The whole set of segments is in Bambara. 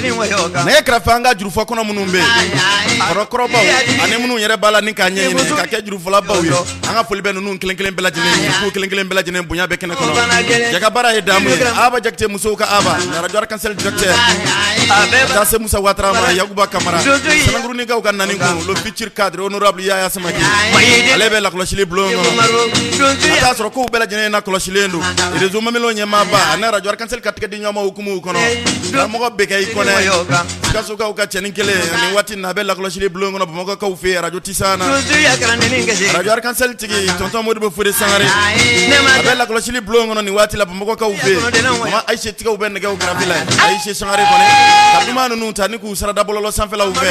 Nɛgɛ kɛrɛfɛ an ka jurufɔ kɔnɔ minnu bɛ yen, kɔrɔkɔrɔbaw ani minnu yɛrɛ b'a la ni k'a ɲɛɲini ka kɛ jurufɔlabaw ye, an ka foli bɛ ninnu kelen kelen bɛɛ lajɛlen ye, k'u kelen kelen bɛɛ lajɛlen bonya bɛ kɛnɛ kɔnɔ. Jɛ baara ye damu ye. Aba Jakite, musow ka Aba, radio Arc-en-Ciel directeur, ka taa se Musa Watara ma, Yakuba Kamara, Sanankurunikaw ka nani kun, le futur cadre honorable Yaya Samake, ale bɛ lakɔlɔsili bulon kɔnɔ. Ka taa sɔrɔ kow bɛɛ lajɛlen na kɔlɔsilen don réseau Mamelo ɲɛmaaba ani radio Arc-en-Ciel ka tɛgɛ di ɲɔgɔn ma hukumu kɔnɔ. Karamɔgɔ bɛ kɛ i kɔnɛ, Sikasokaw ka cɛnin kelen, ani waati na a bɛ lakɔlɔsili bulon kɔnɔ Bamakɔkaw fɛ yen, radio Tisana, radio Arc-en-Ciel tigi, tonton Modibo Fode Sangare, a bɛ lakɔlɔsili bulon kɔnɔ nin waati la Bamakɔkaw fɛ yen. Mama Ayise tigiw bɛ nɛgɛw karafe la yen, Ayise Sangare kɔni ka duman ninnu ta ni k'u sarada bɔlɔlɔ sanfɛlaw fɛ.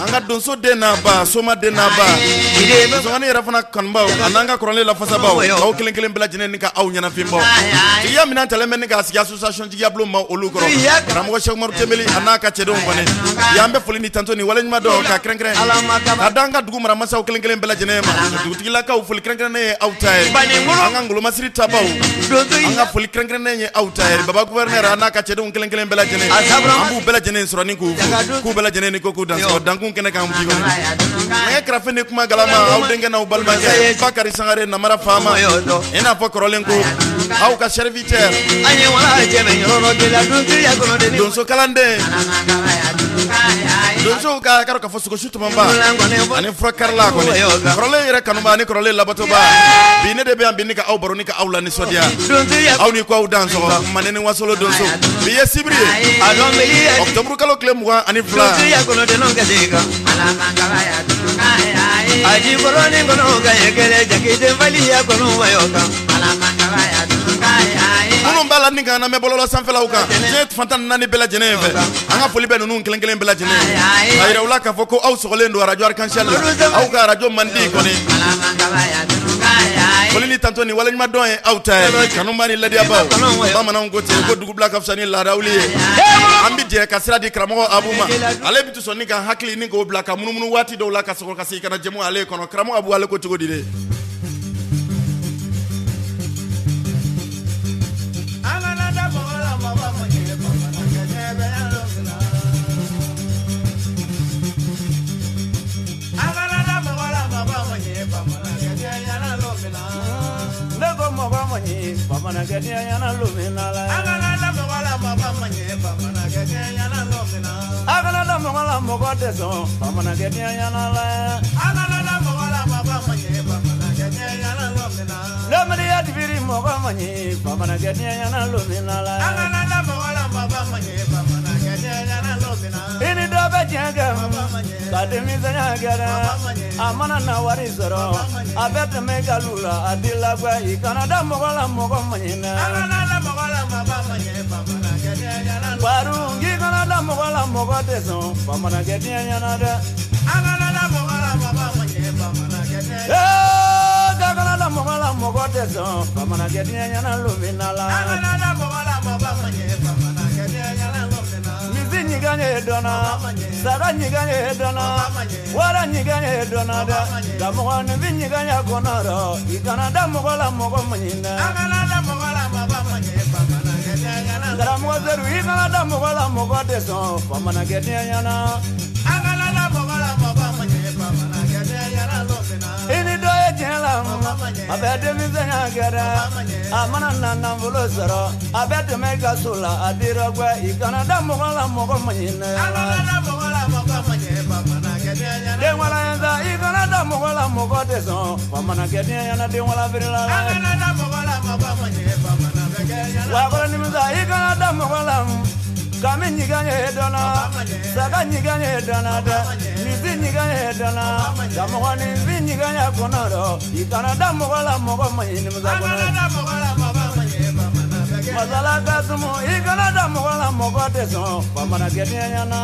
An ka donso den n'a ba, soma den n'a ba, musomannin yɛrɛ fana kanubaw a n'an ka kɔrɔlen lafasabaw, aw kelen kelen bɛɛ lajɛlen ni ka aw ɲɛnafin bɔ. Tigiya minɛn talen bɛ ni k'a sigi association jigiya bulon ma olu kɔrɔ, karamɔgɔ Sɛki Umaru Tɛnbeli a n'a ka cɛdenw kɔni y'an bɛ foli ni tanto ni waleɲuman dɔn ka kɛrɛnkɛrɛn ka da an ka dugu maramasaw kelen kelen bɛɛ lajɛlen ma. Dugutigilakaw, foli kɛrɛnkɛrɛnnen ye aw ta ye. An ka ngolomasiri tabaw, an ka foli kɛrɛnkɛrɛnnen ye aw ta ye. Baba gouverneur a n'a ka cɛdenw kelen kelen bɛɛ lajɛlen, an b'u bɛɛ lajɛlen sɔrɔ ni k'u fo, k'u bɛɛ lajɛlen ni ko k'u dansɔgɔ dankun kɛnɛ kan bi kɔni. Nɛgɛ karafe ni kuma galama, aw denkɛ n'aw balimakɛ Bakari Sangare, namara faama, i n'a fɔ kɔrɔlen ko aw ka serviteur, donso kalanden, donsow ka k'a fɔ sogosu tɔmɔba ani furakarila kɔni, kɔrɔlen yɛrɛ kanuba ani kɔrɔlen labatoba. Bi ne de bɛ yan bi ni ka aw baro ni ka aw la nisɔndiya, aw ni ko aw dansɔgɔ. Manden ni wasolo donso, bi ye sibiri ye, octobre kalo tile 22. Minnu b'a la ni k'an lamɛn bɔlɔlɔ sanfɛlaw kan diɲɛ fan 14 bɛɛ lajɛlen fɛ, an ka foli bɛ ninnu kelen kelen bɛɛ lajɛlen ye, a yira u la k'a fɔ ko aw sɔgɔlen don radio Arc-en-Ciel la, aw ka radio mandi kɔni. Foli ni tanto ni waleɲuman dɔn ye aw ta ye, kanuba ni ladiyabaw. Bamananw ko ten ko dugubila ka fisa ni laadawuli ye. An bɛ jɛ ka sira di karamɔgɔ Abu ma, ale bɛ to sɔn ni ka hakili ni k'o bila ka munumunu waati dɔw la ka sɔrɔ ka segin ka na jɛmu ale kɔnɔ. Karamɔgɔ Abu, ale ko cogo di dɛ? Ne ko mɔgɔ ma ɲi bamanankɛ ɲɛna lumina la. A kana da mɔgɔ la mɔgɔ ma ɲi bamanankɛ ɲɛna lumina. A kana da mɔgɔ la mɔgɔ tɛ sɔn bamanankɛ ɲɛna la. A kana da mɔgɔ la mɔgɔ ma ɲi bamanankɛ ɲɛna lumina. Laminiya dibiri mɔgɔ ma ɲi bamanankɛ ɲɛna lumina la. A kana da mɔgɔ la mɔgɔ ma ɲi bamanankɛ ɲɛna lumina. I ni dɔ bɛ diɲɛ kɛ ka denmisɛnya kɛ dɛ, a mana na wari sɔrɔ, a bɛ tɛmɛ i ka lu la, a t'i lagwɛ. I kana da mɔgɔ la mɔgɔ ma ɲi dɛ. Baru k'i kana da mɔgɔ la mɔgɔ tɛ sɔn bamanankɛ ɲɛna dɛ. Ee k'a kana da mɔgɔ la mɔgɔ tɛ sɔn bamanankɛ ɲɛna lumina la. Misi ɲigan ye dɔnna, saga ɲigan ye dɔnna, wara ɲigan ye dɔnna dɛ. Nka mɔgɔninfin ɲigan ya kɔnɔ rɔ, i kana da mɔgɔ la mɔgɔ ma ɲi dɛ. Karamɔgɔ Sedu, i kana da mɔgɔ la mɔgɔ tɛ sɔn bamanankɛ ɲɛna. I ni dɔ ye diɲɛ la, a bɛ denmisɛnya kɛ dɛ, a mana na nafolo sɔrɔ, a bɛ tɛmɛ i ka so la, a t'i rɔgwɛ. I kana da mɔgɔ la mɔgɔ ma ɲi dɛ. Den wala sa, i kana da mɔgɔ la mɔgɔ tɛ sɔn bamanankɛ ɲɛna den wala feerela la. Wa kɔrɔ nimisa, i kana da mɔgɔ la kami ɲigan ye dɔnna, saga ɲigan ye dɔnna dɛ, misi ɲigan ye dɔnna, ka mɔgɔninfin ɲigan ya kɔnɔ rɔ, i kana da mɔgɔ la mɔgɔ ma ɲi nimisa kɔnɔ. Masala ka sumu, i kana da mɔgɔ la mɔgɔ tɛ sɔn bamanankɛ ɲɛna.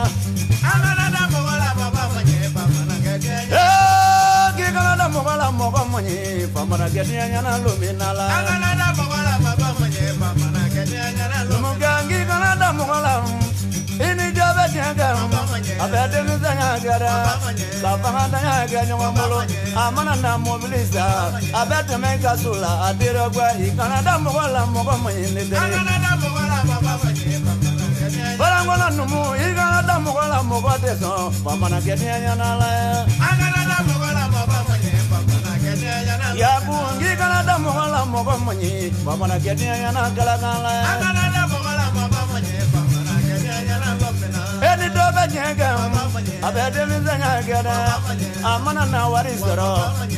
Ee k'i kana da mɔgɔ la mɔgɔ ma ɲi bamanankɛ ɲɛna lumina la. Numukɛ k'i kana da mɔgɔ la, i ni jɔ bɛ diɲɛ kɛ, a bɛ denmisɛnya kɛ dɛ, ka fangatanya kɛ ɲɔgɔn bolo, a mana na mobili san, a bɛ tɛmɛ i ka so la, a t'i rɔgwɛ. I kana da mɔgɔ la mɔgɔ ma ɲi ni teri. Barangola numu i kana da mɔgɔ la mɔgɔ tɛ sɔn bamanankɛ den ɲɛna la. A kana da mɔgɔ la mɔgɔ man ɲi bamanankɛ den ɲɛna. Yaku k'i kana da mɔgɔ la mɔgɔ man ɲi bamanankɛ den ɲɛna galakan la. A kana da mɔgɔ la mɔgɔ man ɲi bamanankɛ den ɲɛna lɔmina. E ni dɔ bɛ diɲɛ kɛ a bɛ denmisɛnya kɛ dɛ a mana na wari sɔrɔ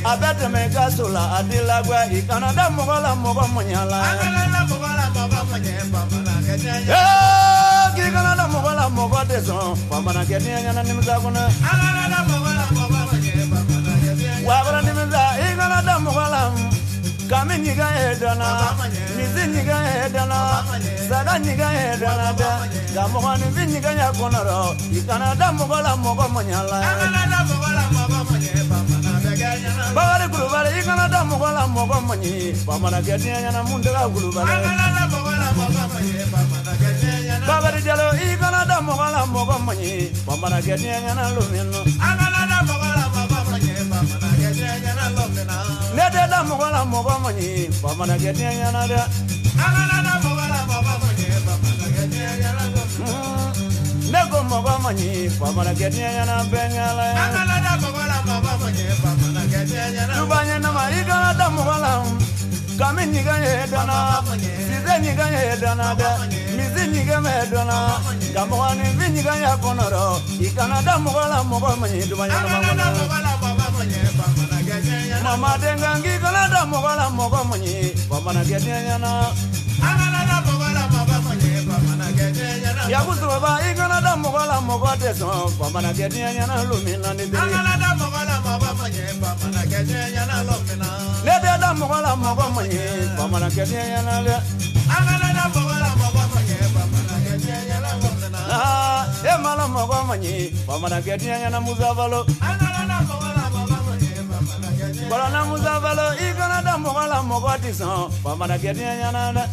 a bɛ tɛmɛ i ka so la a t'i lagoya i kana da mɔgɔ la mɔgɔ man ɲi la. A kana da mɔgɔ la mɔgɔ man ɲi bamanankɛ den ɲɛna. K'i kana da mɔgɔ la mɔgɔ tɛ sɔn bamanankɛ den ɲɛna nimisa kɔnɔ. A kana da mɔgɔ la mɔgɔ man ɲi bamanankɛ den ɲɛna. Wa kɔrɔ nimisa i kana da mɔgɔ la. Kami ɲiga ye dɔnna misi ɲiga ye dɔnna saga ɲiga ye dɔnna dɛ nka mɔgɔninfin ɲiga ya kɔnɔ rɔ i kana da mɔgɔ la mɔgɔ man ɲi la. A kana da mɔgɔ la mɔgɔ man ɲi bamanankɛ ɲɛna. Bakari Kulubali i kana da mɔgɔ la mɔgɔ man ɲi bamanankɛ den ɲɛna mun tɛ ka Kulubali. A kana da mɔgɔ la mɔgɔ man ɲi bamanankɛ den ɲɛna. Bakari Jalo i kana da mɔgɔ la mɔgɔ man ɲi bamanankɛ den ɲɛna lomina. A kana da mɔgɔ la mɔgɔ man ɲi bamanankɛ den ɲɛna lomina. Ne tɛ da mɔgɔ la mɔgɔ man ɲi bamanankɛ den ɲɛna dɛ. A kana da mɔgɔ la mɔgɔ man ɲi bamanankɛ den ɲɛna lomina. Ne ko mɔgɔ man ɲi bamanankɛ den ɲɛna bɛɛ ɲɛla. A kana da mɔgɔ la mɔgɔ man ɲi bamanankɛ den ɲɛna. Duba ɲɛnama i kana da mɔgɔ la. Kami ɲiga ye dɔnna sise ɲiga ye dɔnna dɛ misi ɲiga mɛ dɔnna nka mɔgɔninfin ɲiga ya kɔnɔ rɔ i kana da mɔgɔ la mɔgɔ man ɲi duba A ɲɛnama kana da kɔnɔ. mɔgɔ la mɔgɔ man ɲi bamanankɛ den ɲɛna. Mama denkan k'i kana da mɔgɔ la mɔgɔ man ɲi bamanankɛ den ɲɛna. A kana da mɔgɔ la mɔgɔ man ɲi bamanankɛ den ɲɛna. Yaku Sogoba i kana da mɔgɔ la mɔgɔ tɛ sɔn bamanankɛ den ɲɛna lomina ni A bere. kana da mɔgɔ la mɔgɔ man ɲi bamanankɛ den ɲɛna lomina. Ne tɛ da mɔgɔ la mɔgɔ man ɲi bamanankɛ den ɲɛna dɛ. A kana da mɔgɔ la mɔgɔ man ɲi bamanankɛ den ɲɛna lomina. Aa e ma la mɔgɔ man ɲi bamanankɛ den ɲɛna Musa Balo. A kana da mɔgɔ la mɔgɔ man ɲi bamanankɛ den ɲɛna. Kɔlɔnna Musa Balo i kana da mɔgɔ la mɔgɔ tɛ sɔn bamanankɛ den ɲɛna dɛ.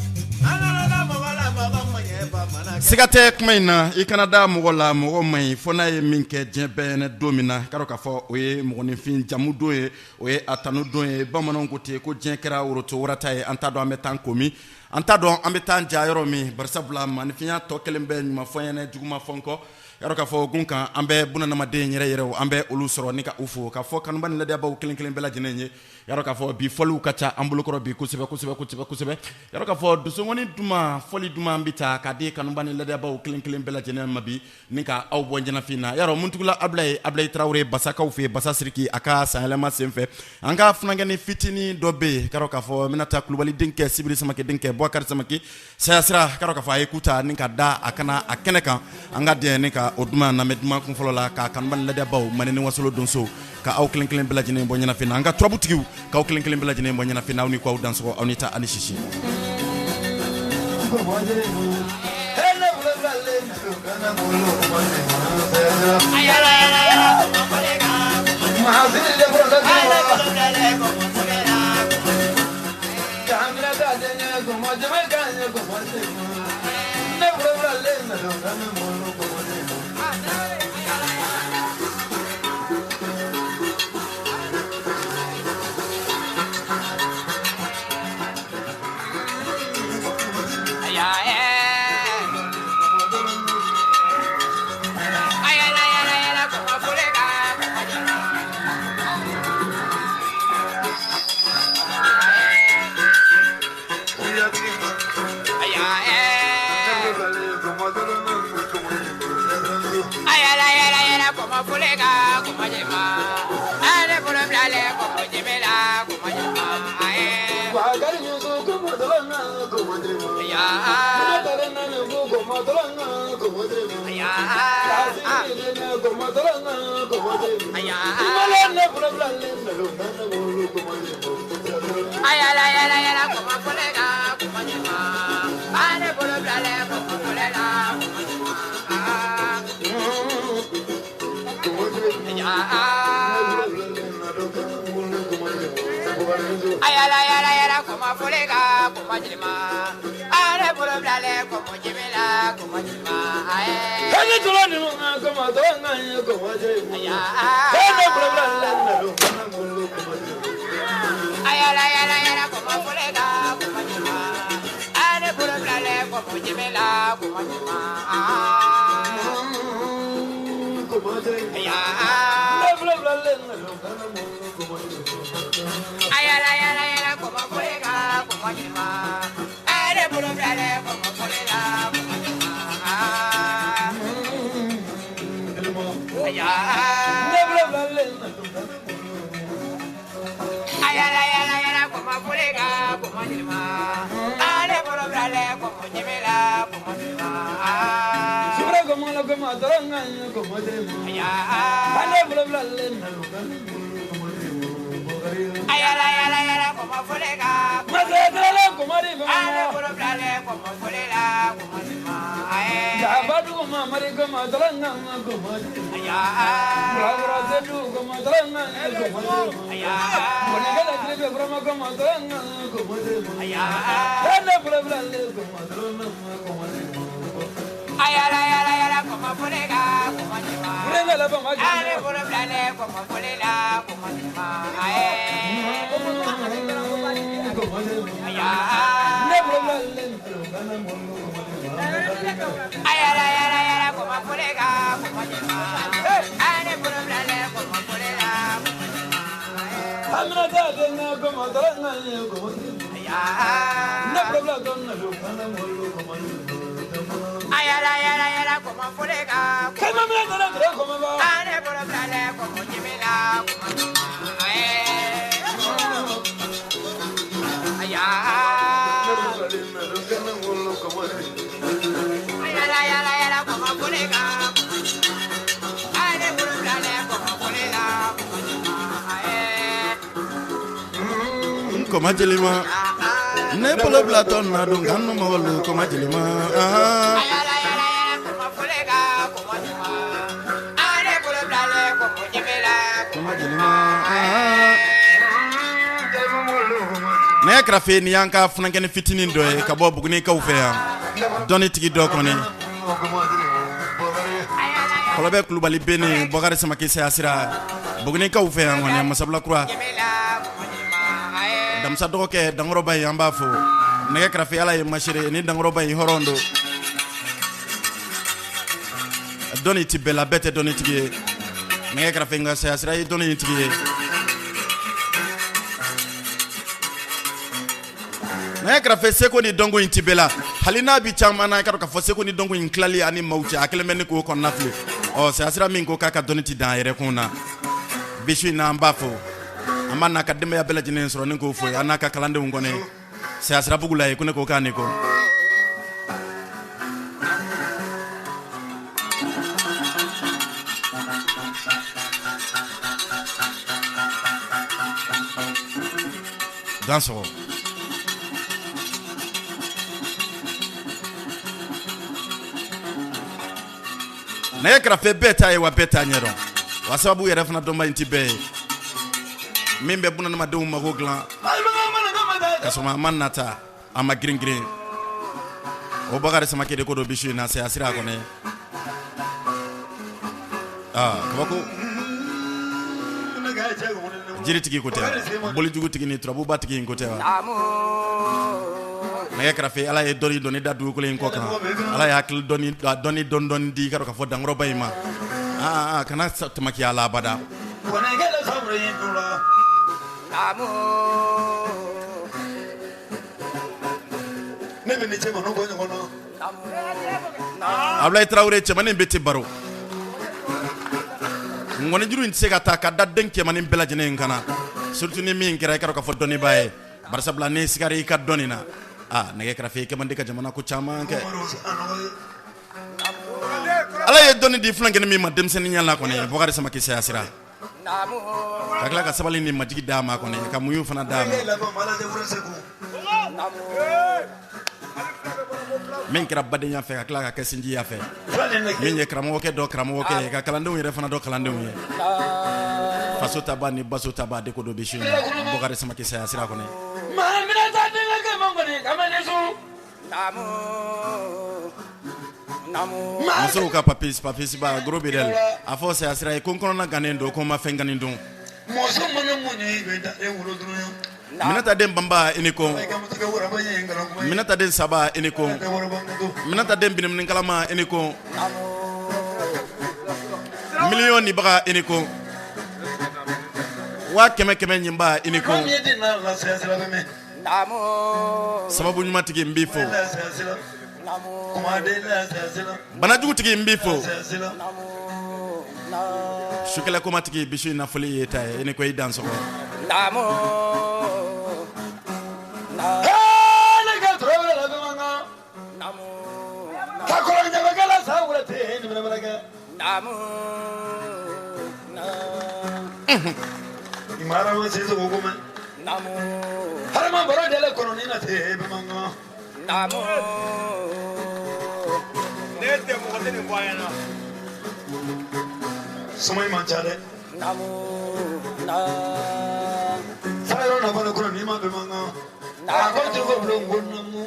A kana da mɔgɔ la mɔgɔ man ɲi bamanankɛ. Siga tɛ kuma in na, i kana da mɔgɔ la mɔgɔ man ɲi fo n'a ye min kɛ diɲɛ bɛɛ ɲɛna don min na, k'a dɔn k'a fɔ o ye mɔgɔninfin jamu don ye, o ye a tanu don ye. Bamananw ko ten ko diɲɛ kɛra woroto warata ye, an t'a dɔn an bɛ taa ko min, an t'a dɔn an bɛ taa ja yɔrɔ min, barisabula maninfinya tɔ kelen bɛ ɲuman fɔ ɲɛna juguman fɔ n kɔ. Yarɔ k'a fɔ gun kan an bɛ bunadamaden yɛrɛ yɛrɛw an bɛ olu sɔrɔ ni ka u fo k'a fɔ kanuba ni ladiyabaw kelen kelen bɛɛ lajɛlen ye. Yarɔ k'a fɔ bi fɔliw ka ca an bolokɔrɔ bi kosɛbɛ kosɛbɛ kosɛbɛ kosɛbɛ. Yarɔ k'a fɔ dusukɔni duman fɔli duman bɛ ta k'a di kanuba ni ladiyabaw kelen kelen bɛɛ lajɛlen ma bi ni ka aw bɔ ɲɛnafin na. Yarɔ muntugula Ablaye Tarawele Basakaw fɛ Basa Siriki a ka sanyɛlɛma senfɛ an ka funankɛni fitinin dɔ bɛ yen, k'a dɔn k'a fɔ n bɛna taa Kulubali denkɛ Sibiri Samake denkɛ Bubakari Samake sayasira, k'a dɔn k'a fɔ a ye ku ta ni ka da a kana a kɛnɛ kan an ka dɛn ni ka o duman lamɛn duman kun fɔlɔ la ka kanuba ni ladiyabaw Mande ni Wasolo donso ka aw kelen kelen bɛɛ lajɛlen bɔ ɲɛnafin na, an ka turabutigiw k'aw kelen kelen bɛɛ lajɛlen bɔ ɲɛnafin na, aw ni k'aw dansɔgɔ aw ni ta ani sisi. Koma jelima ne bolo bila tɔ na don kanu mɔgɔlu koma jelima. Nɛgɛ kɛrɛfɛ ni y'an ka funankɛnin fitinin dɔ ye ka bɔ Bugunikaw fɛ yan, dɔnnitigi dɔ kɔni Kɔlɔbɛ Kulubali Bene Bɔkari Samake Sayasira Bugunikaw fɛ yan kɔni Masabila Kura Damisa dɔgɔkɛ Dankɔrɔba ye, an b'a fo. Nɛgɛ kɛrɛfɛ Ala ye masere ni Dankɔrɔba in hɔrɔn don. Dɔnni ti bɛɛ la, bɛɛ tɛ dɔnnitigi ye. Nɛgɛ kɛrɛfɛ nka Sayasira ye dɔnni tigi ye. Nɛgɛ kɛrɛfɛ seko ni dɔnko in ti bɛɛ la, hali n'a bi caman na, i ka dɔn k'a fɔ seko ni dɔnko in tilali ani maaw cɛ a kɛlen bɛ ni k'o kɔnɔna fili. Ɔ Sayasira min ko k'a ka dɔnni ti dan a yɛrɛ kun na, bi su in na an b'a fo. An b'a n'a ka denbaya bɛɛ lajɛlen sɔrɔ ni k'o fo, an n'a ka kalandenw kɔni Sayasira bugu la ye, ko ne ko k'a ni ko. Dansɔgɔ. Nɛgɛ kɛrɛfɛ bɛɛ t'a ye wa bɛɛ t'a ɲɛdɔn, wa sababu yɛrɛ fana dɔnba in tɛ bɛɛ ye. Min bɛ bunadamadenw mago dilan ka sɔrɔ a ma nata, a ma girin girin, o Bakari Samake de ko don bi su in na Sayasira kɔni. Aa kabako jiritigi ko tɛ, bolijugutigi ni turabuba tigi in ko tɛ wa. Nɛgɛ kɛrɛfɛ Ala ye dɔnni dɔnni da dugukolo in kɔ kan, Ala ye hakili dɔnni dɔnni dɔɔni dɔɔni di, i ka dɔn k'a fɔ Dankɔrɔba in ma. Aa kana tamaki a la abada. Abulayi Tarawele cɛmannin bɛ tɛ baro, ngɔnijuru in tɛ se ka taa ka da den cɛmannin bɛɛ lajɛlen in kana, surtout ni min kɛra i ka dɔn k'a fɔ dɔnnibaa ye. Barisabula n'i sigara i ka dɔnni na, aa nɛgɛ kɛrɛfɛ i kɛ man di ka jamana ko caman kɛ. Ala ye dɔnni di funankɛnin min ma denmisɛnninya la kɔni, Bɔkari Samake Sayasira, ka tila ka sabali ni majigi d'a ma kɔni, ka muɲu fana d'a ma. Min kɛra badenya fɛ ka tila ka kɛ sinjiya fɛ, min ye karamɔgɔkɛ dɔ karamɔgɔkɛ ye, ka kalandenw yɛrɛ fana dɔ kalandenw ye, faso taba ni baso taba de ko don bi su in na Bɔkari Samake Sayasira kɔni. Musow ka papis papis ba gros bidel a fɔ Sayasira ye ko n kɔnɔna gannen don, ko n ma fɛn gani dun. Minata den banba i ni ko, Minata den saba i ni ko, Minata den binimini kalama i ni ko, miliyɔn ni baga i ni ko, 100 100 ɲinba i ni ko, sababu ɲumantigi n b'i fo, banajugutigi n b'i fo, sukɛlɛ komatigi bisu in nafoli ye ta ye, i ni ko i dansɔgɔ. Imara se so ko men. Namo. Harama baro dele kono ni na te be manga. Namo. Ne te mo ko ni boyana. Sumai manchale. Namo. Na. Sayro na bana kono ni ma be manga. Na ko jugo blongo namu.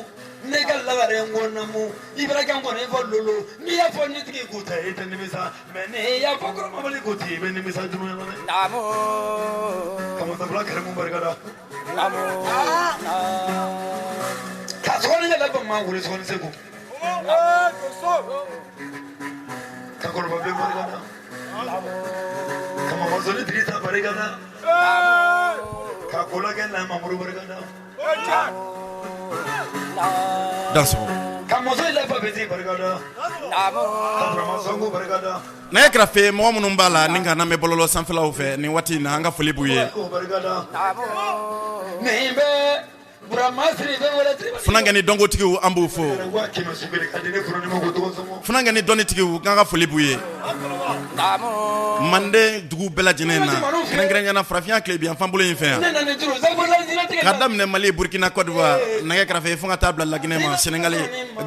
Ne ka lagare ngona mu ibra kan ko ne fo lolo ni ya fo ni tigi ko ta ite nimisa me ne ya fo ko ma bali ko ti be nimisa junu na ne namo kama ta bla kare mu barkada namo ka so ni la ba ma wuri so ni segu ka ko ba be barkada kama ma so ni drita barkada ka ko la ke la ma muru barkada Nɛgɛ kɛrɛfɛ mɔgɔ minnu b'a la ni ka na mɛn bɔlɔlɔ sanfɛlaw fɛ nin waati in na an ka foli b'u ye. Funankɛni dɔnkotigiw an b'u fo. Funankɛni dɔnnitigiw k'an ka foli b'u ye. Manden dugu bɛɛ lajɛlen na kɛrɛnkɛrɛnnenya farafinya tilebinyanfan bolo in fɛ yan. Ka daminɛ Mali, Burkina, Côte d'Ivoire, nɛgɛ kɛrɛfɛ fo ka taa bila Laginɛ ma, Senegali,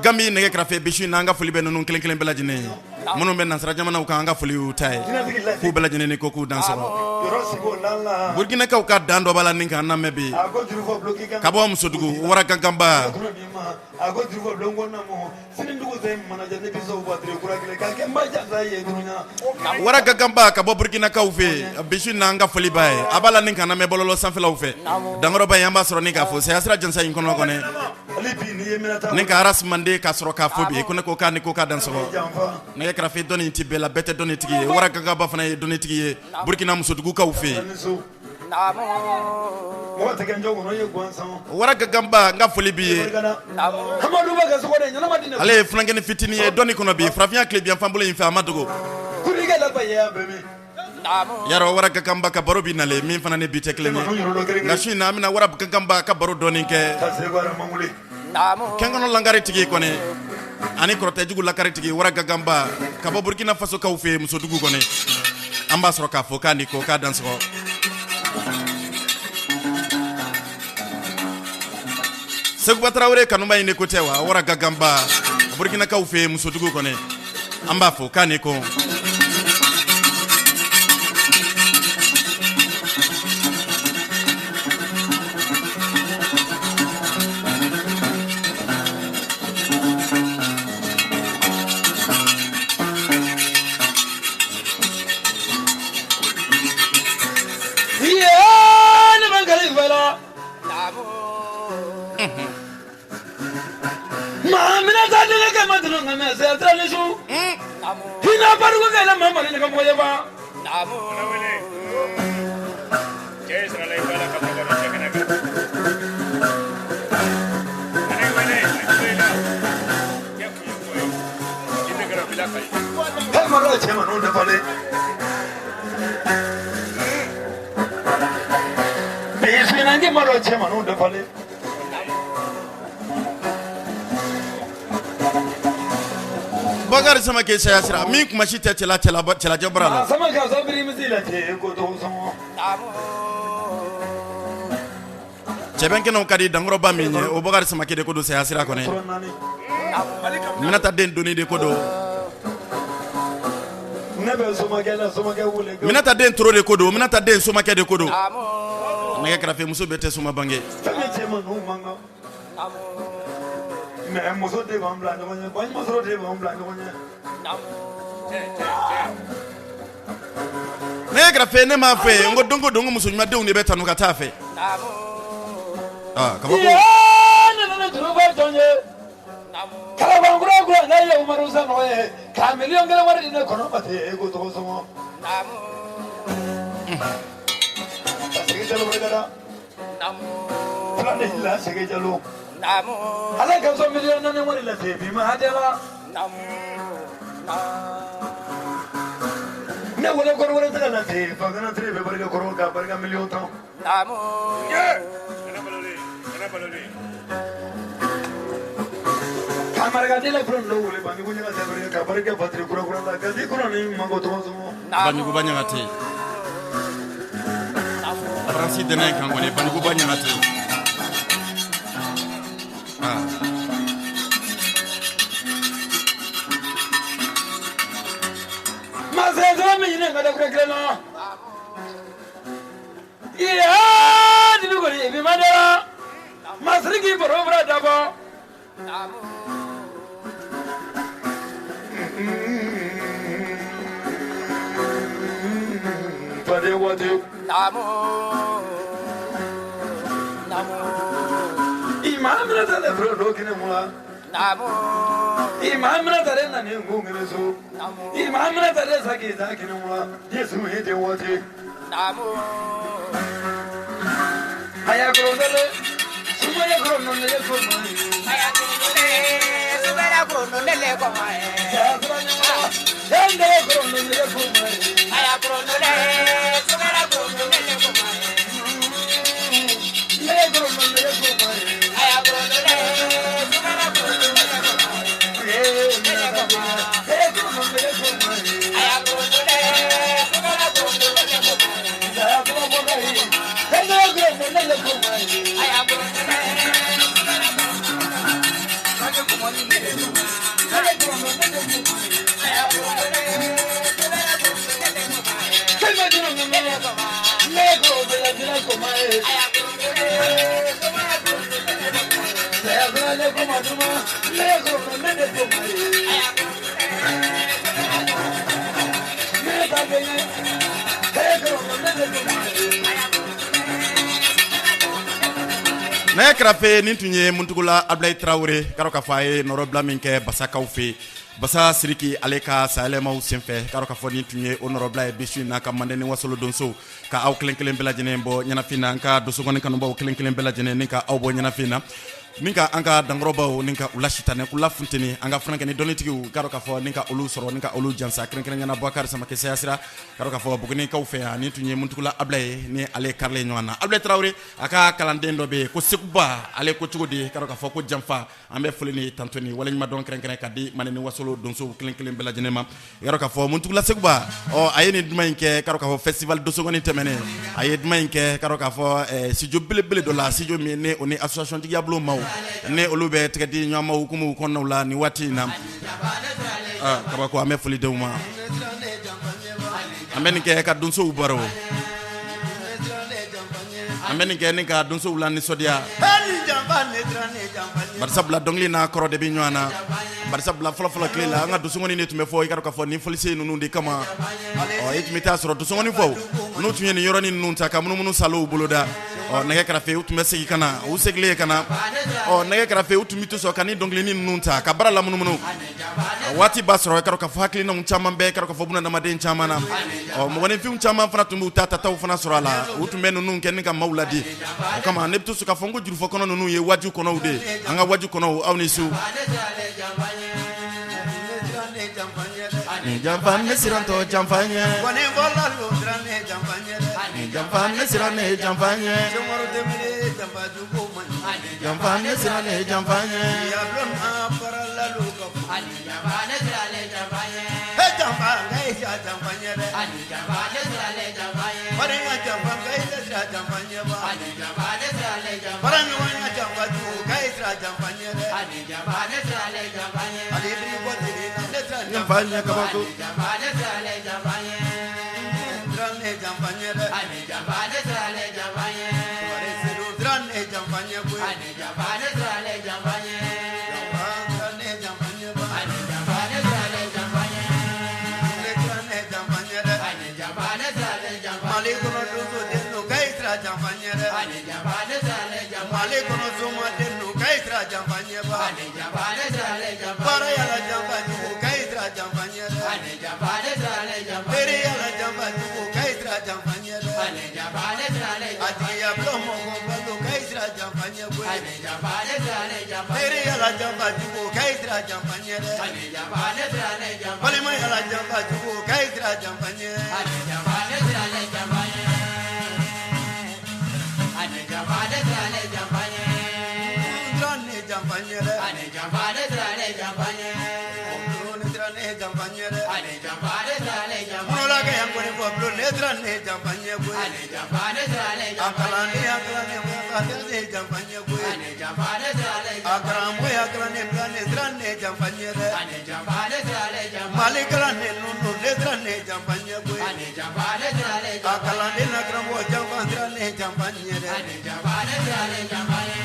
Gambi nɛgɛ kɛrɛfɛ Bisu in na an ka foli bɛ ninnu kelen kelen bɛɛ lajɛlen ye. Minnu bɛ nansara jamanaw kan an ka foli y'u ta ye. K'u bɛɛ lajɛlen ni ko k'u dan sɔrɔ. Burkinakaw ka dan dɔ b'a la ni k'an lamɛn bi. Ka bɔ Musodugu Wara Ganganba. Wara Ganganba ka bɔ Burkinakaw fɛ Bisu n'an ka foli b'a ye. A b'a la ni k'an lamɛn bɔlɔlɔ sanfɛlaw fɛ. Dankɔrɔba in an b'a sɔrɔ ni k'a fɔ sayasira jansa in kɔnɔ kɔni. Ni ka Aras Mande k'a sɔrɔ k'a fɔ bi ko ne ko k'a ni ko k'a dan sɔgɔ. Nɛgɛ kɛrɛfɛ dɔnni ti bɛɛ la, bɛɛ tɛ dɔnnitigi ye. Wara Ganganba fana ye dɔnnitigi ye Burkina Musodugukaw fɛ yen. Wara Ganganba n ka foli b'i ye. Ale ye funankɛnin fitinin ye dɔnni kɔnɔ bi farafinya tilebinyanfan bolo in fɛ a ma dogo. Yarɔ Wara Ganganba ka baro bi nalen min fana ni bi tɛ kelen ye. Nka su in na an bɛna Wara Ganganba ka baro dɔɔnin kɛ. Kɛnkɔnɔ lankari tigi kɔni ani kɔrɔtɛjugu lakari tigi Wara Ganganba ka bɔ Burkina Faso kaw fɛ Musodugu kɔni an b'a sɔrɔ k'a fɔ k'a ni ko k'a dan sɔgɔ. Seguba Tarawele kanuba in de ko tɛ wa Wara Ganganba Burkinakaw fɛ Musodugu kɔni an b'a fɔ k'a ni ko. Bakari Samake saya sira min kumasi tɛ cɛlajɔ bara la. Cɛbɛnkɛnɛw ka di dankɔrɔba min ye o Bakari Samake de ko don saya sira kɔni. Minata den doni de ko don. Minata den toro de ko don, Minata den somakɛ de ko don. Nɛgɛ kɛrɛfɛ muso bɛɛ tɛ soma bange. Nɛgɛ kɛrɛfɛ ne m'a fɛ n ko don ko don ko muso ɲumandenw de bɛ tanu ka taa fɛ. Aa kabako. Marakaden fɛn dɔw wele Banjugu ɲaga tɛ ka barika fatiri kura kura la ka di kɔnɔ ni mako tɔgɔ sɔngɔ. Banjuguba ɲaga tɛ. Faransi dɛnɛ kan kɔni Banjuguba ɲaga tɛ. Masakɛ min ɲini ka da kura kelen na. Iya dibi kɔni bi ma dɛ. Masiriki baro bɔra dabɔ. Fade waati. Naamu. Naamu. Ima mina tale furo do kene mu la. Naamu. Ima mina tale nani ngun kene so. Naamu. Ima mina tale saki sa kene mu la. Yesu hede waati. Naamu. Aya kuro dale. Sumaya kuro no ne ko ma. Aya kuro dale. Sumaya kuro no ne ko ma. Ya kuro ne. Yende kuro no ne ko ma. Aya kuro dale. Sumaya kuro no ne ko ma. Ne kuro no ne ko ma. Aya kuro dale. Sumaya kuro no ne ko ma. Ne ko ma. Ne kuro no ne ko ma. Aya kuro dale. Sumaya kuro no ne ko ma. Ya kuro mo kai. Yende kuro no ne ko ma. Aya kuro dale. Nɛgɛ kɛrɛfɛ nin tun ye Muntugula Abulayi Tarawele k'a dɔn k'a fɔ a ye nɔrɔbila min kɛ Basakaw fɛ Basa Siriki ale ka sayɛlɛmaw senfɛ k'a dɔn k'a fɔ nin tun ye o nɔrɔbila ye bi su in na ka Manden ni Wasolo donsow ka aw kelen kelen bɛɛ lajɛlen bɔ ɲɛnafin na an ka donsokɔni kanubaw kelen kelen bɛɛ lajɛlen ni ka aw bɔ ɲɛnafin na ni ka an ka dankɔrɔbaw ni ka u lasitanɛ k'u lafunteni an ka furakɛ ni dɔnnitigiw k'a dɔn k'a fɔ ni ka olu sɔrɔ ni ka olu jansa kɛrɛnkɛrɛnnenya la Bubakari Samakɛ Sayasira k'a dɔn k'a fɔ Bugunikaw fɛ yan nin tun ye Muntugula Abulayi ni ale karilen ɲɔgɔn na Abulayi Tarawele a ka kalanden dɔ bɛ yen ko Seguba ale ko cogo di k'a dɔn k'a fɔ ko janfa an bɛ foli ni tanto ni waleɲumandɔn kɛrɛnkɛrɛn ka di Manden ni Wasolo donsow kelen kelen bɛɛ lajɛlen ma i k'a dɔn k'a fɔ Muntugula Seguba ɔ a ye nin duman in kɛ k'a dɔn k'a fɔ festival donsokɔni tɛmɛnen a ye duman in kɛ k'a dɔn k'a fɔ studio belebele dɔ la studio min ni o ni association tigiyabulon maaw ni olu bɛ tɛgɛ di ɲɔgɔn ma hukumu kɔnɔnaw la nin waati in na kabako an bɛ foli denw ma an bɛ nin kɛ ka donsow baro an bɛ nin kɛ ni ka donsow la nisɔndiya barisabula dɔnkili n'a kɔrɔ de bɛ ɲɔgɔn na barisabula fɔlɔfɔlɔ tile la an ka donsokɔni de tun bɛ fɔ i k'a dɔn k'a fɔ nin fɔlisen ninnu de kama ɔ i tun bɛ taa sɔrɔ donsokɔni fɔ n'u tun ye nin yɔrɔnin ninnu ta ka munumunu salow boloda ɔ nɛgɛ kɛrɛfɛ u tun bɛ segin ka na u seginnen ka na ɔ nɛgɛ kɛrɛfɛ u tun bɛ to sɔn ka ni dɔnkilinin ninnu ta ka bara lamunumunu waati b'a sɔrɔ i k'a dɔn k'a fɔ hakilinaw caman bɛ i k'a dɔn k'a fɔ bunadamaden caman na ɔ mɔgɔninfinw caman fana tun b'u ta tataw fana sɔrɔ a la u tun bɛ ninnu kɛ ni ka maaw ladi o kama ne bɛ to sɔn k'a fɔ n ko jurufɔ kɔnɔ ninnu ye waaju kɔnɔw de ye an ka waaju kɔnɔw aw ni su. Janfa ne sirantɔ janfa ɲɛ. Janfa ne siran ne janfa ɲɛ. Janfa ne siran ne janfa ɲɛ. Janfa ɲɛ kabako. janfa ɲɛ dɛ. Ani janfa ne siran ne janfa ɲɛ. Bulon ne siran ne janfa ɲɛ dɛ. Ani janfa ne siran ne janfa ɲɛ. Munolakɛ yan kɔni fɔ bulon ne siran ne janfa ɲɛ koyi. Ani janfa ne siran ne janfa ɲɛ. A kalanden a kalanden a siran ne janfa ɲɛ koyi. Ani janfa ne siran ne janfa ɲɛ. A karamɔgɔ a kalanden bila ne siran ne janfa ɲɛ dɛ. Ani janfa ne siran ne janfa ɲɛ. Mali kalanden ninnu ne siran ne janfa ɲɛ koyi. Ani janfa ne siran ne janfa ɲɛ. A kalanden na karamɔgɔ janfa siran ne janfa ɲɛ dɛ. Ani janfa ne siran ne janfa ɲɛ.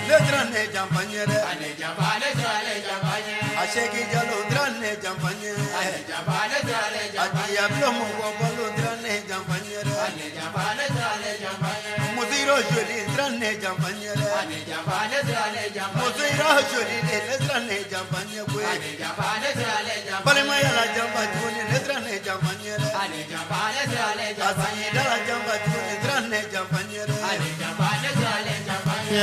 Ne siran ne janfa ɲɛ dɛ. Ani janfa ne siran ne janfa ɲɛ. A Seki Jalo siran ne janfa ɲɛ. Ani janfa ne siran ne janfa ɲɛ. A Diablo mɔgɔ balo siran ne janfa ɲɛ dɛ. Ani janfa ne siran ne janfa ɲɛ. Musiro joli siran ne janfa ɲɛ dɛ. Ani janfa ne siran ne janfa ɲɛ. Musiro joli de ne siran ne janfa ɲɛ koyi. Ani janfa ne siran ne janfa ɲɛ. Balimaya la janfa tuguni ne siran ne janfa ɲɛ dɛ. Ani janfa ne siran ne janfa ɲɛ. A sigida la janfa tuguni siran ne janfa ɲɛ dɛ. Ani janfa ne siran ne janfa ɲɛ.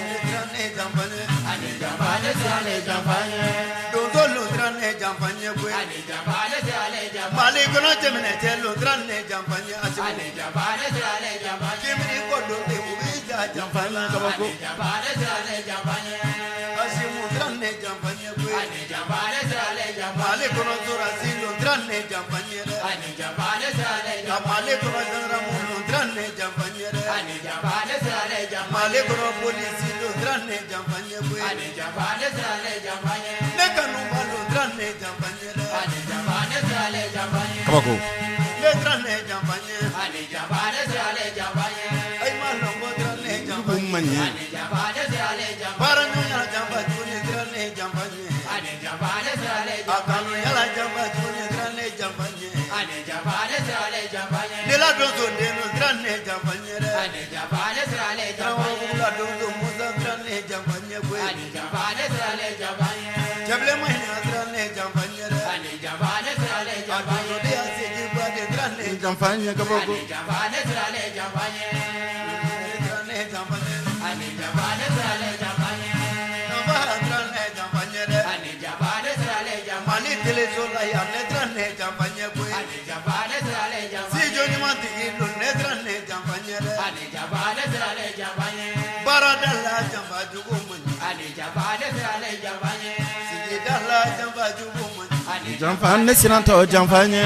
Ne siran ne janfa ɲɛ. Ani janfa ne siran ne janfa ɲɛ. Donso siran ne janfa ɲɛ koyi. Ani janfa ne siran ne janfa ɲɛ. Mali kɔnɔ cɛminɛ cɛ siran ne janfa ɲɛ. Ani janfa ne siran ne janfa ɲɛ. Kimini ko don de u b'i ja janfa ɲɛ kabako. Ani janfa ne siran ne janfa ɲɛ. Asimu siran ne janfa ɲɛ koyi. Ani janfa ne siran ne janfa ɲɛ. Mali kɔnɔ sorasi siran ne janfa ɲɛ dɛ. Ani janfa ne siran ne janfa ɲɛ. Mali kɔnɔ gendarme siran ne janfa ɲɛ dɛ. Ani janfa ne siran ne janfa ɲɛ. Mali kɔnɔ polisi siran ne janfa ɲɛ koyi. Ani janfa ne siran ne janfa ɲɛ. Ne kanu ba siran ne janfa ɲɛ dɛ. Ani janfa ne siran ne janfa ɲɛ. Kabako. Ne siran ne janfa ɲɛ. Ani janfa ne siran ne janfa ɲɛ. Ayi ma lɔn ko siran ne janfa ɲɛ. Ani janfa ne siran ne janfa ɲɛ. Baara ɲɔgɔnya janfa tuguni siran ne janfa ɲɛ. Ani janfa ne siran ne janfa ɲɛ. A kanu yala janfa tuguni siran ne janfa ɲɛ. Ani janfa ne siran ne janfa ɲɛ. Ne la donso den siran ne janfa ɲɛ dɛ. Ani janfa ne siran ne janfa ɲɛ. Karamɔgɔ donso Musa siran ne janfa ɲɛ koyi. Ani janfa ne siran ne janfa ɲɛ. Cɛbilen ma hinɛ siran ne janfa ɲɛ dɛ. Ani janfa ne siran ne janfa ɲɛ. A donso de y'a segin ba de siran ne janfa ɲɛ kabako. Ani janfa ne siran ne janfa ɲɛ. Ne siran ne janfa ɲɛ. Ani janfa ne siran ne janfa ɲɛ. Janfa siran ne janfa ɲɛ dɛ. Ani janfa ne siran ne janfa ɲɛ. Mali teleso la yan ne siran ne janfa ɲɛ koyi. Ani janfa ne siran ne janfa ɲɛ. Sijo ɲuman tigi don ne siran ne janfa ɲɛ dɛ. Ani janfa ne siran ne janfa ɲɛ. Baarada la janfa jugu man ɲi. Ani janfa ne siran ne janfa ɲɛ. Sigida la janfa jugu man ɲi. Ani janfa ne siran tɔ janfa ɲɛ.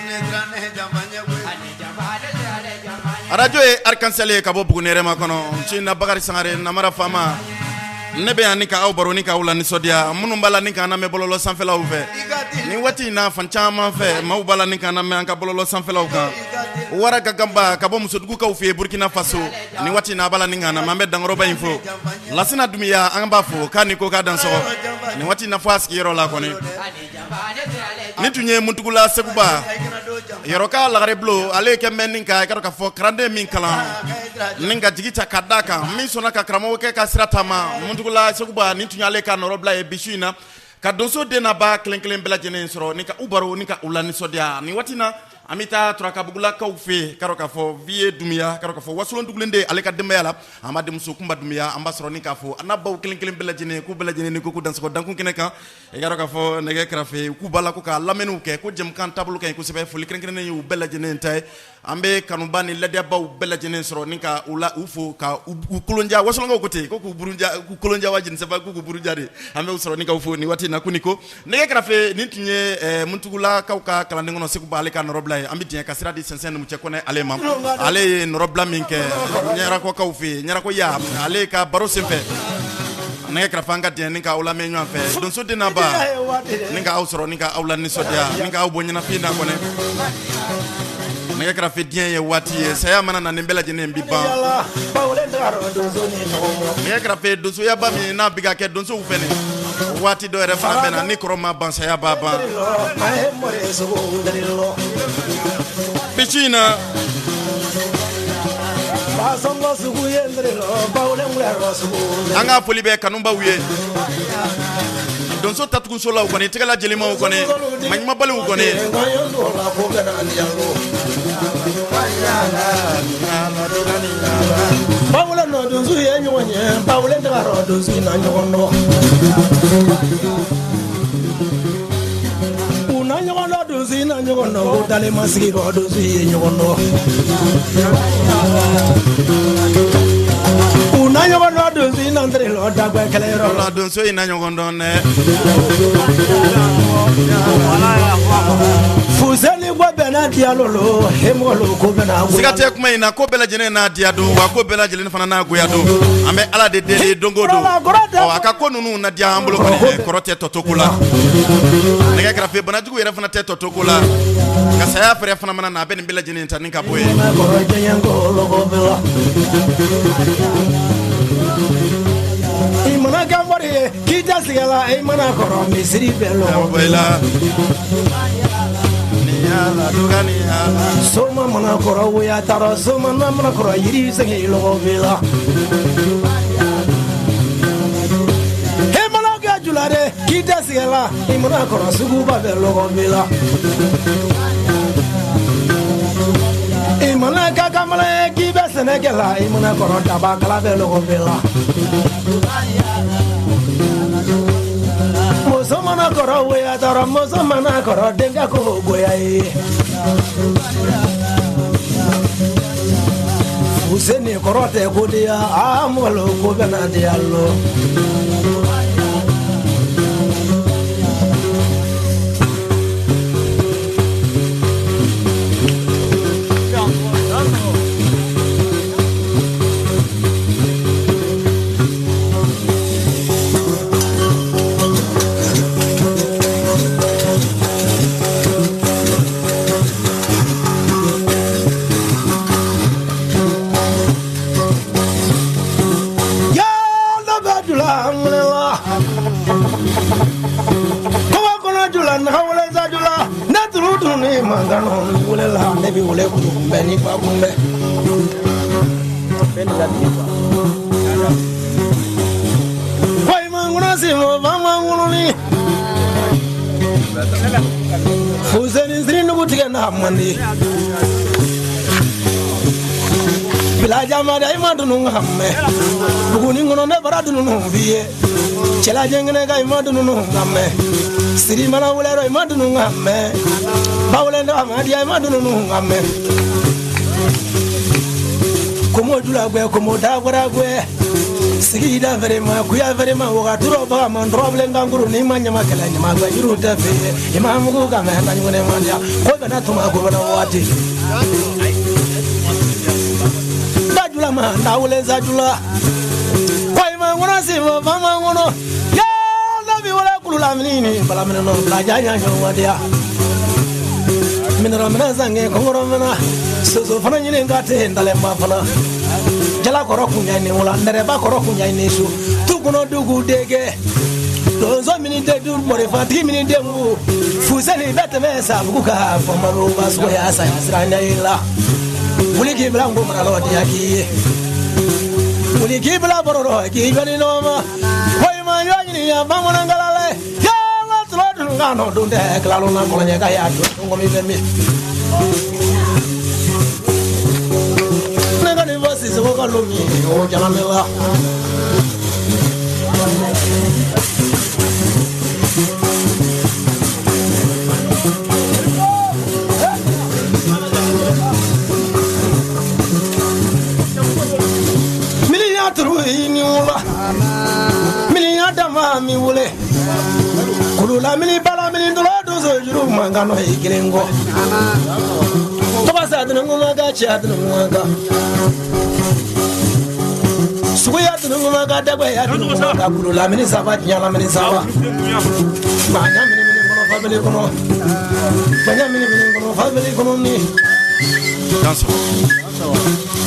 Ne siran ne janfa ɲɛ koyi. Ani janfa ne siran ne janfa ɲɛ. Arajo ye Arc-en-Ciel ye ka bɔ Buguni yɛrɛma kɔnɔ. Ci na Bakari Sangare namara faama. Ne bɛ yan ni ka aw baro ni k'aw la nisɔndiya minnu b'a la ni k'an lamɛn bɔlɔlɔ sanfɛlaw fɛ nin waati in na fan caman fɛ maaw b'a la ni k'an lamɛn an ka bɔlɔlɔ sanfɛlaw kan wara ka ganba ka bɔ musodugukaw fɛ yen Burkina Faso nin waati in na a b'a la ni k'an lamɛn an bɛ dankɔrɔba in fo Lasina Dunbiya an b'a fo k'a ni ko k'a dansɔgɔ nin waati in na fo a sigiyɔrɔ la kɔni nin tun ye Muntugula Seguba yɔrɔ ka lagare bulon ale kɛ mɛn nin kan i ka dɔn k'a fɔ kalanden min kalan ni ka jigi ta ka d'a kan min sɔnna ka karamɔgɔkɛ ka sira taama Muntugula Seguba nin tun y'ale ka nɔrɔbila ye bi su in na ka donso den n'a ba kelen kelen bɛɛ lajɛlen sɔrɔ ni ka u baro ni ka u la nisɔndiya nin waati in na an bɛ taa Turakabugulakaw fɛ yen ka dɔn k'a fɔ Viye Dunbiya ka dɔn k'a fɔ Wasolon dugulen de ale ka denbaya la an b'a denmuso Kunba Dunbiya an b'a sɔrɔ ni k'a fɔ a n'a baw kelen kelen bɛɛ lajɛlen k'u bɛɛ lajɛlen ni ko k'u dansɔgɔ dankun kɛnɛ kan i ka dɔn k'a fɔ nɛgɛ kɛrɛfɛ k'u b'a la ko ka lamɛnniw kɛ ko jɛmukan taabolo ka ɲi kosɛbɛ foli kɛrɛnkɛrɛnnen y'u bɛɛ lajɛlen ta ye an bɛ kanuba ni ladiyabaw bɛɛ lajɛlen sɔrɔ ni ka u la u fo ka u kolonja Wasolonkaw ko ten ko k'u buruja k'u kolonja wa jenisɛba k'u buruja de an bɛ u sɔrɔ ni k'u fo nin waati in na ko ni ko nɛgɛ kɛrɛfɛ nin tun ye Muntugulakaw ka kalanden kɔnɔ Seguba ale ka nɔrɔbila ye an bɛ diɲɛ ka sira di Sɛnsɛn Numucɛ Kɔnɛ ale ma ale ye nɔrɔbila min kɛ Ɲarakɔkaw fɛ yen Ɲarakɔ ya ale ka baro senfɛ nɛgɛ kɛrɛfɛ an ka diɲɛ ni k'aw lamɛn ɲɔgɔn fɛ donso den n'a ba ni ka aw sɔrɔ ni ka aw la nisɔndiya ni ka aw bɔ ɲɛnafin na kɔnɛ nɛgɛ kɛrɛfɛ diɲɛ ye waati ye saya mana na nin bɛɛ lajɛlen bi ban nɛgɛ kɛrɛfɛ donsoyaba min n'a bɛ ka kɛ donsow fɛ nin waati dɔ yɛrɛ fana bɛ na ni kɔrɔ ma ban saya b'a ban bi su in na an ka foli bɛ kanubaw ye donso tacogo kɔni tɛgɛla jelimaw kɔni maɲumabaliw kɔni Donso ye ɲɔgɔn ye donso na ɲɔgɔn u na ɲɔgɔn donso na ɲɔgɔn ko dalen ma sigi donso ye ɲɔgɔn u na ɲɔgɔn donso na nandere lɔ dagbɛ kɛlɛyɔrɔ la donso in na ɲɔgɔn dɔn dɛ. Fuseni ko bɛnna diya lolo hemɔgɔlo ko bɛnna. Siga tɛ kuma in na, ko bɛɛ lajɛlen n'a diya don, wa ko bɛɛ lajɛlen fana n'a goya don. An bɛ Ala de deli don o don. Ɔ a ka ko ninnu na diya an bolo kɔni, kɔrɔ tɛ tɔ to ko la. Nɛgɛ kɛrɛfɛ banajugu yɛrɛ fana tɛ tɔ to ko la. Nka saya fɛrɛ fana mana na, a bɛ nin bɛɛ lajɛlen ta ni ka bɔ yen. I mana kɛ mori ye k'i tɛ sigɛ la, i mana kɔrɔ misiri bɛɛ lɔgɔ la. Soma mana kɔrɔ woya taara, soma na mana kɔrɔ yiri sɛgɛn lɔgɔ b'i la. I mana kɛ jula de k'i tɛ sigɛ la, i mana kɔrɔ suguba bɛɛ lɔgɔ b'i la. I mana kɛ kamalen ye k'i bɛ sɛnɛ kɛ la, i mana kɔrɔ daba kala bɛɛ lɔgɔ b'i la. Muso mana kɔrɔ woya taara, muso mana kɔrɔ denkɛ ko goya ye. Fuseni kɔrɔ tɛ ko diya, a mɔgɔlo ko bɛna diya lɔ. Ne bi wele kulu kunbɛ ni ba kunbɛ. Koyi man kɔnɔ si mo ba man kɔnɔ ni. Fuseni siri nugu tigɛ n'a man di. Bila jamada i ma dunu ka mɛn. Buguni kɔnɔ ne bara dunu f'i ye. Cɛla jɛngɛnɛ ka i ma dunu ka mɛn. Siri mana wele i ma dunu ka mɛn. Bawole ne ma diya i ma dunu ka mɛn. Komo jula gbɛ, komo dabara gbɛ. Sigida fɛrɛ ma, kuya fɛrɛ ma, wagaturo baga man dɔrɔbilen kankuru n'i ma ɲama kɛlɛ ɲama gbɛ juru tɛ fɛ ye. I ma mugu ka mɛn na ɲɔgɔn ma diya. Ko bɛna tuma ko bɛna waati. Dajula ma, dawule zajula. Koyi ma ŋɔnɔ si ma, fa ma ŋɔnɔ. Yaa labi wala kulula mini ni bala minɛ nɔ bila ja ɲa ɲɔgɔn diya. Minɛrɔ minɛ sange kɔngɔrɔ minɛ. Soso fana ɲini ka te ntalen ba fana. Jala kɔrɔ kun ɲa ni wula, nɛrɛba kɔrɔ kun ɲa ni su. Tu kɔnɔ dugu dege. Donso mini tɛ du morifatigi mini den wo. Fuseni bɛ tɛmɛ sabugu kan, fɔnbalo ba sugu y'a saya sira ɲɛ i la. Wuli k'i bila nko maralɔ diya k'i ye. Wuli k'i bila bɔrɔrɔ k'i jɔ ni ɲɔgɔn ma. Koyi ma yɔ ɲini ya bamanan kala lɛ. Yaa n ka tulɔ dun ka nɔ dun tɛ kilalɔ na kɔlɔnjɛ ka y'a dun ko mi fɛn min. Ne ka nin fɔ Sisoko ka lomi o jala ne la. Miliya turu i ni wula. Miliya dama mi wule. Kulula mini bala mini dolo donso juru mankan nɔ i kelen kɔ. Tɔgɔ sa dununma ka cɛ dununma ka. Suguya dununma ka dɛgbɛya dununma ka kulula mini saba diɲɛ la mini saba. Gbaɲa mini mini kɔnɔ fabili kɔnɔ. Gbaɲa mini mini kɔnɔ fabili kɔnɔ ni.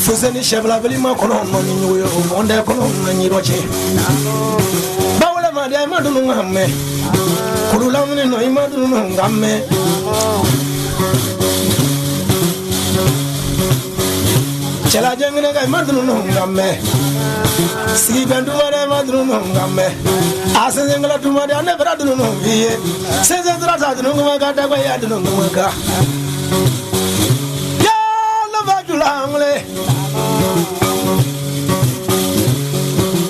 Fuseni sɛbilabili ma kɔnɔ nɔ ni ɲugu ye o bɔn tɛ kɔnɔ na ɲirɔ cɛ. Bawule ma diya i ma dunu ka mɛn. Kulula mini nɔ i ma dunu ka mɛn. Cɛla jɛngɛnɛ ka i ma dunu ka mɛn. Sigibɛn duma dɛ i ma dunu ka mɛn. A sɛnsɛnkɛla duma dɛ ne fɛrɛ dunu f'i ye. Sɛnsɛn tora sa dunu kuma ka dɛgbɛ ya dunu kuma ka. Yaa lafa jula an wele.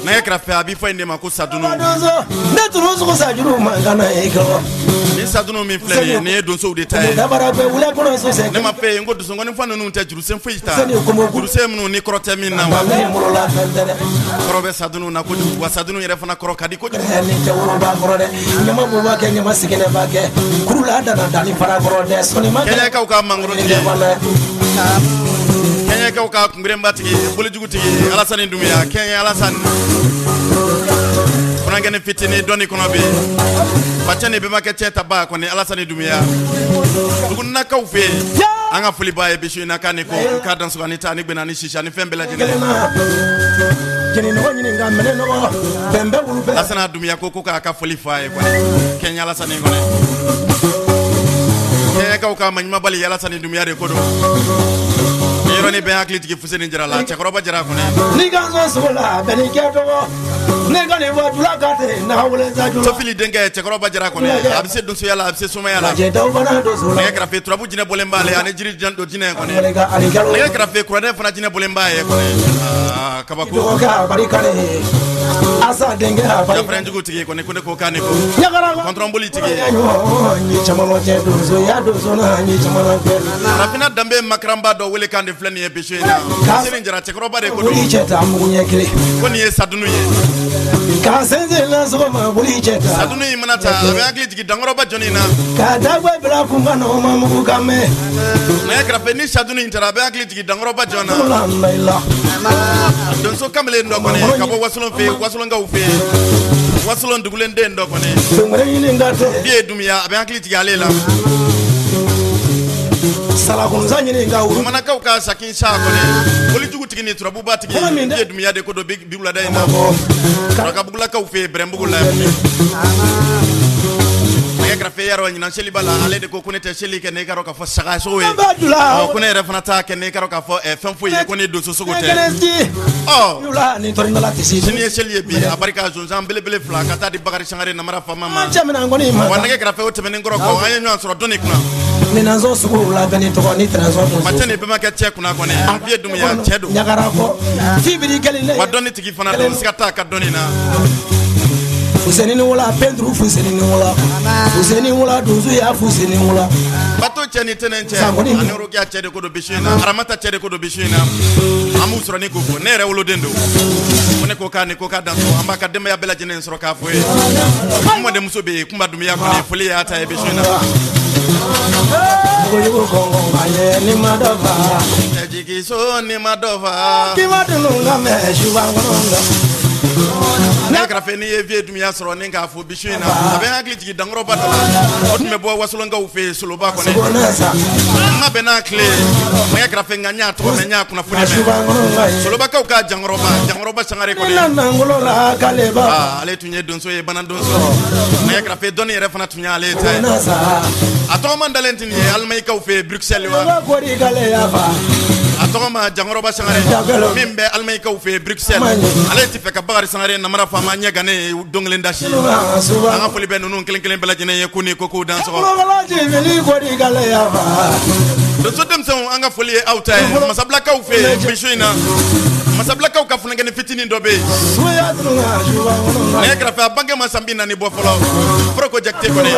Nɛgɛ kɛrɛfɛ a bɛ fɔ in de ma ko sadunu. Ne tunu sugu sajuru man kana e kɔ. Ni sadunu min filɛ nin ye, nin ye donsow de ta ye. Dabara bɛ wula kɔnɔ so sɛ. Ne ma fɛ yen ko donsokɔni fɔ ninnu tɛ jurusen foyi ta. Jurusen minnu ni kɔrɔ tɛ min na wa. Kɔrɔ bɛ sadunu na kojugu wa sadunu yɛrɛ fana kɔrɔ ka di kojugu. Ni cɛ woloba kɔrɔ dɛ, ɲama b'u kɛ ɲama siginɛ b'a kɛ. Kurula dana dani fara kɔrɔ dɛ, sɔnni ma. Kɛɲɛkaw ka mangoro tigi. Kɛɲɛkaw ka kunberenba tigi, bolijugu tigi, Alasani Dunbiya, Kɛɲɛ Alasani. Funankɛnin fitinin dɔnni kɔnɔ bɛ yen. Facɛ ni bɛnbakɛ cɛ ta ba kɔni Alasani Dunbiya. Duguninakaw fɛ yen. An ka foli b'a ye bi su in na k'a ni ko k'a dansɔgɔ ni ta ni gbɛnna ni sisi ani fɛn bɛɛ lajɛlen. Lasana Dunbiya ko k'a ka foli fɔ a ye kɔni. Kɛɲɛ Alasani kɔni. Kɛɲɛkaw ka maɲumanbali Alasani Dunbiya de ko don. Ni yɔrɔnin bɛɛ hakili jigin Fuseni Jara la, cɛkɔrɔba Jara kɔni. N'i ka sɔn sogo la, bɛɛ n'i kɛ dɔgɔ. Ne ka nin fɔ jula ka tɛ n'a wele sa jula. Sofili denkɛ cɛkɔrɔba Jara kɔni, a bɛ se donsoya la, a bɛ se somaya la. Nɛgɛ kɛrɛfɛ turabu jinɛ bɔlen b'ale ani jiri jinɛ kɔni. Nɛgɛ kɛrɛfɛ kuranɛ fana jinɛ bɔlen b'a ye kɔni. Aa kabako. Asa denkɛ a barika. Jafɛrɛnjugu tigi kɔni ko ne ko k'a ni ko. Kɔntɔrɔnboli tigi. Farafinna danbe makaranba dɔ wele kan de filɛ nin ye bi su in na. Fuseni Jara cɛkɔrɔba de ko don. Ko nin ye sadunu ye. Ka sensen la sɔgɔma boli cɛ ta. Sadunu in mana ta a bɛ hakili jigin dankɔrɔba jɔnni na. Ka dagbe bila kun ka nɔgɔ ma mugu kan mɛn. Nɛgɛ kɛrɛfɛ ni sadunu in taara a bɛ hakili jigin dankɔrɔba jɔn na. Donso kamalen dɔ kɔni ka bɔ wasolon fɛ yen, wasolonkaw fɛ yen. Wasolon dugulen den dɔ kɔni. Biye Dunbiya a bɛ hakili jigin ale la. Salakunsa ɲini ka wuru. Bamanankaw ka sakin sa kɔni. Bolijugu tigi ni turabuba tigi. Biye Dunbiya de ko don bi wulada in na. Surakabugulakaw fɛ yen Bɛrɛnbugu la. Nɛgɛ kɛrɛfɛ yarɔ ɲinan seliba la ale de ko ko ne tɛ seli kɛ ne ka dɔn k'a fɔ saga sogo ye. Ɔ ko ne yɛrɛ fana t'a kɛ ne ka dɔn k'a fɔ fɛn foyi ye ko ne donso sogo tɛ. Ɔ sini ye seli ye bi a barika zonzan belebele fila ka taa di Bakari Sangare Namara faama ma. Wa nɛgɛ kɛrɛfɛ o tɛmɛnen kɔrɔ kɔ an ye ɲɔgɔn sɔrɔ dɔnni kunna. Minɛnso sugu la bɛɛ ni tɔgɔ ni tɛnɛnso. Facɛ ni bɛnbakɛ cɛ kunna kɔni Biye Dunbiya cɛ don. Ɲagara kɔ fibiri kelen. Wa dɔnni tigi fana don siga t'a ka dɔnni na. Fuseni ni wula peinture fuseni ni wula fuseni wula donso ya fuseni wula. Bato cɛ ni tɛnɛn cɛ ani Rokiya cɛ de ko don bi su in na Aramata cɛ de ko don bi su in na an b'u sɔrɔ ni ko fo ne yɛrɛ woloden don ko ne ko k'a ni ko k'a danso an b'a ka denbaya bɛɛ lajɛlen sɔrɔ k'a fo ye n mɔdenmuso bɛ yen Kunba Dunbiya kɔni foli y'a ta ye bi su in na. Jigi so ni ma dɔ fa. K'i ma dunu ka mɛn suba kɔnɔ. Nɛgɛ kɛrɛfɛ n'i ye Vieux Dunbiya sɔrɔ ni k'a fo bi su in na a bɛ n hakili jigin dankɔrɔba dɔ la o tun bɛ bɔ wasolonkaw fɛ yen Soloba kɔni n ma bɛn n'a tile nɛgɛ kɛrɛfɛ nka n y'a tɔgɔ mɛn n y'a kunnafoni mɛn Solobakaw ka jankɔrɔba jankɔrɔba Sangare kɔni ale tun ye donso ye bana donso nɛgɛ kɛrɛfɛ dɔnni yɛrɛ fana tun y'ale ta ye a tɔgɔ man dalen tɛ nin ye Alimayikaw fɛ yen Bruxelles wa a tɔgɔ ma jankɔrɔba Sangare min bɛ Alimayikaw fɛ yen Bruxelles ale tɛ fɛ ka Bakari Sangare Namara faama ɲɛ gannen don kelen dasi an ka foli bɛ ninnu kelen kelen bɛɛ lajɛlen ye ko ni ko k'u dansɔgɔ donso denmisɛnw an ka foli ye aw ta ye Masabilakaw fɛ yen bi su in na Masabilakaw ka funankɛnin fitinin dɔ bɛ yen nɛgɛ kɛrɛfɛ a bange ma san 40 bɔ fɔlɔ Foroko Jakite kɔni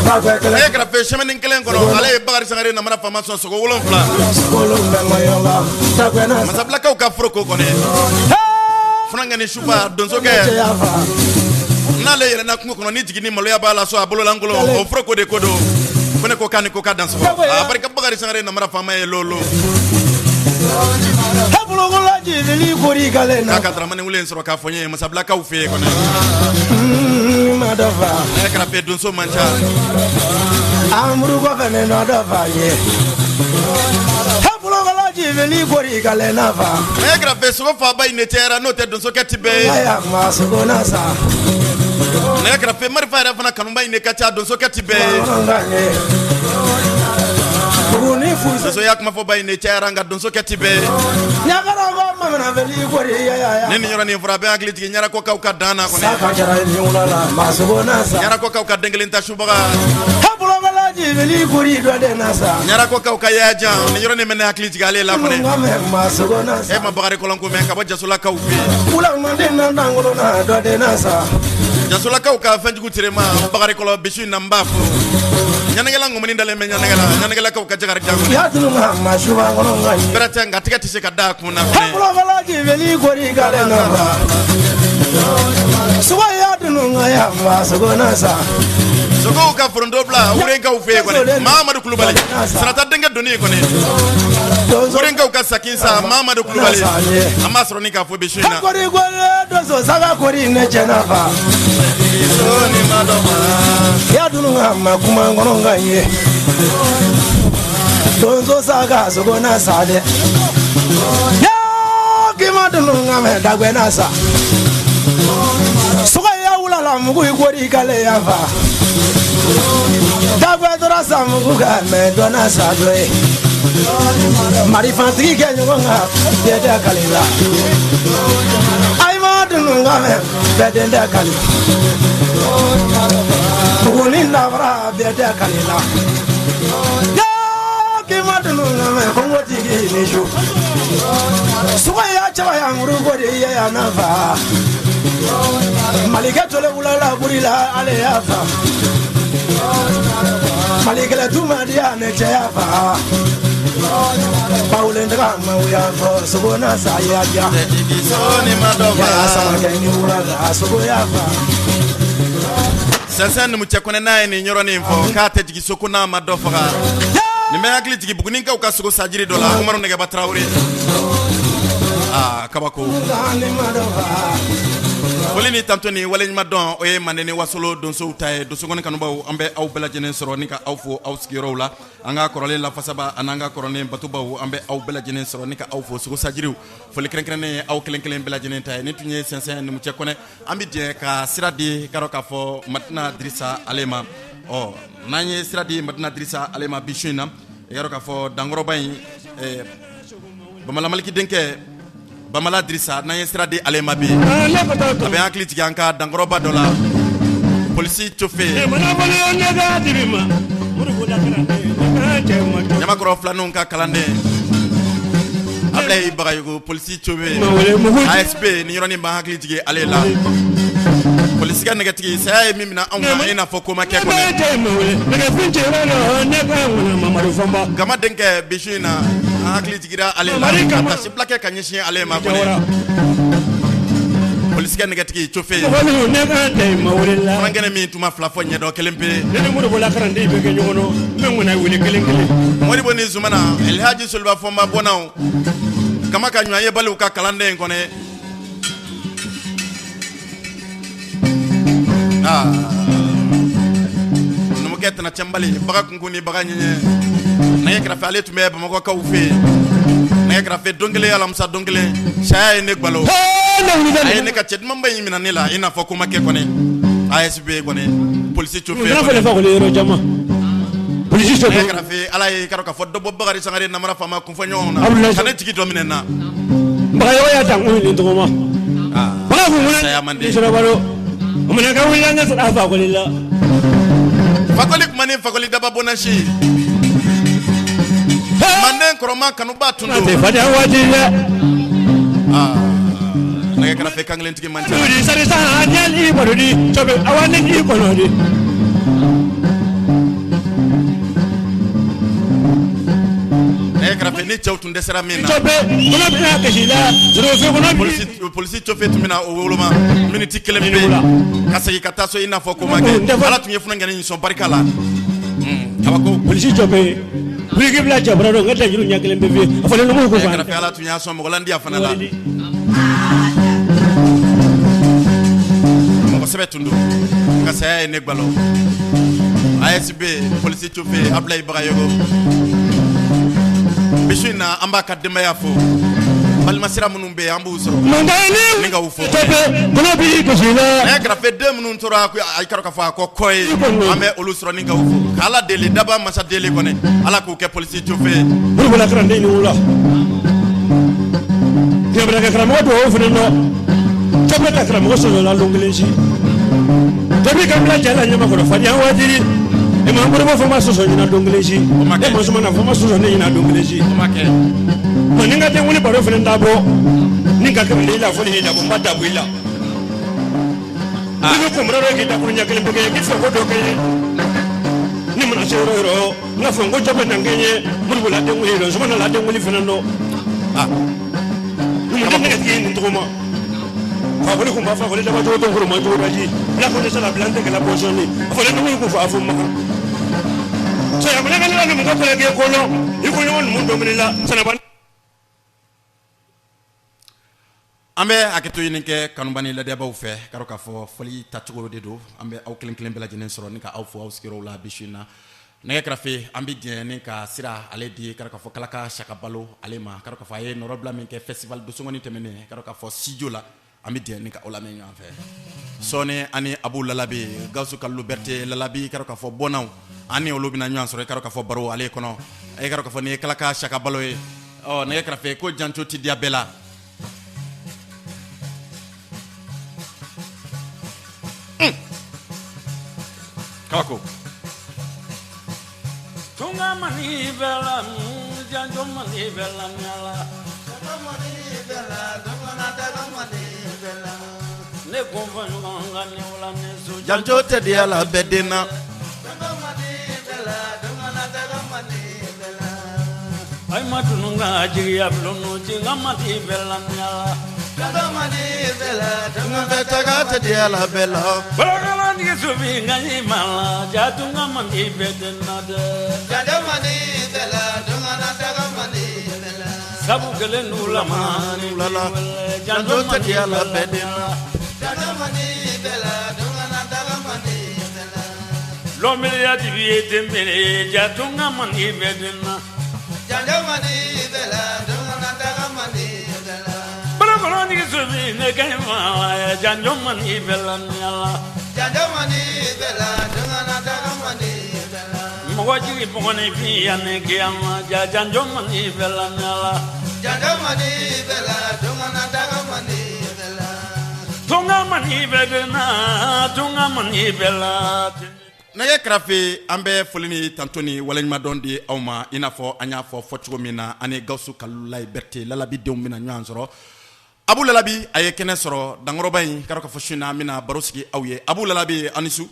nɛgɛ kɛrɛfɛ semaine kelen kɔnɔ ale ye Bakari Sangare Namara faama sɔn sogo 7 Masabilakaw ka Foroko kɔni funankɛnin suba donsokɛ n'ale yɛlɛnna kungo kɔnɔ ni jigin ni maloya b'a la so a bololankolon o Foroko de ko don ko ne ko k'a ni ko k'a dansɔgɔ a barika Bakari Sangare Namara faama ye lolo k'a ka Daramani wele sɔrɔ k'a fɔ n ye Masabilakaw fɛ yen kɔni nɛgɛ kɛrɛfɛ donso man ca nɛgɛ kɛrɛfɛ sogo faaba in de cayara n'o tɛ donsokɛ tɛ bɛɛ ye nɛgɛ kɛrɛfɛ marifa yɛrɛ fana kanuba in de ka ca donsokɛ tɛ bɛɛ ye donsoya kumafɔba in de cayara nka donsokɛ tɛ bɛɛ ye ni nin yɔrɔnin fɔra a bɛ hakili jigin ɲarakɔkaw ka dan na kɔni ɲarakɔkaw ka den kelen ta subaga Ɲarakɔkaw ka yajan ni yɔrɔ nin bɛ ne hakili jigin ale la kɔni. E ma Bakari Kɔlɔnko mɛn ka bɔ Jasolakaw fɛ yen. Jasolakaw ka fɛnjugu terema Bakari Kɔlɔ bisu in na n b'a fo. Ɲanigɛla ŋɔmini dalen bɛ ɲanigɛla ɲanigɛlakaw ka Jakarija kɔni. Bɛrɛ tɛ nka tigɛ tɛ se ka da a kun na kɔni. Sogow ka foronto bila Wurenkaw fɛ yen kɔni. Mahamadu Kulubali Sarata denkɛ doni kɔni. Wurenkaw ka sakinsa Mahamadu Kulubali an b'a sɔrɔ ni k'a fɔ bi su in na. Donso saga sogo na sa dɛ k'i ma dunu ka mɛ dagbɛ na sa sogo ya wula la mugu i kori k'ale ya fa dagbɛ tora sa mugu ka mɛ dɔ na sa dɔ ye marifatigi kɛ ɲɔgɔn kan bɛɛ tɛ kale la ayi ma dunu ka mɛ bɛɛ den tɛ kale buguni dabara bɛɛ tɛ kale la k'i ma dunu ka mɛ kɔngɔtigi ni su sogo ya cɛba ya muru ko de ye ya nafa malikɛ tole wulala buri la ale y'a fa malikɛlɛ tuma di ya ne cɛ y'a fa bawulen daga ma ya fɔ sogo na sa ya ja ya samakɛ ni wula la sogo y'a fa. Sɛnsɛn numucɛ kɔnɛ n'a ye nin yɔrɔnin fɔ k'a tɛ jigin so ko n'a ma dɔ faga. Nin bɛ hakili jigin Buguninkaw ka sogo sajiri dɔ la Umaru Nɛgɛba Tarawele. Aa kabako. Foli ni tanto ni waleɲuman dɔn o ye Manden ni Wasolo donsow ta ye. Donsokɔni kanubaw an bɛ aw bɛɛ lajɛlen sɔrɔ ni ka aw fo aw sigiyɔrɔw la. An ka kɔrɔlen lafasaba ani an ka kɔrɔlen batobaw an bɛ aw bɛɛ lajɛlen sɔrɔ ni ka aw fo sogo sajiriw. Foli kɛrɛnkɛrɛnnen ye aw kelen kelen bɛɛ lajɛlen ta ye. Nin tun ye Sɛnsɛn numucɛ kɔnɛ. An bɛ jɛ ka sira di ka k'a fɔ Madina Dirisa ale ma. Ɔ n'an ye sira di Madina Dirisa ale ma bi su in na, i y'a dɔn k'a fɔ dankɔrɔba in Bamala Maliki denkɛ Bamala Dirisa n'an ye sira di ale ma bi, a bɛ hakili jigin an ka dankɔrɔba dɔ la, polisi cofe Ɲamakɔrɔ filaninw ka kalanden Abulayi Bagayogo polisi cofe ASP ni yɔrɔnin b'an hakili jigin ale la. Polisi ka nɛgɛtigi saya ye min minɛ anw na i n'a fɔ ko ma kɛ kɔni. Gama denkɛ bi su in na an hakili jiginra ale la ka taasibila kɛ ka ɲɛsin ale ma kɔni. Polisi ka nɛgɛtigi cofe furankɛnɛ min tun ma fila fɔ ɲɛdɔn kelen pe. Modibo ni Zumana Elhaji Soliba Fɔnba bɔnnaw Gama ka ɲɔgɔn yebaliw ka kalanden kɔni. Numukɛ tɛna cɛbali baga kunkun ni baga ɲɛɲɛ nɛgɛ kɛrɛfɛ ale tun bɛ Bamakɔkaw fɛ yen nɛgɛ kɛrɛfɛ don kelen alamisa don kelen saya ye ne galo a ye ne ka cɛ dumanba in minɛ ne la i n'a fɔ ko ma kɛ kɔni ASP kɔni polisi cofe nɛgɛ kɛrɛfɛ ala ye k'a fɔ dɔ bɔ Bakari Sangare namara faama kunfɔ ɲɔgɔn na ka ne jigi dɔ minɛ n na Bagayogo y'a ta kun ni tɔgɔma baga kun saya man di o ka wuli ne sɔrɔ a fakoli la fakoli kuma ni fakoli daba bɔnasi manden kɔrɔma kanuba tun don tɛ fadenya waati dɛ nɛgɛ kɛrɛfɛ kankelentigi man ca sari sa ɲali kɔnɔ di cɔbe awa ne k'i kɔnɔ di nɛgɛ kɛrɛfɛ ni cɛw tun dɛsɛra min na polisi cofe tun bɛna o woloma miniti kelen pe ka segin ka taa so i n'a fɔ ko ma kɛ ala tun ye funankɛnin in sɔn barika la kabako polisi cofe wuli bila cɛbara dɔn n ka dajuru ɲɛ kelen bɛ a fɔlen numu ko kɛrɛfɛ ala tun y'a sɔn mɔgɔlandiya fana la mɔgɔ sɛbɛ tun don nka saya ye ne gbalo ASP polisi cofe Abulayi Bagayogo bi su in na an b'a ka denbaya fo balimasira minnu bɛ yen an b'u sɔrɔ ni ka u fo nɛgɛ kɛrɛfɛ den minnu tora a k'a fɔ a kɔ kɔ ye an bɛ olu sɔrɔ ni ka u fo k'ala deli daba masa deli kɔni ala k'u kɛ polisi cofe ye karamɔgɔ dɔw fana nɔ cofe ka karamɔgɔ sɔrɔ la lon kelen si tobi ka bila cɛ la ɲamakɔrɔ fadenya waati E ma moribo fo ma sɔsɔ ɲina don kelen si e ma sumana fo ma sɔsɔ ne ɲina don kelen si ma ni n ka denkundi baro fana dabɔ ni ka kɛmɛ i la fo ni dabɔ n ba dabɔ i la i bɛ kunbara dɔ k'i dakuru ɲɛ kelen bɛ kɛ k'i fɛ ko dɔ kɛ ye ni mana se yɔrɔ yɔrɔ n ka fɔ n ko jɔ bɛ na kɛ ye moribo la denkundi dɔn sumana la denkundi fana dɔn numuden nɛgɛtigi ye nin tɔgɔ ma fakoli kun b'a fakoli daba cogo to foroma cogo daji bila ko ne sala bila n tɛ kɛlɛ bɔsɔn ni a fɔlen numu kun fa fo makan sayamana ka ne la numu ka kɛlɛ kɛ kɔnɔ i ko ɲɔgɔn numu dɔnkili la sanaba. An bɛ hakɛto ɲini kɛ kanubani ladiyabaw fɛ k'a fɔ fɔli tacogo de don. An bɛ aw kelen kelen bɛɛ lajɛlen sɔrɔ ni ka aw fo aw sigiyɔrɔw la bi su in na. Nɛgɛ kɛrɛfɛ an bɛ jɛ ni ka sira ale di k'a fɔ Kalaka Saka Balo ale ma k'a fɔ a ye nɔrɔbila min kɛ festival Dosongoni tɛmɛnen k'a fɔ studio la an bɛ jɛ ni ka aw lamɛn ɲɔgɔn fɛ. Sɔɔni ani Abu Lalabi Gawusu Kalilu Berete Lalabi k'a fɔ bɔnnaw ani olu bɛna ɲɔgɔn sɔrɔ k'a fɔ baro ale kɔnɔ k'a fɔ nin ye Kalaka Saka Balo ye. Ɔ nɛgɛ kɛrɛfɛ ko janto ti diya bɛɛ la. Kabako. Tunga mani bela, janjo mani bela nyala. Tunga mani bela, tunga na mani bela. Ne konfa nyonga ne wala ne so. Janjo te dia la bedena. Tunga mani bela, tunga na mani bela. Ay matunga jiya blono jinga mani bela nyala. Tunga mani bela, tunga betaga te dia la bela. Balakala ni subi ngani mala, jatunga mani bedena de. Janjo mani bela, tunga na mani bela. Sabu kele nula mani nula, janjo te dia la bedena. Janjo mani bela, tunga na mani bela. Lomele ya dibi tembele, jatunga mani bedena. Janjo mani bela, tunga na mani bela. Balakala ni subi ne kai mala, janjo mani bela nyala. Janjo mani bela, tunga na mani bela. Mɔgɔ jigi mɔgɔninfin yanni kiyama, ja janjo mani bela nyala. Janjo mani bela, tunga na mani bela. Tunga mani bedena, tunga mani bela. Nɛgɛ kɛrɛfɛ an bɛ foli ni tanto ni waleɲumandɔn di aw ma i n'a fɔ an y'a fɔ fɔcogo min na ani Gawusu Kalilulayi Berete Lalabi denw bɛna ɲɔgɔn sɔrɔ. Abu Lalabi a ye kɛnɛ sɔrɔ dankɔrɔba in k'a fɔ su in na an bɛna baro sigi aw ye. Abu Lalabi aw ni su.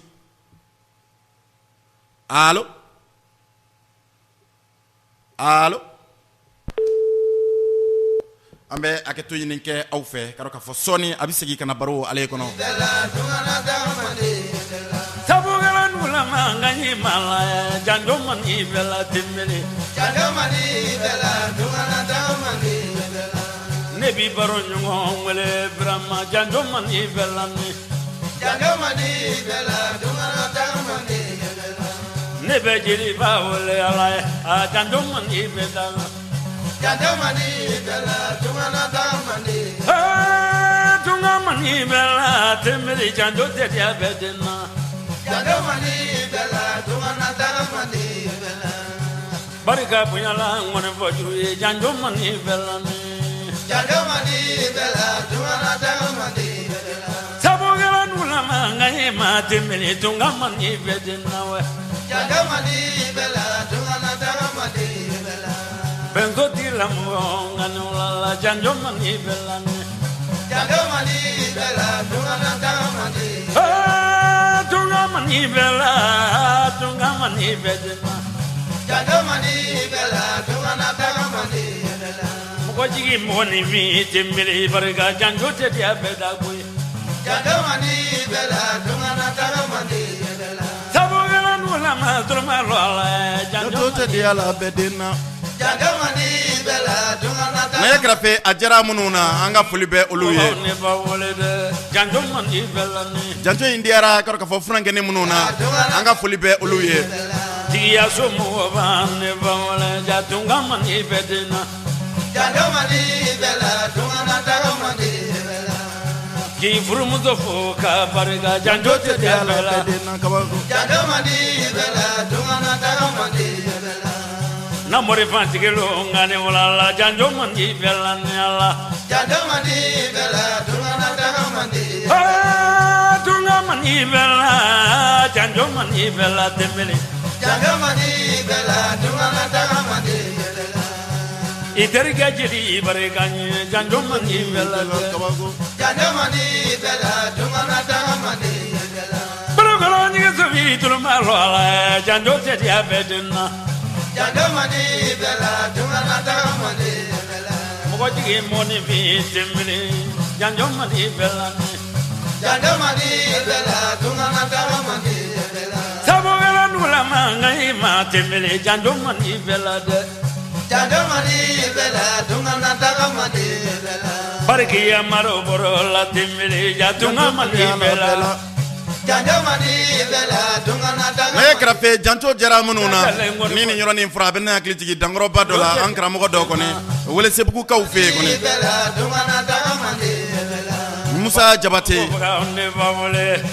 Allo allo an bɛ hakɛto ɲini kɛ aw fɛ k'a fɔ sɔɔni a bɛ segin ka na baro ale kɔnɔ. Sabukɛla nulama nka mala janjo mani bela tembele. Janjo mani bela tunga na mani bela. Ne bi baro ɲɔgɔn wele Birama janjo mani bela ne. Janjo mani bela tunga na mani bela. Ne bɛ jeliba wele Ala ye a janjo mani bela. Janjo mani bela tunga na mani. Tunga mani bela tembele janjo tɛ diya bɛɛ den na. Janjo mani bela tunga na mani bela. Barika bonya la ŋɔni fɔ juru ye janjo mani bela ne. Janjo mani bela tunga na mani bela. Sabukɛla nulama nka ye ma tembele tunga mani bɛɛ den na wɛ. Janjo mani bela tunga na mani bela. Benzo tigilamɔgɔ nka ne wulala janjo mani bela ne. Janjo mani bela tunga na mani. Tunga mani bela tunga mani bɛɛ den na. Janjo mani bela tunga na mani bela. Mɔgɔ jigi mɔgɔninfin tembele barika janjo tɛ diya bɛɛ da koyi. Janjo mani bela tunga na mani bela. Sabukɛla nulama dɔrɔmɛ lɔ a la janjo tɛ diya la bɛɛ den na. Janjo mani bela tunga na. Nɛgɛ kɛrɛfɛ a diyara minnu na an ka foli bɛ olu ye. Ne ba wele dɛ janjo mani bela ne. Janjo in diyara k'a fɔ funankɛnin minnu na an ka foli bɛ olu ye. Jigiya so mɔgɔ b'a ne ba wele ja tunga mani bɛɛ den na. Janjo mani bela tunga na mani bela. K'i furumuso fo ka barika janjo tɛ diya bɛɛ la. Janjo mani bela tunga na mani bela. Na mori fantigelo nka ne wulala janjo mani bela ne ala. Janjo mani bela tunga na mani. Tunga mani bela janjo mani bela tembele. I terikɛ jeli barika ɲi janjo man di bɛɛ la dɛ. Bolokɔrɔ ɲigiso bi tuloma lɔ a la janjo tɛ diya bɛɛ den na. Mɔgɔ jigi mɔni fi tɛmɛni janjo man di bɛɛ la dɛ. Sabukɛla nugulama nka i ma tɛmɛni janjo man di bɛɛ la dɛ. Barikiya maro bɔrɔ la tɛmɛni jatunga man di bɛɛ la. Nɛgɛ kɛrɛfɛ janto jɛra minnu na ni nin yɔrɔnin fɔra a bɛ ne hakili jigin dankɔrɔba dɔ la, an karamɔgɔ dɔ kɔni Welesebugukaw fɛ yen kɔni, Musa Jabate.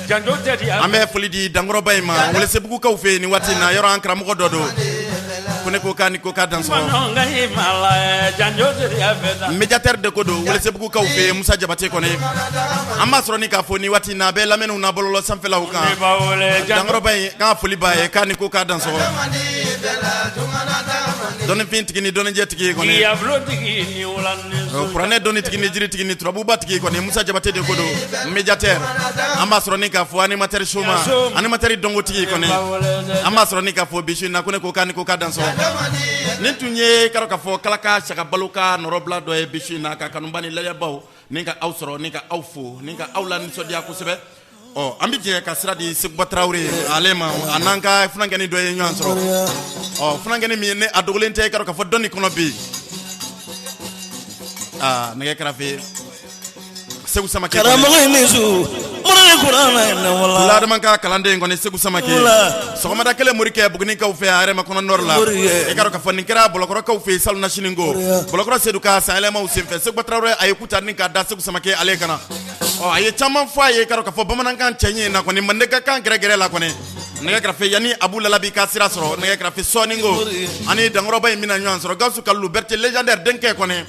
Janjo tɛ diya. An bɛ foli di dankɔrɔba in ma Welesebugukaw fɛ yen nin waati in na, yɔrɔ an karamɔgɔ dɔ don ko ne ko k'a ni ko k'a dansɔgɔ. Nka i ma la janjo tɛ diya bɛɛ la. Médiateur de ko don Welesebugukaw fɛ yen, Musa Jabate kɔni, an b'a sɔrɔ ni k'a fɔ nin waati in na a bɛ lamɛnniw na bɔlɔlɔ sanfɛlaw kan. Ne b'a wele janjo. Dankɔrɔba in k'a foli b'a ye k'a ni ko k'a dansɔgɔ. Dɔnnifin tigi ni dɔnnijɛ tigi kɔni, Yafulotigi ni wula ni so. Kuranɛ dɔnni tigi ni jiri tigi ni turabuba tigi kɔni, Musa Jabate de ko don médiateur. An b'a sɔrɔ ni k'a fɔ animateur soma, animateur dɔnkotigi kɔni, an b'a sɔrɔ ni k'a fɔ bisu in na ko ne ko k'a ni ko k'a dansɔgɔ. Nin tun ye karɔ k'a fɔ Kalaka Sagabalo ka nɔrɔbila dɔ ye bisu in na, ka kanuba ni lajɛbaw ni ka aw sɔrɔ ni ka aw fo ni ka aw la nisɔndiya kosɛbɛ. Ɔ, an bɛ jɛ ka sira di Seguba Tarawele ale ma, a n'an ka funankɛnin dɔ ye ɲɔgɔn sɔrɔ. Ɔ, funankɛnin min ne a dogolen tɛ karɔ k'a fɔ dɔnni kɔnɔ bi. Aa, nɛgɛ kɛrɛfɛ Segu Samake kɔni. Karamɔgɔ ni su mori ni kuranɛ na wala. Adama ka kalanden kɔni Segu Samake, sɔgɔmada kelen morikɛ Bugunikaw fɛ a yɛrɛ ma kɔnɔ nɔrɔ la. I ka dɔn k'a fɔ nin kɛra Bɔlɔkɔrɔkaw fɛ yen salon sini ko Bɔlɔkɔrɔ Sedu ka sanyɛlɛmaw senfɛ, Seguba Tarawele a ye ku ta ni k'a da Segu Samake ale kana. Ɔ, a ye caman fɔ a ye ka dɔn k'a fɔ bamanankan cɛɲi na kɔni, mandenka kan gɛrɛgɛrɛ la kɔni. Nɛgɛ kɛrɛfɛ yanni Abu Lalabi ka sira sɔrɔ, nɛgɛ kɛrɛfɛ sɔɔni ko ani dankɔrɔba in bɛna ɲɔgɔn sɔrɔ. Gawusu Kalilu Berete légendaire denkɛ kɔni,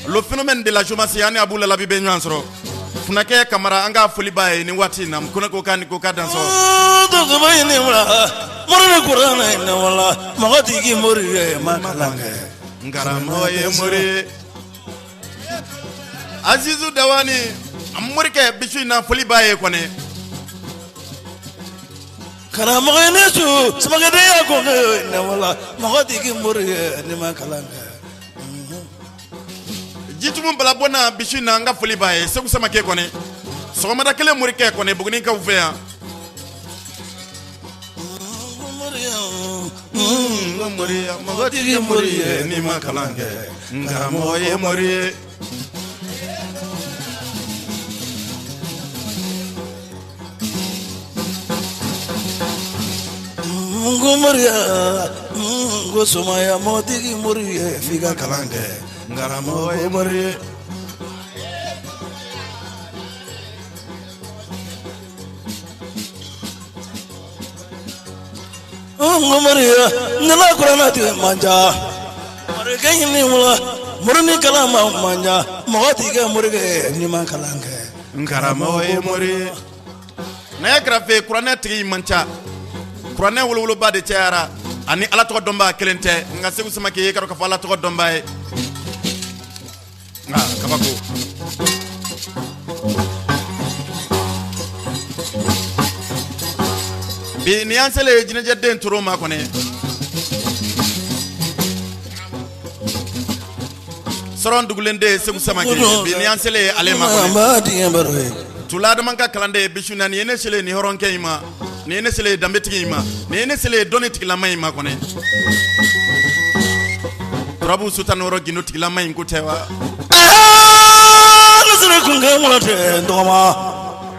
le phénomène de la géomancie, ani Abu Lalabi bɛ ɲɔgɔn sɔrɔ. Funakɛ Kamara, an ka foli b'a ye nin waati in na, ko ne ko k'a ni ko k'a dansɔgɔ. Donsoba ni wula mori ni kuranɛ na wala mɔgɔ tigi mori ye ma kalan kɛ. N karamɔgɔ ye mori ye. Azizu Dawani morikɛ, bisu in na foli b'a ye kɔni. Karamɔgɔ ni su samakɛdenya ko na wala mɔgɔ tigi mori ye ni ma kalan kɛ. Jitumu balabonna, bisu in na an ka foli b'a ye. Segu Samake kɔni, sɔgɔmada kelen morikɛ kɔni Bugunikaw fɛ yan. Mɔgɔ tigi mori ye n'i ma kalan kɛ, n karamɔgɔ ye mori ye. N ko moriya, n ko somaya, mɔgɔ tigi mori ye f'i ka kalan kɛ. N karamɔgɔ ye mori ye. N ko moriya, ne la kuranɛ tigi man ca. Morikɛ ɲini wula mori ni kalan ma man ca, mɔgɔ t'i kɛ morikɛ ye n'i ma kalan kɛ. N karamɔgɔ ye mori ye. Nɛgɛ kɛrɛfɛ kuranɛ tigi man ca, kuranɛ wolowoloba de cayara ani ala tɔgɔ dɔnbaa kelen tɛ, nka Segu Samake ye ka dɔn k'a fɔ ala tɔgɔ dɔnbaa ye. Nka kabako. Bi nin y'an selen ye jinɛjɛden toro ma kɔni. Sɔrɔ dugulen de Segu Samake, bi nin y'an selen ye ale ma kɔni. An b'a diɲɛ baro ye. Tula Adama ka kalanden, bisu na nin ye ne selen nin hɔrɔnkɛ in ma, nin ye ne selen danbetigi in ma, nin ye ne selen dɔnni tigilama in ma kɔni. Turabu su 16 gindo tigilama in ko tɛ wa? Aa, ne sera kunkɛ wala tɛ n tɔgɔma.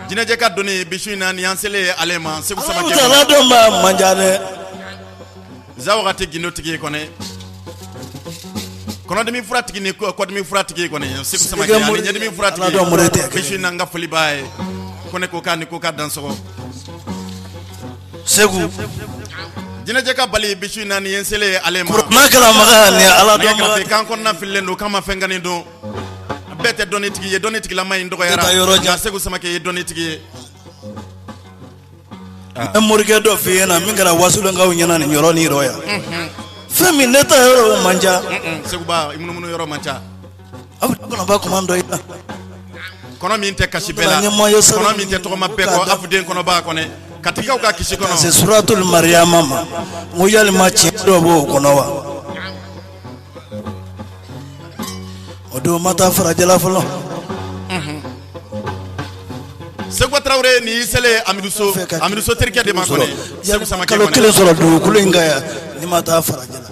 Jinɛjɛ ka dɔnni, bisu in na nin y'an selen ale ma Segu Samake. Ala dɔn b'a man ca dɛ. Za wagati gindo tigi kɔni, kɔnɔdimi fura tigi ni kɔdimi fura tigi kɔni, Segu Samake, ani ɲɛdimi fura tigi. Ala dɔn mori tɛ kelen. Bisu in na n ka foli b'a ye ko ne ko k'a ni ko k'a dansɔgɔ. Segu. Jinɛjɛ ka bali, bisu in na nin ye n selen ale ma. N'a kalanbaga ni ala Nɛgɛ dɔn kɛrɛfɛ kan kɔnɔna fililen don k'a ma fɛn kani don. Bɛɛ tɛ dɔnni tigi ye, dɔnni tigilama in dɔgɔyara. Tɛ taa yɔrɔ jan. Nka Segu Samake ye dɔnni tigi ye. N morikɛ dɔ f'i ɲɛna min kɛra wasolonkaw ɲɛna nin yɔrɔ nin yɔrɔ yan. Fɛn min ne ta yɔrɔ man ca. Seguba i munumunu yɔrɔ man ca. Aw bɛ kɔnɔba kuma dɔ i la. Kɔnɔ min tɛ kasi bɛɛ la, kɔnɔ min tɛ tɔgɔma bɛɛ kɔ, afuden kɔnɔba kɔnɛ katikaw ka kisi kɔnɔ. Se suratul mariyama ma n ko yalima tiɲɛ dɔ b'o kɔnɔ wa? O don ma taa farajɛla fɔlɔ. Seguba Tarawele ni y'i selen Amidu So, Amidu So terikɛ de ma kɔnɛ. Segu Samakɛ kalo kelen sɔrɔ dugukolo in kan yan ni ma taa farajɛla.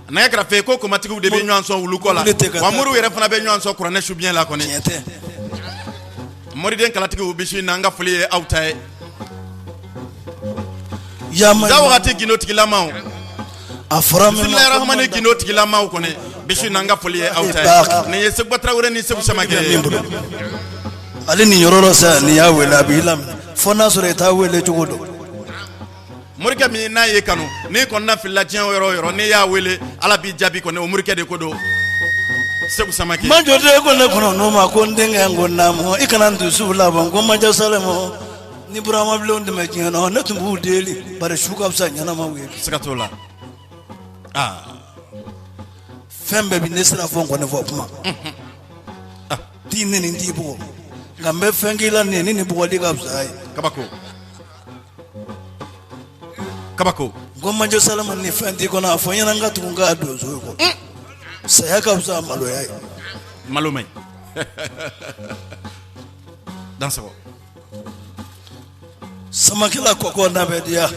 Nɛgɛ kɛrɛfɛ ko komatigiw de bɛ ɲɔgɔn sɔn wulukɔ la, wa moriw yɛrɛ fana bɛ ɲɔgɔn sɔn kuranɛ subiɲɛ la kɔni. Tiɲɛ tɛ. Moriden kalatigiw bi su in na an ka foli ye aw ta ye. Da wagati gindo tigilamaw. A fɔra min ma. Bisimilahi rahamani gindo tigilamaw kɔni bi su in na an ka foli ye aw ta ye. Nin ye Seguba Tarawele ni Segu Samakɛ ye. Ale nin yɔrɔ la sa n'i y'a wele a b'i laminɛ fo n'a sɔrɔ i t'a wele cogo dɔn. Morikɛ min n'a ye kanu n'i kɔnɔna filila diɲɛ yɔrɔ o yɔrɔ n'i y'a wele Ala b'i jaabi kɔni o morikɛ de ko don Segu Samakɛ. Majɔ den ko ne kɔnɔ n'o ma ko n denkɛ n ko naamu i kana n dusu labɔ n ko Majɔ Salɛmu ni Burama Bilenw tun bɛ diɲɛ na ne tun b'u deli bari su ka fisa ɲɛnamaw ye. Siga t'o la. Aa. Fɛn bɛɛ bɛ ne sira fɔ n kɔni fɔ kuma. T'i nɛni n t'i bugɔ nka n bɛ fɛn k'i la nɛni ni bugɔli ka fisa ye. Kabako. Kabako. N ko Majɔ Salɛmu ni fɛn t'i kɔnɔ a fɔ n ɲɛna n ka tugu n ka donso kɔ. Saya ka fisa maloya ye. Malo man ɲi. Dansɔgɔ. Samakɛla kɔkɔ na bɛ diya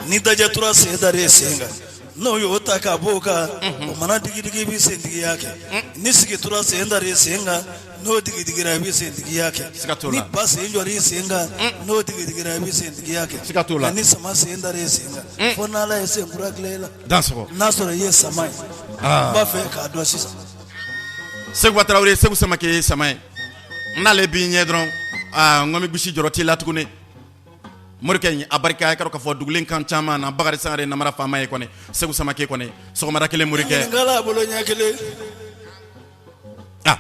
ni dajɛ tura sen dar'i sen kan n'o y'o ta k'a b'o kan o mana digidigi i bɛ sentigiya kɛ ni sigi tura sen dar'i sen kan n'o digidigira i bɛ sentigiya kɛ ni ba sen jɔr'i sen kan n'o digidigira i bɛ sentigiya kɛ ni sama sen dar'i sen kan fo n'Ala ye sen kura dilan i la n'a sɔrɔ i ye sama ye n b'a fɛ k'a dɔn sisan. Seguba Tarawele Segu Samakɛ ye sama ye. N'ale b'i ɲɛ dɔrɔn aa ŋɔmi gosi jɔrɔ t'i la tuguni morikɛ in a barika i k'a dɔn k'a fɔ dugulen kan caman na Bakari Sangare namara faama ye kɔni Segu Samakɛ kɔni sɔgɔmada kelen morikɛ bolo ɲɛ kelen ah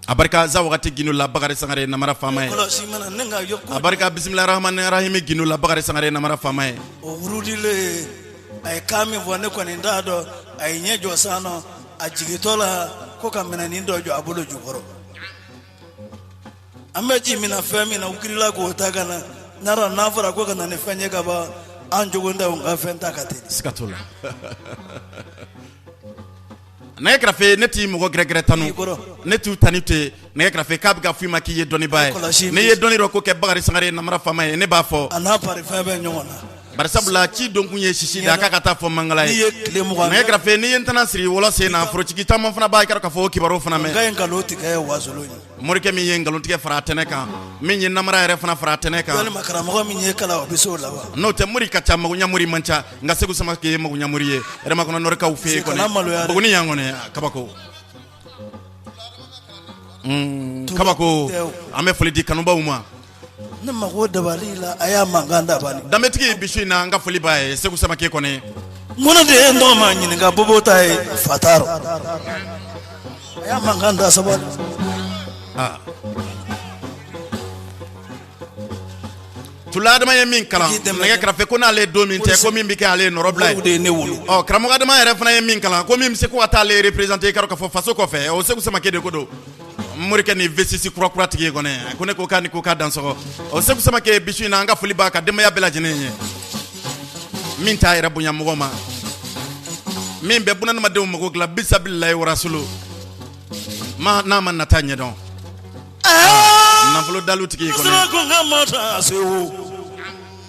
a barika za wagati gindo la Bakari Sangare namara faama ye a barika bisimilahi rahmani rahimi gindo la Bakari Sangare namara faama ye o wurudilen a ye kan min fɔ ne kɔni t'a dɔn a ye ɲɛ jɔ san nɔ a jigintɔ la ko ka minɛnin dɔ jɔ a bolo jukɔrɔ an bɛ ji min na fɛn min na u girila k'o ta ka na n'a n'a fɔra ko ka na ni fɛn ye ka ban an jogo tɛ u ka fɛn ta ka teli. Siga t'o la. Nɛgɛ kɛrɛfɛ ne t'i mɔgɔ gɛrɛgɛrɛ tanu ne t'u tanu ten nɛgɛ kɛrɛfɛ k'a bɛ ka f'i ma k'i ye dɔnnibaa ye n'i ye dɔnni dɔ ko kɛ Bakari Sangare namara faama ye ne b'a fɔ. A n'a parifɛn bɛ ɲɔgɔn na. Bari sabula ci donkun ye sisi da k'a ka taa fɔ mangala ye nɛgɛ kɛrɛfɛ n'i ye n tɛna siri wɔlɔ sen na forotigi caman fana b'a k'a fɔ o kibaru fana mɛn morikɛ min ye nkalontigɛ fara a tɛnɛ kan min ye namara yɛrɛ fana fara a tɛnɛ kan n'o tɛ mori ka ca magoɲa mori man ca nka Segu Samakɛ ye magoɲa mori ye Hɛrɛmakɔnɔ nɔrikaw fɛ yen kɔni Buguni yan kɔni kabako kabako an bɛ foli di kanubaw ma Ne mago dabali la a y'a mankan dabali danbetigi bi su in na an ka foli b'a ye Segu Samakɛ kɔni ŋɔnɔ de ye n tɔgɔ ma ɲininka bobo ta ye fata rɔ a y'a mankan da sabali Tula Adama ye min kalan nɛgɛ kɛrɛfɛ ko n'ale don min tɛ ko min bɛ kɛ ale ye nɔrɔbila ye de ye ne wolo ɔ karamɔgɔ Adama yɛrɛ fana ye min kalan ko min bɛ se ko ka taa ale représenter i k'a dɔn k'a fɔ faso kɔfɛ o Segu Samakɛ de ko don morikɛ ni V6 kura kura tigi ye kɔni ko ne ko k'a ni ko k'a dansɔgɔ o Segu Samakɛ bi su in na an ka foli b'a ka denbaya bɛɛ lajɛlen ye min t'a yɛrɛ bonya mɔgɔ ma min bɛ bunadamadenw mago dilan bisabililayi warasulu ma n'a ma nata ɲɛdɔn nafolo dalu tigi ye kɔni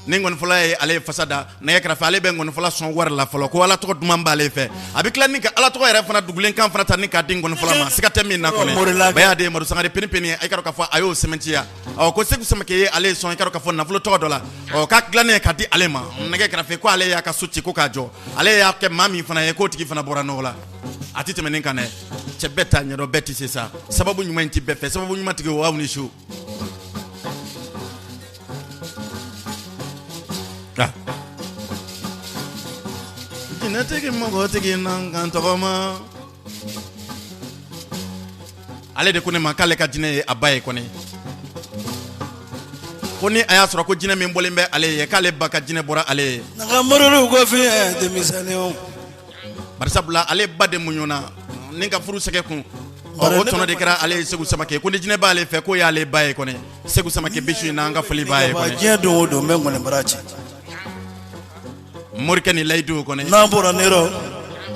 ni nkɔnifɔla ye ale ye fasa da nɛgɛ kɛrɛfɛ ale bɛ nkɔnifɔla sɔn wari la fɔlɔ ko ala tɔgɔ duman b'ale fɛ a bɛ tila ni ka ala tɔgɔ yɛrɛ fana dugulen kan fana ta ni k'a di nkɔnifɔla ma siga tɛ min na kɔni bɛɛ de Madu Sangare peni peni i k'a dɔn k'a fɔ a y'o sɛmɛntiya ɔ ko Segu Samakɛ ye ale sɔn i k'a dɔn k'a fɔ nafolo tɔgɔ dɔ la ɔ k'a dilannen ka di ale ma nɛgɛ kɛrɛfɛ ko ale y'a ka so ci ko k'a jɔ ale y'a kɛ maa min fana ye k'o tigi fana bɔra nɔgɔ la a tɛ tɛmɛ nin kan dɛ cɛ bɛɛ t'a ɲɛdɔn bɛɛ tɛ se sa sababu ɲuman in tɛ bɛɛ fɛ sababu ɲuman tigi o aw ni su Jinɛtigi mɔgɔtigi nan kan tɔgɔma Ale de ko ne ma k'ale ka jinɛ ye a ba ye kɔni. Ko ni a y'a sɔrɔ ko jinɛ min bɔlen bɛ ale ye, k'ale ba ka jinɛ bɔra ale ye. Nka ka moriw ko fiɲɛ denmisɛnninw. Barisabula ale ba de muɲuna ni ka furu sɛgɛ kun. O tɔnɔ de kɛra ale ye Segu Samakɛ. Ko ni jinɛ b'ale fɛ, k'o y'ale ba ye kɔni. Segu Samakɛ bi su in na, an ka foli b'a ye kɔni. Diɲɛ don o don n bɛ nkɔnibara ci. Morikɛ ni layidu kɔni. N'an bɔra ne rɔ.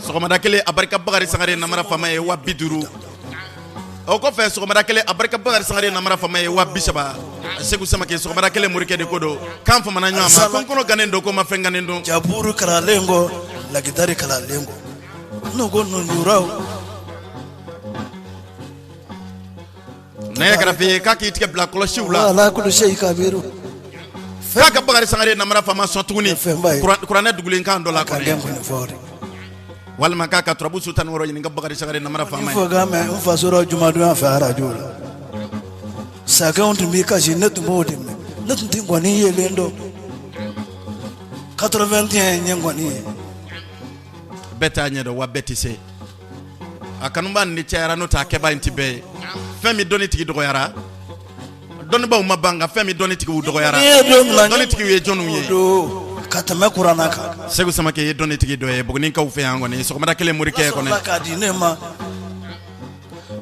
Sɔgɔmada kelen a barika Bakari Sangare namara faama ye 50,000. O kɔfɛ sɔgɔmada kelen a barika Bakari Sangare namara faama ye 30,000. Segu Samakɛ sɔgɔmada kelen morikɛ de ko don. K'an famana ɲɔgɔn ma, ko n kɔnɔ gannen don, ko n ma fɛn gannen dun. Jaburu kalalen kɔ, lagitari kalalen kɔ. N'u ko nunjuraw. Nɛgɛ kɛrɛfɛ k'a k'i tigɛ bila kɔlɔsiw la. Ala kulusi kabiru. K'a ka Bakari Sangare namara faama sɔn tuguni. Kuranɛ dugulen kan dɔ la kɔni. Walima k'a ka turabu su 16 ɲininka Bakari Sangare namara faama ye. Fo k'a mɛn n faso la jumadonya fɛ arajo la. Sakɛw tun b'i kasi, ne tun b'o de mɛn. Ne tun tɛ nkɔni yelen dɔn. 81 n ye nkɔni ye. Bɛɛ t'a ɲɛ dɔn wa bɛɛ tɛ se. A kanuba nin de cayara, n'o tɛ a kɛba in tɛ bɛɛ ye. Fɛn min dɔnni tigi dɔgɔyara, dɔnnibaw ma ban, nka fɛn min dɔnni tigiw dɔgɔyara, dɔnni tigiw ye jɔnniw ye? Ka tɛmɛ kuranna kan. Segu Samakɛ ye dɔnni tigi dɔ ye Bugunikaw fɛ yan kɔni. Sɔgɔmada kelen morikɛ kɔni. K'a di ne ma.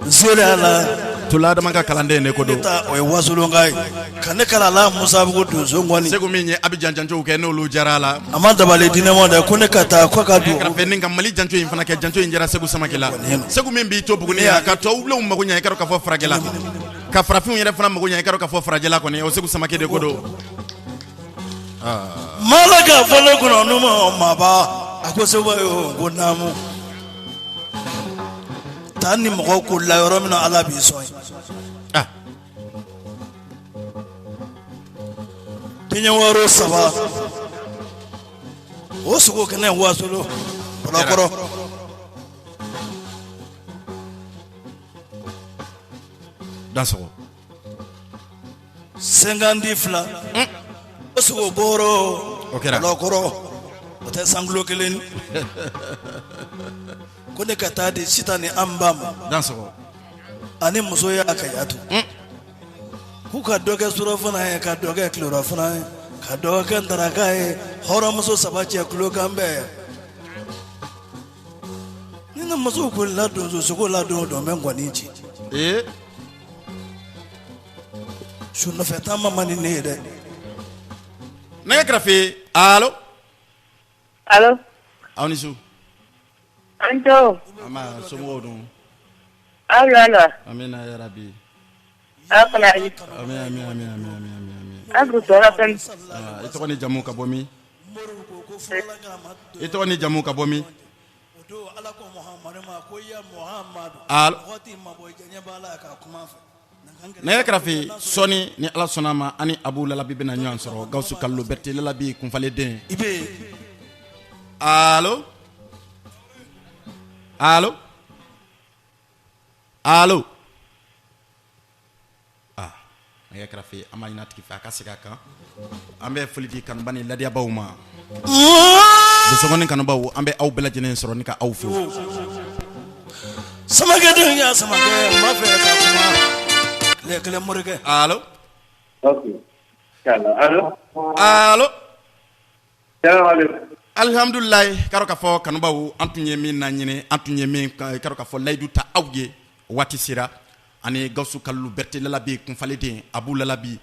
N sera a la. Tula Adama ka kalanden de ko don. O ye wasolonka ye. Ka ne kalan la Musabugu donso nkɔni. Segu min ye Abijan jancow kɛ, n'olu jara a la. A ma dabali di ne ma dɛ, ko ne ka taa ko ka don. Kɛrɛfɛ ni ka Mali janco in fana kɛ, janco in jara Segu Samakɛ la. Segu min b'i to Buguni yan, ka tubabulenw mago ɲɛ, i ka dɔn k'a fɔ farajɛla. Ka farafinw yɛrɛ fana mago ɲɛ, i ka dɔn k'a fɔ farajɛla kɔni, o Segu Samakɛ de ko don. Mala ka fɔ ne kɔnɔ n'u ma maaba, a ko Segu ye ko naamu. Taa ni mɔgɔ ko la yɔrɔ min na Ala b'i sɔn ye. Diɲɛ wɔɔrɔ saba o sogo kɛnɛ wasolo kɔrɔ. Dansɔgɔ. 52 o sogo bɔrɔ o kɛra kɔrɔ o tɛ sankulo kelen. Ko ne ka taa di sitan ni an ba ma. Dansɔgɔ. Ani muso y'a ka yatu. K'u ka dɔ kɛ surɔfana ye, ka dɔ kɛ tilelafana ye, ka dɔ kɛ daraka ye, hɔrɔnmuso saba cɛ kulokan bɛɛ. Ni ne muso ko la donso sogo la don don bɛ nkɔni ci. Su nɔfɛ taama man di ne ye dɛ. Nɛgɛ kɛrɛfɛ, allo. Allo. Aw ni su. An to. An somɔgɔw dun? Aw la la. Amina yarabi. Aw fana. Ami ami ami ami ami ami. Aw bɛ sɔrɔ fɛn. I tɔgɔ ni jamu ka bɔ min? I tɔgɔ ni jamu ka bɔ min? Allo. Nɛgɛ kɛrɛfɛ sɔɔni ni Ala sɔnna a ma, ani Abu Lalabi bɛna ɲɔgɔn sɔrɔ. Gawusu Kalilu Berete Lalabi kunfalen den. Allo. Allo. Allo. Ah, nɛgɛ kɛrɛfɛ an b'a ɲini a tigi fɛ a ka segin a kan. An bɛ foli di kanuba ni ladiyabaw ma. Donsokɔni kanubaw, an bɛ aw bɛɛ lajɛlen sɔrɔ ni ka aw fo. Samakɛ den ya Samakɛ, n b'a fɛ ka kuma tile kelen morikɛ. Allo. Ok. Allo. Allo. Salaamaaleykum. Alihamdulilayi, k'a dɔn k'a fɔ kanubaw, an tun ye min laɲini, an tun ye min k'a dɔn k'a fɔ layidu ta aw ye, waati sera. Ani Gawusu Kalilu Berete Lalabi kunfalen den Abu Lalabi,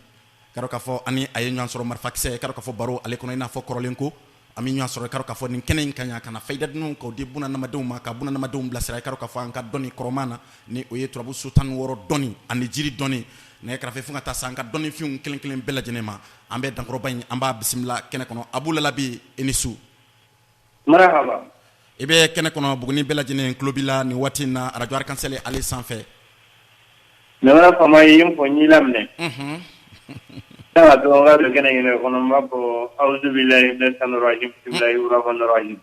k'a dɔn k'a fɔ ani a ye ɲɔgɔn sɔrɔ marifakisɛ, k'a dɔn k'a fɔ baro ale kɔnɔ i n'a fɔ kɔrɔlen ko. An bɛ ɲɔgɔn sɔrɔ k'a dɔn k'a fɔ nin kɛnɛ in kan yan ka na fayida dunun k'o di bunadamadenw ma, ka bunadamadenw bilasira k'a dɔn k'a fɔ an ka dɔnni kɔrɔman na, ni o ye turabu so 16 dɔnni ani jiri dɔnni. Nɛgɛ kɛrɛfɛ fo ka taa se an ka dɔnnifinw kelen kelen bɛɛ lajɛlen ma. An bɛ dankɔrɔba in, an b'a bisimila kɛnɛ kɔnɔ. Abu Lalabi, i ni su. Marahaba. I bɛ kɛnɛ kɔnɔ, Buguni bɛɛ lajɛlen tulo b'i la nin waati in na arajo Arc-en-Ciel ale sanfɛ. Namara faama ye n fɔ n y'i laminɛ. N'a dɔn ka don kɛnɛ yɛrɛ kɔnɔ, n b'a fɔ awuzu bilahi mina shayitani rajim bisimilahi rahmani rahim.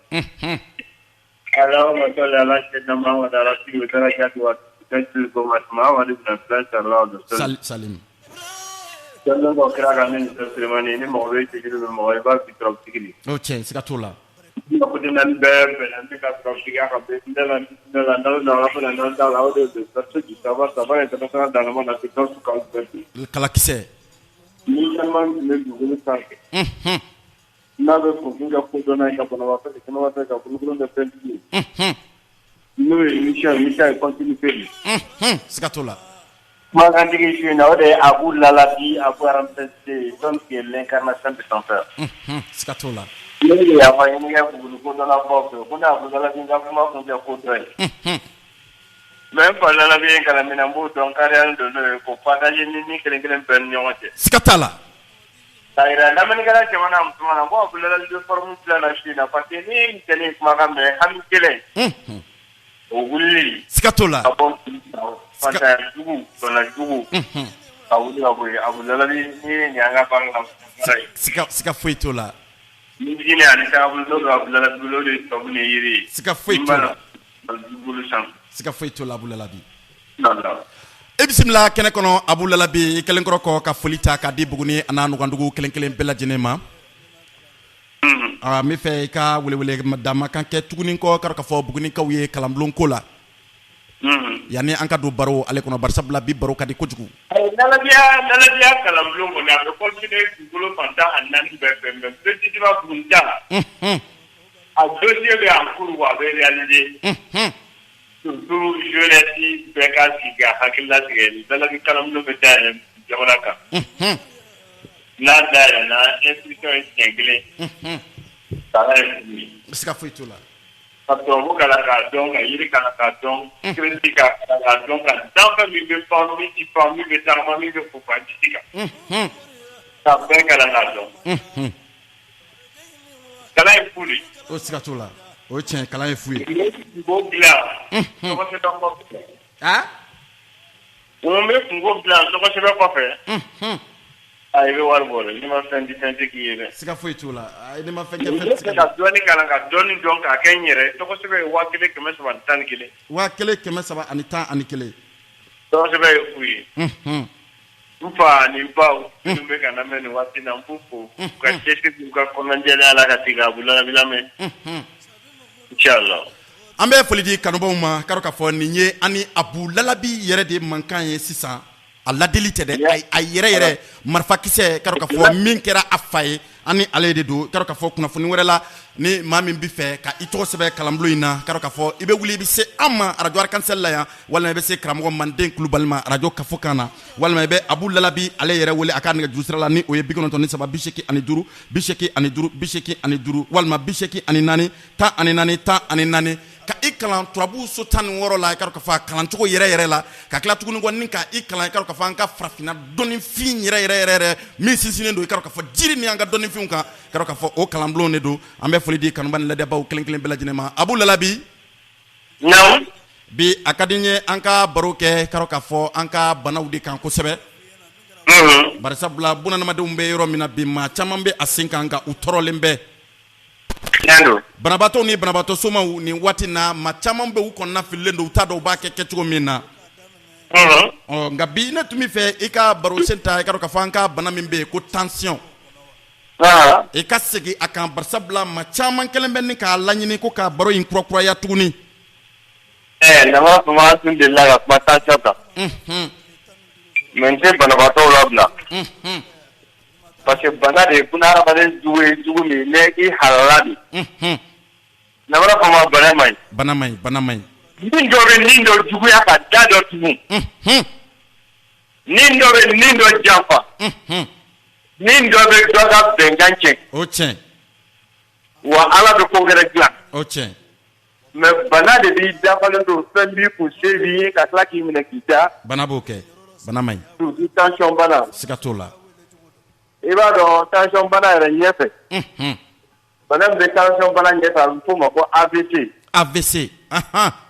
Allahumma salli ala sayyidina Muhammad rasul darajati wa tajil ko ma wa ibn Abdullah sallallahu alaihi wasallam. Salim. Sallallahu ko kira kan ni Sulemani ni mɔgɔ bɛ jigin bɛ mɔgɔ i b'a fi turabutigi de. O cɛ siga t'o la. Ko naani bɛɛ bɛnna ne ka turabutigiya kan ne la ne la don a ka fana n'an t'a la, o de ye le du savoir, savoir international dans le monde africain sous Kaou. Kalakisɛ. Ni caman tun bɛ dugukolo sanfɛ, n'a bɛ kunfin ka kodɔnna ye, ka banabaatɔ kɛ kɛnɛbaatɔ ye, ka kolokolo kɛ fɛntigi ye, n'o ye mission ye continuité de ye. Siga t'o la. Kumakantigi su in na, o de ye Abu Lalabi Abu Ramsès l'homme qui est l'incarnation de son père. Siga t'o la. Ne bɛ yafa ɲini kɛ Buguni kodɔnnabaw fɛ ko ne Abu Lalabi ka kuma kun tɛ ko dɔ ye. Mais n fa Lalabi ye kalan min na, n b'o dɔn, kariyalen don n'o ye k'o partager ni kelen kelen bɛɛ ni ɲɔgɔn cɛ. Siga t'a la. K'a yira lamɛnnikɛla cɛman n'a musoman na ko Abu Lalabi bɛ forme dilan na su in na, parce que n'i ye nin kumakan mɛn, hami kelen o wulili. Siga t'o la. Ka bɔ fantanya jugu, bana jugu, ka wuli ka bɔ yen. Abu Lalabi, n'i ye nin an ka baara la, baara ye. Siga foyi t'o la. Ni jinɛ ani tagabolo n'o bɛ Abu Lalabi bolo, o de ye tubabu ni yiri ye. Siga foyi t'o la. Bolo sanfɛ. Siga foyi t'o la, Abu Lalabi. E bisimila kɛnɛ kɔnɔ, Abu Lalabi. I kɛlen kɔrɔ kɔ ka foli ta k'a di Buguni a n'a Nugandugu kelen kelen bɛɛ lajɛlen ma. N bɛ fɛ i ka welewele damakan kɛ tuguni kɔ k'a fɔ Bugunikaw ye kalanbulon ko la. Yanni an ka don baro ale kɔnɔ, barisabula bi baro ka di kojugu. Lalabiya kalanbulon kɔni, a bɛ continuer dugukolo fan 14 bɛɛ fɛ, mais précisément Buguni ta la, a dossier bɛ en cours, wa a bɛ réaliser. Surtout jeunesse bɛɛ ka sigi ka hakili latigɛ, Lalabi kalanbulon bɛ dayɛlɛ jamana kan. N'a dayɛlɛna, institution ye siɲɛ kelen, kalan ye fu ye. Siga foyi t'o la. Ka tubabu kalan k'a dɔn, ka yiri kalan k'a dɔn, crédit ka kalan k'a dɔn, ka danfɛn min bɛ pan, min ti pan, min bɛ tagama, min bɛ fofo disi kan, ka bɛɛ kalan k'a dɔn. Kalan ye fu de ye. O siga t'o la, o ye tiɲɛ, kalan ye fu ye. Kungo dilan tɔgɔ sɛbɛn kɔfɛ. Mun bɛ kungo dilan tɔgɔ sɛbɛn kɔfɛ? A i bɛ wari bɔ dɛ, n'i ma fɛn di, fɛn tɛ k'i ye dɛ. Siga foyi t'o la, n'i ma fɛn kɛ, fɛn tɛ se ka. Ka dɔɔni kalan, ka dɔɔni dɔn k'a kɛ n yɛrɛ, tɔgɔ sɛbɛn ye 1311. 1311. Tɔgɔ sɛbɛn ye fu ye. N fa ni n baw minnu bɛ ka lamɛn nin waati na, n b'u fo u ka cɛsiri n'u ka kɔnɔnajɛlenya la ka sigi Abu Lalabi lamɛn. Inchallah. An bɛ foli di kanubaw ma, k'a dɔn k'a fɔ nin ye an ni Abu Lalabi yɛrɛ de mankan ye sisan. A ladeli tɛ dɛ, a yɛrɛ yɛrɛ marifakisɛ, k'a dɔn k'a fɔ min kɛra a fa ye, an ni ale de don. K'a dɔn k'a fɔ kunnafoni wɛrɛ la, ni maa min bɛ fɛ ka i tɔgɔ sɛbɛn kalanbulon in na, k'a dɔn k'a fɔ i bɛ wuli, i bɛ se an ma arajo Arc-en-Ciel la yan, walima i bɛ se karamɔgɔ Manden Kulubali ma arajo Kafo kan na, walima i bɛ Abu Lalabi ale yɛrɛ wele a ka nɛgɛjuru sira la, ni o ye 93 85 85 85, walima 84 14 14, ka i kalan turabu so 16 la, i k'a dɔn k'a fɔ a kalancogo yɛrɛ yɛrɛ la, ka tila tuguni kɔ ni ka i kalan, i k'a dɔn k'a fɔ an ka farafinna dɔnnifin yɛrɛ yɛrɛ yɛrɛ yɛrɛ min sinsinnen don, i k'a dɔn k'a fɔ jiri ni an ka dɔnnifinw kan, i k'a dɔn k'a fɔ o kalanbulon de don. An bɛ foli di kanuba ni ladɛbaw kelen kelen bɛɛ lajɛlen ma. Abu Lalabi. Naamu. Bi a ka di n ye an ka baro kɛ, i k'a dɔn k'a fɔ an ka banaw de kan kosɛbɛ. Barisabula bunadamadenw bɛ yɔrɔ min na bi, maa caman bɛ a sen kan, nka u tɔɔrɔlen bɛ. Banabaatɔw ni banabaatɔ somaw nin waati na, maa caman bɛ u kɔnɔna fililen don, u t'a dɔn u b'a kɛ kɛcogo min na. Ɔ nka bi ne tun bɛ fɛ i ka baro sen ta, i k'a dɔn k'a fɔ an ka bana min bɛ yen ko tension, i ka segin a kan, barisabula maa caman kɛlen bɛ ni k'a laɲini ko k'a baro in kurakuraya tuguni. Nama tuma tun delila ka kuma tension kan, mais n tɛ banabaatɔw labila. Parce que bana de ye bunahadamaden jugu ye, jugu min ne i halala de. Namara fama, bana man ɲi. Bana man ɲi, bana man ɲi. Ni dɔ bɛ nin dɔ juguya ka da dɔ tugun. Ni dɔ bɛ nin dɔ janfa. Ni dɔ bɛ dɔ ka bɛnkan tiɲɛ. O tiɲɛ. Wa Ala bɛ ko wɛrɛ dilan. O tiɲɛ. Mais bana de b'i dafalen don, fɛn b'i kun, se b'i ye, ka tila k'i minɛ k'i da. Bana b'o kɛ, bana man ɲi. Surtout tension bana. Siga t'o la. I b'a dɔn tension bana yɛrɛ ɲɛfɛ, bana min bɛ tension bana ɲɛfɛ, a bɛ f'o ma ko AVC. AVC.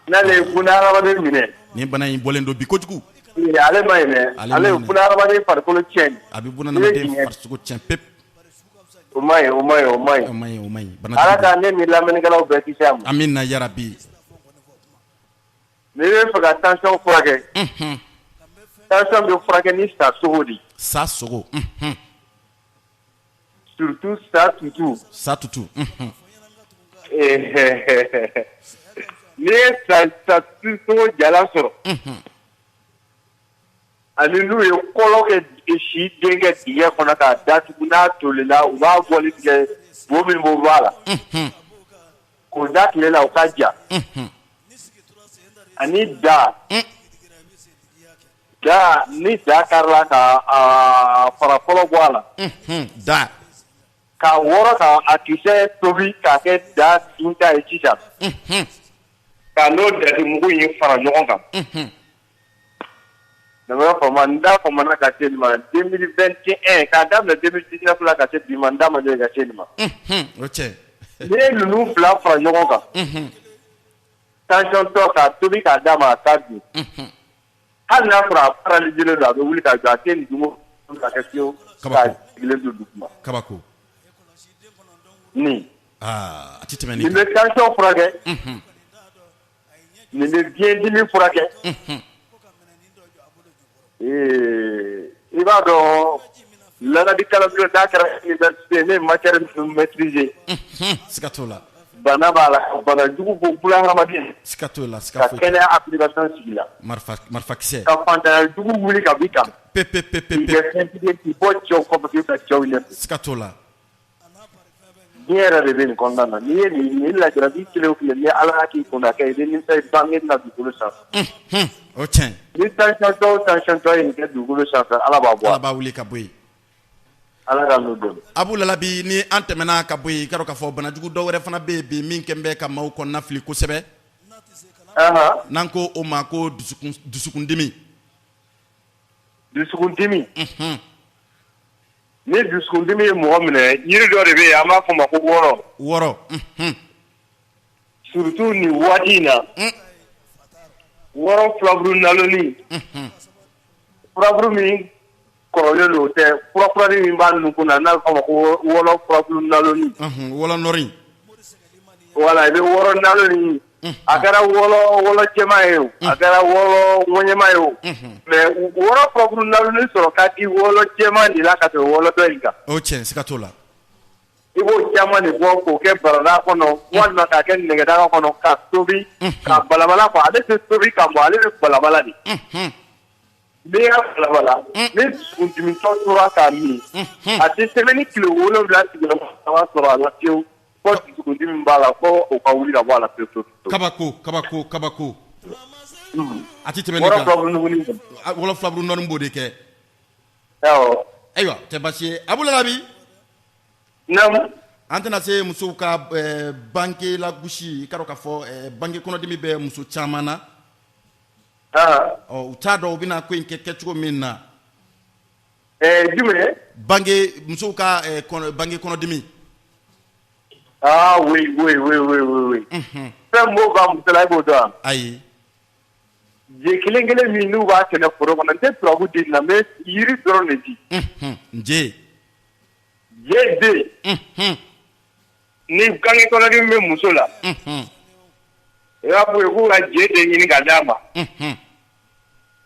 N'ale ye bunahadamaden minɛ. Nin bana in bɔlen don bi kojugu. Ale ma ɲi dɛ, ale ye bunahadamaden farikolo tiɲɛ. A bɛ bunahadamaden farisogo tiɲɛ pewu. O ma ɲi, o ma ɲi, o ma ɲi. O ma ɲi, o ma ɲi. Ala ka ne ni lamɛnnikɛlaw bɛɛ kisi a ma. Amina yarabi. N'i bɛ fɛ ka tension furakɛ, tension bɛ furakɛ ni sa sogo de ye. Sa sogo. Surtout sa tutu. Sa tutu. N'i ye sa sogo jalan sɔrɔ, ani n'u ye kɔlɔ kɛ si den kɛ dingɛ kɔnɔ k'a datugu, n'a tolila, u b'a bɔli tigɛ, bo min b'o bɔ a la, k'o da tile la, o ka ja. Ani da da, ni da karila ka a fara fɔlɔ bɔ a la, da k'a wɔrɔ ka a kisɛ tobi k'a kɛ da dunta ye sisan, ka n'o datimugu in fara ɲɔgɔn kan. Namara faama, n da famana ka se nin ma 2021, k'a daminɛ 2019 la ka se bi ma, n da ma deli ka se nin ma. O cɛ. N'i ye ninnu fila fara ɲɔgɔn kan, tension tɔ, k'a tobi k'a d'a ma, a t'a dun. Hali n'a sɔrɔ a paralysé don, a bɛ wuli ka jɔ, a tɛ nin dun ka kɛ fiyewu k'a sigilen to duguma. Kabako. Nin. Aa, a tɛ tɛmɛ. Nin bɛ tension furakɛ, nin bɛ biyɛndimi furakɛ. Ee, i b'a dɔn, lalabi kalanbulon n'a kɛra université, ne ye matière ninnu maîtriser. Siga t'o la. Bana b'a la, bana jugu b'o bula hadamaden. Siga t'o la, siga ka foyi t'a la. Kɛnɛya application sigi la. Marifa marifakisɛ. Ka fantanya jugu wuli ka b'i kan. Pe pe pe pe. K'i kɛ fɛntigi ye, k'i bɔ cɛw kɔfɛ, k'i ka cɛw ɲɛfɛ. Siga t'o la. Diɲɛ yɛrɛ de bɛ nin kɔnɔna na. N'i ye nin lajarabi kelen o kelen, ni Ala y'a k'i kunna kɛ, i bɛ nimisa i bange na dugukolo sanfɛ. O tiɲɛ. Ni tension tɔ o tension tɔ ye nin kɛ dugukolo sanfɛ, Ala b'a bɔ a Ala b'a wuli ka bɔ yen. Ala ka n'u dɛmɛ. Abu Lalabi, ni an tɛmɛna ka bɔ yen, i ka dɔn k'a fɔ banajugu dɔw wɛrɛ fana bɛ yen bi min kɛn bɛ ka maaw kɔnɔna fili kosɛbɛ. N'an ko o ma ko dusukundimi. Dusukundimi. Ni dusukundimi ye mɔgɔ minɛ, yiri dɔ de bɛ yen, an b'a fɔ o ma ko wɔrɔ. Wɔrɔ. Surtout nin waati in na, wɔrɔ filaburu naloni, furaburu min kɔrɔlen don, o tɛ, furakurani min b'a nukun na, n'a bɛ fɔ a ma ko wɔlɔ furaburu naloni. Wɔlɔ nɔri. Voilà, i bɛ wɔrɔ naloni, a kɛra wɔlɔ jɛman ye o, a kɛra wɔlɔ ŋɛɲɛma ye o, mais wɔrɔ furaburu naloni sɔrɔ ka di wɔlɔ jɛman de la ka tɛmɛ wɔlɔ dɔ in kan. O tiɲɛ, siga t'o la. I b'o caman de bɔ k'o kɛ barada kɔnɔ walima k'a kɛ nɛgɛdaga kɔnɔ ka tobi ka balabala quoi. Ale tɛ tobi ka mɔ, ale bɛ balabala de. N'i y'a balabala, ni dusukundimitɔ tora k'a min, a tɛ tɛmɛ ni tile 7 sigiyɔrɔma saba sɔrɔ a la fiyewu, fo dusukundimi b'a la, fo o ka wuli ka bɔ a la pewu pewu. Kabako, kabako, kabako. A tɛ tɛmɛ nin Wɔrɔ kan. filaburu nuguni. Wɔlɔ filaburu nɔni b'o de kɛ. Awɔ. Ayiwa, tɛ baasi ye, Abu Lalabi. Naamu. An tɛna se musow ka bange lagosi. I ka dɔn k'a fɔ bange kɔnɔdimi bɛ muso caman na. Ɔ, u t'a dɔn u bɛna ko in kɛ kɛcogo min na. Jumɛn? Bange, musow ka bange kɔnɔdimi. Ah oui, oui, oui, oui, oui, oui. Fɛn b'o ka muso la, e b'o dɔn wa? Ayi. Je kelen kelen min n'u b'a sɛnɛ foro kɔnɔ, n tɛ turabu di nin na, n bɛ yiri dɔrɔn de di. Nje. Je den. Ni gange kɔnɔdimi bɛ muso la, i b'a fɔ k'u ka je den ɲini ka d'a ma.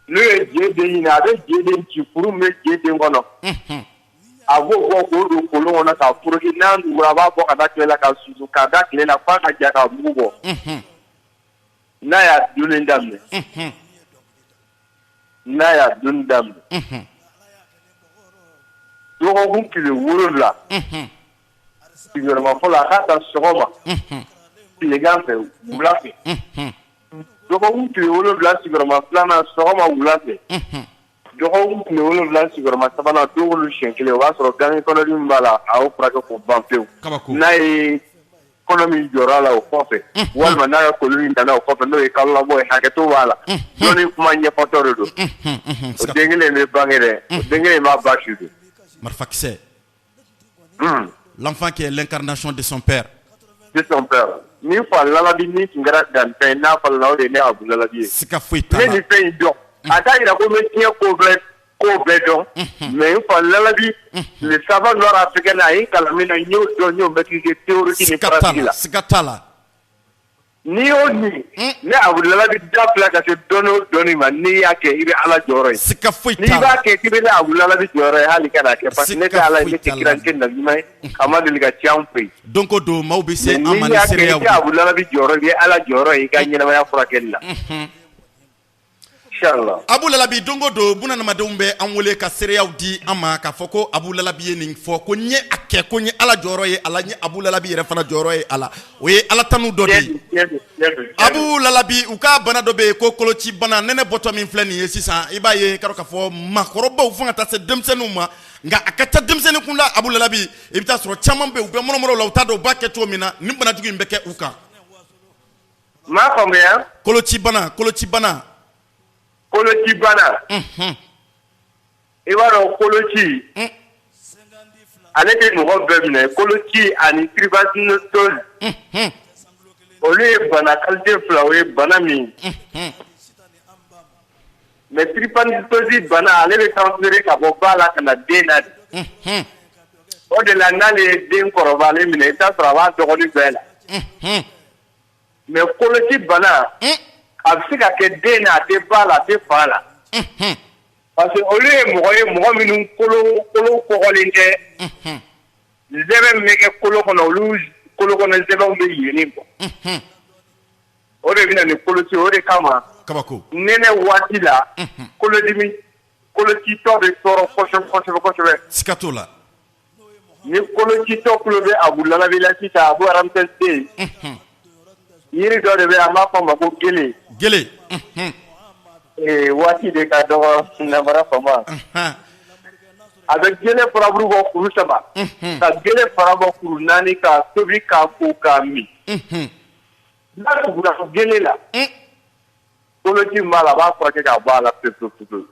N'u ye je den ɲini, a bɛ je den ci, furu min bɛ je den kɔnɔ, a b'o bɔ k'o don kolon kɔnɔ k'a foroki. N'a nugura, a b'a bɔ ka da tile la ka susu, k'a da tile la f'a ka ja, k'a mugu bɔ. N'a y'a dunni daminɛ, n'a y'a dunni daminɛ, dɔgɔkun tile 7, sigiyɔrɔma fɔlɔ, a k'a ta sɔgɔma, tilegan fɛ, wula fɛ. Dɔgɔkun tile 7, sigiyɔrɔma filanan, sɔgɔma, wula fɛ. Dɔgɔkun tile 7, sigiyɔrɔma sabanan, don o siɲɛ kelen. O b'a sɔrɔ gange kɔnɔdimi b'a la, a y'o furakɛ k'o ban pewu. N'a ye kɔnɔ min jɔra a la o kɔfɛ, walima n'a ye kolo min nana o kɔfɛ, n'o ye kalo labɔ ye, hakɛto b'a la, dɔnni kuma ɲɛfɔtɔ de don. O den kelen bɛ bange dɛ, o den kelen b'a ba su don. Marifakisɛ. L'enfant qui est l'incarnation de son père. De son père. Ni fa lalabi ni tun kɛra danfɛn n'a falala, o de ye ne Abu Lalabi ye. Siga foyi t'a la. Ne nin fɛn in dɔn, a t'a yira ko n bɛ diɲɛ ko bɛɛ dɔn, mais n fa lalabi, le savant noir africain, a ye n kalan min na, n y'o dɔn, n y'o maîtriser théorique ni pratique la. Siga t'a la. N'i y'o min, ne Abu Lalabi da filɛ ka se dɔnni o dɔnni ma, n'i y'a kɛ i bɛ Ala jɔyɔrɔ ye. Siga foyi t'a la. N'i b'a kɛ k'i bɛ ne Abu Lalabi jɔyɔrɔ ye, hali kan'a kɛ parce que ne tɛ Ala ye, ne tɛ kira ye, n tɛ nabiɲuman ye, a ma deli ka ci anw fɛ yen. Don o don maaw bɛ se an ma ni seereyaw ye. Mais n'i y'a kɛ i tɛ Abu Lalabi jɔyɔrɔ ye, i bɛ Ala jɔyɔrɔ ye i ka ɲɛnamaya furakɛli la. Abu Lalabi don o don bunadamadenw bɛ an wele ka seereyaw di an ma k'a fɔ ko Abu Lalabi ye nin fɔ, ko n ye a kɛ, ko n ye Ala jɔyɔrɔ ye a la, n ye Abu Lalabi yɛrɛ fana jɔyɔrɔ ye a la. O ye Ala tanu dɔ de ye. Abu Lalabi u ka bana dɔ bɛ yen ko koloci bana, nɛnɛ bɔtɔ min filɛ nin ye sisan, i b'a ye k'a fɔ maakɔrɔbaw fo ka taa se denmisɛnninw ma, nka a ka ca denmisɛnnin kunda. Abu Lalabi, i bɛ taa sɔrɔ caman bɛ yen, u bɛ mɔrɔmɔrɔ la, u t'a dɔn u b'a kɛ cogo min na, nin bana jugu in bɛ kɛ u kan. N m'a faamuya. Koloci bana, koloci bana. Koloci bana. I b'a dɔn koloci. Ale tɛ mɔgɔ bɛɛ minɛ, koloci ani drépanocytose. Olu ye bana qualité fila, o ye bana min. Mais drépanocytose bana, ale bɛ transférer ka bɔ ba la ka na den na de. O de la n'ale ye den kɔrɔbalen minɛ, i bɛ t'a sɔrɔ a b'a dɔgɔnin bɛɛ la. Mais koloci bana, a bɛ se ka kɛ den na, a tɛ ba la, a tɛ fa la. Parce que olu ye mɔgɔ ye, mɔgɔ minnu kolo kolo kɔgɔlen tɛ. Zɛbɛn min bɛ kɛ kolo kɔnɔ, olu kolo kɔnɔ zɛbɛnw bɛ yeelen bɔ. O de bɛ na ni koloci, o de kama. Kabako. Nɛnɛ waati la, kolodimi, kolocitɔ bɛ tɔɔrɔ kosɛbɛ kosɛbɛ kosɛbɛ. Siga t'o la. Ni kolocitɔ tulo bɛ Abu Lalabi la sisan, Abu Ramsès den, yiri dɔ de bɛ yen, an b'a fɔ a ma ko gele. Gele. Ee, waati de ka dɔgɔ, namara fama. A bɛ gele furaburu bɔ kuru saba, ka gele fara bɔ kuru naani, k'a tobi k'a ko k'a min. N'a tugura gele la, koloci min b'a la, a b'a furakɛ k'a bɔ a la pewu pewu pewu.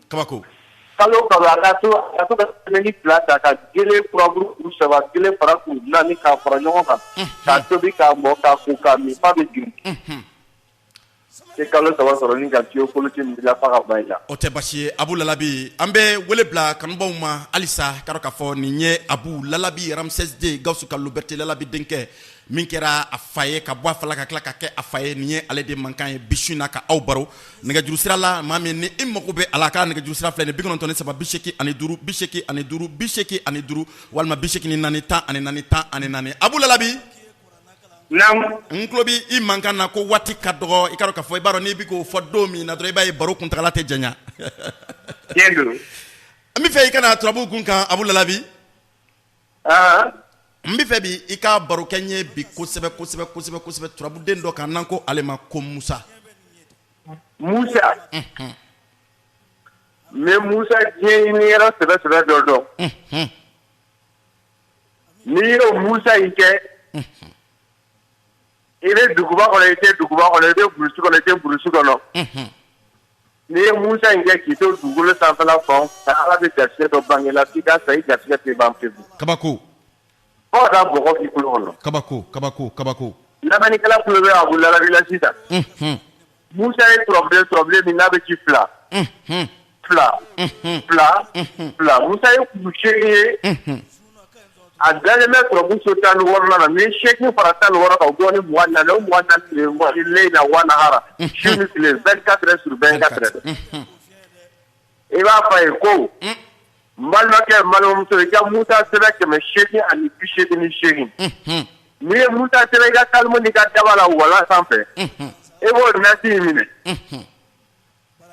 Kabako. Kalo kalo, a ka to a ka to ka semaine fila ta ka gele furaburu kuru saba, gele fara kuru naani, k'a fara ɲɔgɔn kan, k'a tobi k'a mɔ, k'a ko k'a min f'a bɛ girin. I kalo saba sɔrɔ ni ka fiye koloci min la f'a ka ban i la. O tɛ basi ye, Abu Lalabi. An bɛ wele bila kanubaw ma halisa, k'a dɔn k'a fɔ nin ye Abu Lalabi Ramsès II, Gawusu Kalilu Berete Lalabi denkɛ min kɛra a fa ye ka bɔ a fa la ka tila ka kɛ a fa ye, nin ye ale de mankan ye bi su in na ka aw baro nɛgɛjuru sira la. Maa min ni i mago bɛ a la, k'a nɛgɛjuru sira filɛ nin 93 85 85 85 walima 84 14 14. Abu Lalabi, n tulo bɛ i mankan na ko waati ka dɔgɔ. I k'a dɔn k'a fɔ, i b'a dɔn n'i bɛ k'o fɔ don min na dɔrɔn, i b'a ye baro kuntagala tɛ janya. N bɛ fɛ i ka na turabu kun kan, Abu Lalabi. N bɛ fɛ bi i ka baro kɛ n ye bi kosɛbɛ kosɛbɛ kosɛbɛ kosɛbɛ turabuden dɔ kan n'an ko ale ma ko Musa. Musa, n bɛ Musa diɲɛ ɲini yɔrɔ sɛbɛ sɛbɛ dɔ dɔn. N'i y'o Musa in kɛ, i bɛ duguba kɔnɔ, i tɛ duguba kɔnɔ, i bɛ burusi kɔnɔ, i tɛ burusi kɔnɔ, n'i ye Musa in kɛ k'i to dugukolo sanfɛla fan, Ala bɛ garisɛgɛ dɔ bange la f'i ka sa, i garisɛgɛ tɛ ban pewu. Kabako. Fo ka taa bɔgɔ k'i kolo kɔnɔ. Kabako, kabako, kabako. Lamɛnnikɛla tulo bɛ Abu Lalabi la sisan. Musa ye turabuden turabuden min n'a bɛ ci fila fila fila fila, Musa ye kuru seegin ye, a dalen bɛ turabu so 16nan na. N'i ye seegin fara 16 kan, o bɛ bɔ ni 24, o 24 de ye waati leyila wa nahara, su ni tile, 24 heures sur 24 heures. I b'a fɔ a ye ko n balimakɛ, n balimamuso, i ka Musa sɛbɛn 888. N'i ye Musa sɛbɛn i ka kalimu n'i ka daba la walan sanfɛ, i b'o nasi in minɛ.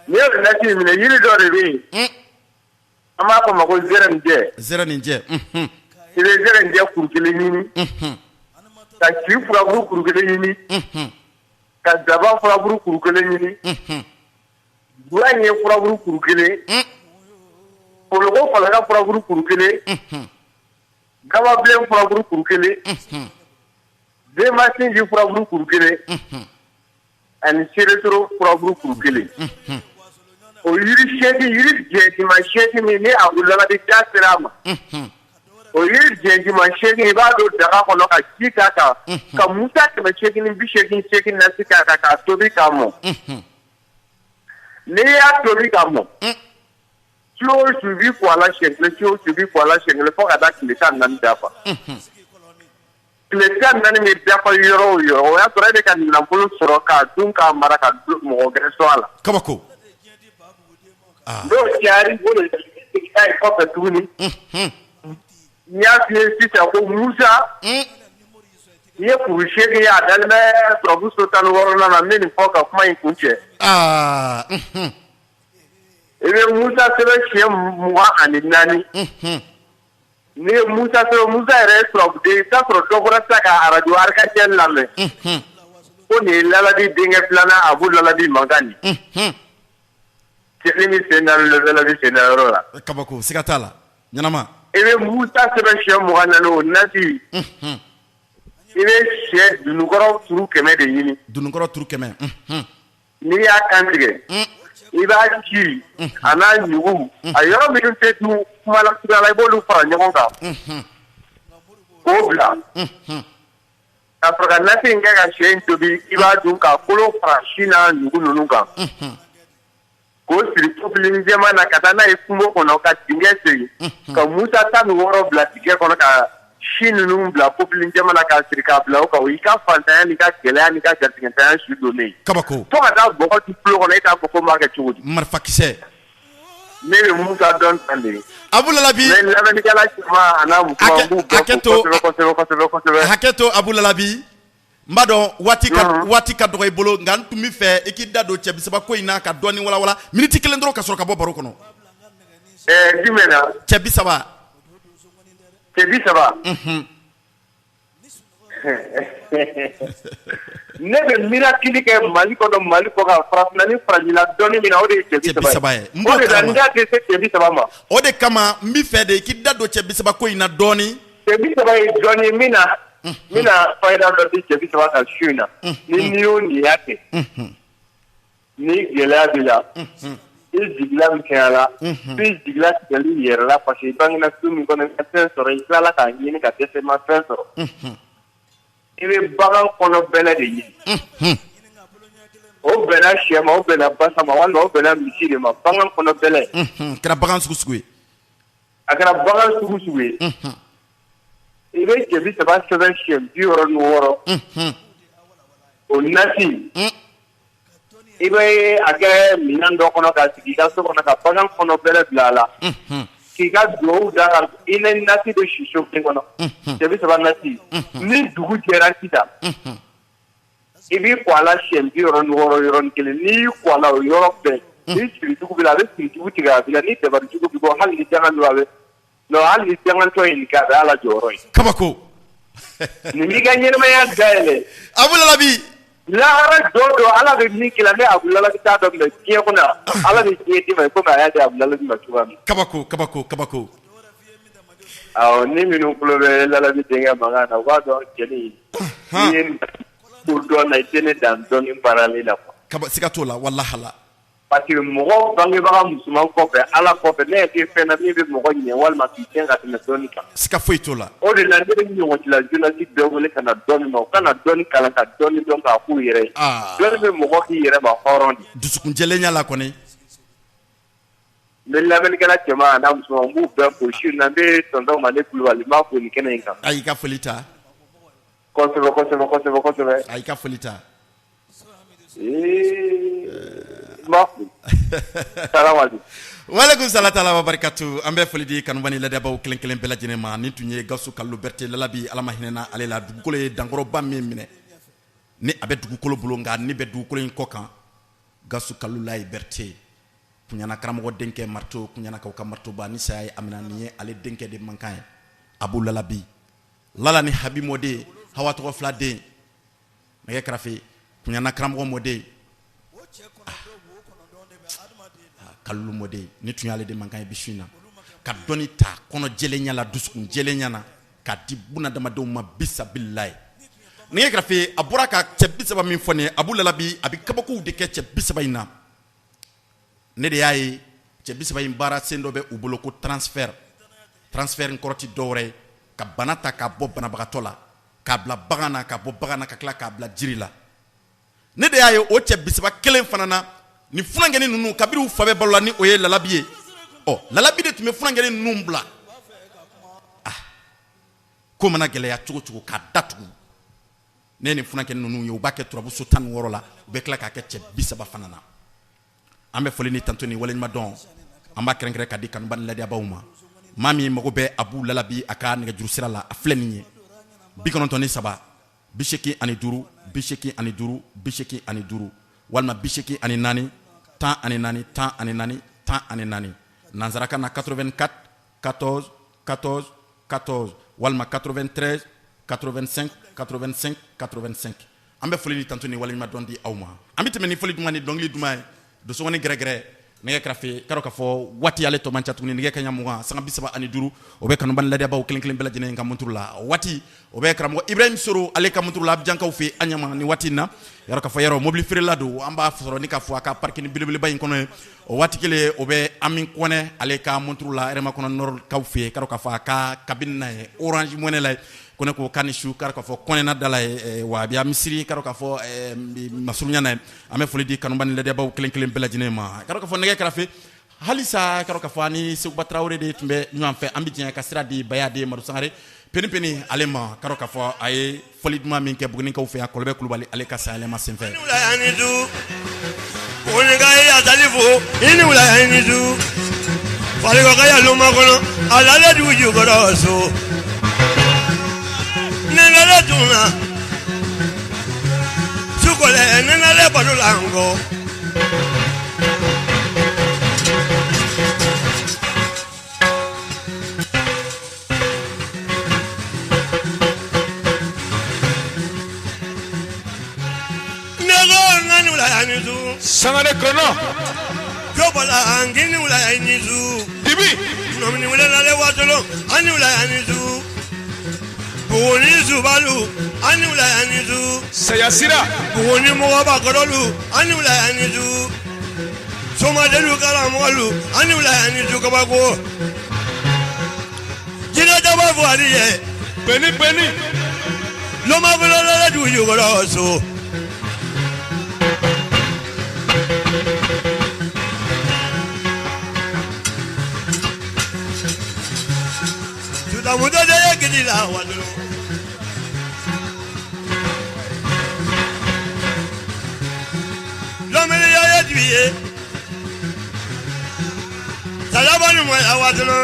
N'i y'o nasi in minɛ, yiri dɔ de bɛ yen, an b'a fɔ o ma ko zɛrɛnijɛ. Zɛrɛnijɛ. I bɛ zɛrɛnijɛ kuru kelen ɲini, ka ci furaburu kuru kelen ɲini, ka zaban furaburu kuru kelen ɲini, buran ye furaburu kuru kelen, foloko falaka furaburu kuru kelen, gababilen furaburu kuru kelen, denmasinji furaburu kuru kelen, ani seeretoro furaburu kuru kelen. O yiri seegin, yiri jɛntima seegin min ni Abu Lalabi da sera a ma, o yiri jɛntima seegin, i b'a don daga kɔnɔ ka ji k'a kan, ka Musa 888 nasi k'a kan, k'a tobi k'a mɔ. N'i y'a tobi k'a mɔ, su o su i b'i ko a la siɲɛ kelen, su o su i b'i ko a la siɲɛ kelen, fo ka taa tile 14 dafa. Tile 14 bɛ dafa yɔrɔ o yɔrɔ, o y'a sɔrɔ e bɛ ka nafolo sɔrɔ k'a dun k'a mara ka mɔgɔ gɛrɛ sɔn a la. Kabako. N'o cayara i bolo, i bɛ segin n'a ye kɔfɛ tuguni. N y'a f'i ye sisan ko Musa. N'i ye kuru 8 ye, a dalen bɛ turabu so 16nan na, n bɛ nin fɔ ka kuma in kuncɛ. I bɛ Musa sɛbɛn siɲɛ 24. N'i ye Musa sɛbɛn, Musa yɛrɛ ye turabuden ye, i bɛ t'a sɔrɔ dɔ bɔra sisan ka arajo Arc-en-Ciel lamɛn. Ko nin ye Lalabi denkɛ filanan Abu Lalabi mankan nin. Cɛnin min sen dalen bɛ Lalabi sen da yɔrɔ la. Kabako, siga t'a la. Ɲɛnama. I bɛ Musa sɛbɛn siɲɛ 24, o nasi. I bɛ sɛ dunukɔrɔ turu 100 de ɲini. Dunukɔrɔ turu 100. N'i y'a kan tigɛ, i b'a ci a n'a ɲugu, a yɔrɔ minnu tɛ dun kuma la, i b'olu fara ɲɔgɔn kan k'o bila ka sɔrɔ ka nasi in kɛ ka sɛ in tobi. I b'a dun k'a kolo fara si n'a ɲugu ninnu kan, k'o siri popilini jɛman na ka taa n'a ye kungo kɔnɔ ka dingɛ sen, ka Musa 16 bila dingɛ kɔnɔ, ka si ninnu bila popilini jɛman na k'a siri k'a bila o kan. O y'i ka fantanya n'i ka gɛlɛya n'i ka garijɛgɛntanya su donnen ye. Kabako. Fo ka taa bɔgɔ di tulo kɔnɔ, e t'a fɔ ko n b'a kɛ cogo di. Marifakisɛ. Ne bɛ Musa dɔn tan de. Abu Lalabi. N bɛ lamɛnnikɛla cɛman a n'a musoman, n b'u bɛɛ fo kosɛbɛ kosɛbɛ kosɛbɛ kosɛbɛ. Hakɛ to Abu Lalabi. N b'a dɔn waati ka waati ka dɔgɔ i bolo, nka n tun bɛ fɛ i k'i da don cɛ bisaba ko in na ka dɔɔni walawala, miniti kelen dɔrɔn, ka sɔrɔ ka bɔ baro kɔnɔ. Ɛɛ, jumɛn na? Cɛ bisaba. Cɛ bisaba. Ne bɛ miracle kɛ Mali kɔnɔ, Mali kɔ kan, farafinna ni farajɛla, dɔnni min na, o de ye cɛ bisaba ye. O de la n da tɛ se cɛ bisaba ma. O de kama n bɛ fɛ de i k'i da don cɛ bisaba ko in na dɔɔni. Cɛ bisaba ye dɔnni ye min na, n bɛna fayida dɔ di cɛ bisaba kan su in na. Ni n'i y'o nin y'a kɛ, ni gɛlɛya b'i la, i jigila misɛnyala, i jigila tigɛli yɛrɛ la, parce que i bangena su min kɔnɔ, i ma fɛn sɔrɔ, i tilala k'a ɲini ka dɛsɛ, i ma fɛn sɔrɔ, i bɛ bagan kɔnɔ bɛlɛ de ɲini. O bɛnna sɛ ma, o bɛnna basa ma, walima o bɛnna misi de ma, bagan kɔnɔ bɛlɛ. Kɛra bagan sugu sugu ye. A kɛra bagan sugu sugu ye, i bɛ cɛ bisaba sɛbɛn siɲɛ 66. O nasi, i bɛ a kɛ minɛn dɔ kɔnɔ ka sigi i ka so kɔnɔ, ka bagan kɔnɔ bɛlɛ bila a la, k'i ka dugawu da kan. I ni nasi bɛ si so kelen kɔnɔ, cɛ bisaba nasi. Ni dugu jɛra sisan, i b'i ko a la siɲɛ 66 yɔrɔnin kelen. N'i y'i ko a la o yɔrɔ bɛɛ, ni siri jugu b'i la, a bɛ siri jugu tigɛ a b'i la. Ni dabali jugu b'i kɔ, hali ni dangan don, a bɛ non, hali ni dangantɔ ye nin kɛ, a bɛ Ala jɔyɔrɔ ye. Kabako. Nin b'i ka ɲɛnamaya dayɛlɛ. Abu Lalabi. Lahara jɔ don, Ala bɛ min k'i la, ne Abu Lalabi t'a dɔn, mais diɲɛ kɔnɔ, Ala bɛ diɲɛ d'i ma komi a y'a di Abu Lalabi ma cogoya min. Kabako, kabako, kabako. Awɔ, ni minnu tulo bɛ Lalabi denkɛ mankan na, u b'a dɔn cɛnin, n'i ye ko dɔn na, i tɛ ne dan dɔnni baarali la quoi. Kaba, siga t'o la, walahala. Parce que mɔgɔ bangebaga musoman kɔfɛ, Ala kɔfɛ, ne ɲɛ tɛ fɛn na min bɛ mɔgɔ ɲɛ walima k'i tiɲɛ ka tɛmɛ dɔnni kan. Siga foyi t'o la. O de la ne bɛ ɲɔgɔncila journaliste bɛɛ wele ka na dɔnni ma, u ka na dɔnni kalan, ka dɔnni dɔn k'a k'u yɛrɛ ye. Dɔnni bɛ mɔgɔ k'i yɛrɛ ma hɔrɔn de. Dusukunjɛlenya la kɔni. N bɛ lamɛnnikɛla cɛman a n'a musoman, n b'u bɛɛ fo su in na. N bɛ tonton Male Kulubali, n b'a fo nin kɛnɛ in kan. A y'i ka foli ta. Kosɛbɛ kosɛbɛ kosɛbɛ kosɛbɛ. A y'i ka foli ta. Ee, n b'a fo. Salamalekun. Walekum salam taala wa barakatu. An bɛ foli di kanuba ni ladabaaw kelen kelen bɛɛ lajɛlen ma. Nin tun ye Gawusu Kalilu Berete Lalabi, Ala ma hinɛna ale la. Dugukolo ye dankɔrɔba min minɛ, ni a bɛ dugukolo bolo, nka ni bɛ dugukolo in kɔ kan, Gawusu Kalilu Layi Berete, Kuɲana karamɔgɔ denkɛ marito, Kuɲanakaw ka maritoba, ni saya ye a minɛ, nin ye ale denkɛ de mankan ye, Abu Lalabi Lala ni Habi mɔden, Hawa tɔgɔ fila den, nɛgɛ karafe, Kuɲana karamɔgɔ mɔden, Kalilu mɔden. Ni tun y'ale de mankan ye bi su in na, ka dɔnni ta kɔnɔ jɛlenya la, dusukun jɛlenya na, k'a di bunadamadenw ma bisabililayi. Nɛgɛ karafe, a bɔra ka cɛ bisaba min fɔ nin ye, Abu Lalabi, a bɛ kabakow de kɛ cɛ bisaba in na. Ne de y'a ye cɛ bisaba in baara sen dɔ bɛ u bolo ko transfert. Transfert in kɔrɔ tɛ dɔwɛrɛ ye ka bana ta k'a bɔ banabagatɔ la k'a bila bagan na, k'a bɔ bagan na ka tila k'a bila jiri la. Ne de y'a ye o cɛ bisaba kelen fana na, ni funankɛnin ninnu, kabini u fa bɛ balo la, ni o ye Lalabi ye. Ɔ, Lalabi de tun bɛ funankɛnin ninnu bila. Ah, Ko mana gɛlɛya cogo cogo k'a datugu. Ne ni funankɛ ninnu ye u b'a kɛ turabuso 16 la, u bɛ tila k'a kɛ cɛ 30 fana na. An bɛ foli ni tanto ni waleɲuman dɔn, an b'a kɛrɛnkɛrɛn ka di kanuba ni ladiyabaw ma. Maa min mago bɛ Abu Lalabi a ka nɛgɛjuru sira la, a filɛ nin ye 93 85 85 85 walima 84 14 14 14, nansarakan na 84 14 14 14 walima 93 85 85 85. An bɛ foli ni tanto ni waleɲuman dɔn di aw ma. An bɛ tɛmɛ ni foli duman ni dɔnkili duman ye. Dosogoni gɛrɛgɛrɛ nɛgɛ kɛrɛfɛ k'a dɔn k'a fɔ waati ale tɔ man ca tuguni, nɛgɛ kanɲɛ 20 sanga 35, o bɛ kanuba ni ladiyabaw kelen kelen bɛɛ lajɛlen ka monturu la. Waati o bɛ karamɔgɔ Ibrahim Soro ale ka monturu la Abijankaw fɛ an ɲama ni waati in na. Yarɔ k'a fɔ yarɔ mobili feerela don, an b'a sɔrɔ ni k'a fɔ a ka parking belebeleba in kɔnɔ ye. O waati kelen o bɛ Ami Kɔnɛ ale ka monturu la Hɛrɛmakɔnɔ Nord kaw fɛ, k'a dɔn k'a fɔ a ka cabine na ye Orange Money la ye. Kɔnɛ ko k'a ni su, k'a dɔn k'a fɔ Kɔnɛ na da la ye, wa a bɛ misiri, k'a dɔn k'a fɔ masurunya na ye. An bɛ foli di kanuba ni ladiyabaw kelen kelen bɛɛ lajɛlen ma. K'a dɔn k'a fɔ nɛgɛ kɛrɛfɛ halisa, k'a dɔn k'a fɔ ani Seguba Tarawele de tun bɛ ɲɔgɔn fɛ. An bɛ jɛ ka sira di Baya den Madu Sangare Peni Peni ale ma, k'a dɔn k'a fɔ a ye fɔli duman min kɛ Bugunikaw fɛ yan, Kɔlɔbɛ Kulubali ale ka sayɛlɛma senfɛ. I ni wula i ni su, Falikɔ ka yalu makɔnɔ, a lalen dugu jukɔrɔ so. Ne nalen tunna sukɔlɛ, ne nalen balo la n kɔ. Ne ko n ka ni wula i ni su. Sangare kɔnɔ. Jɔbɔla n k'i ni wula i ni su. Dibi. Nɔmini wele lale watolo, an ni wula i ni su. Buguni subalu, an ni wula i ni su. Saya sira. Buguni mɔgɔbakɔrɔlu, an ni wula i ni su. Somadelu karamɔgɔlu, an ni wula i ni su kabako. Jinɛ daba fɔ ye. Peni Peni. Loma fɔlɔ lale dugu jukɔrɔ so. Tutamuso de ye gidi la watolo. Lɔmiliya ye dibi ye. Salaba ni mɔya watolo.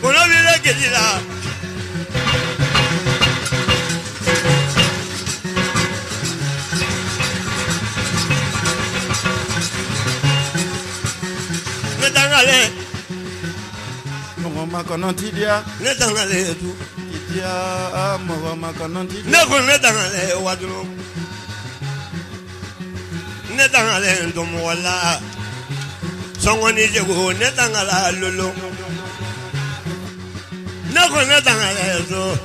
Kɔnɔ b'i la gidi la. Ne dangalen. Mɔgɔ ma kɔnɔ ti diya. Ne dangalen tu. Ti diya, mɔgɔ ma kɔnɔ ti diya. Ne ko ne dangalen watolo. Ne dangalen tɔmɔgɔ la. Sɔngɔ ni jago ne dangala lolo. Ne ko ne dangalen so.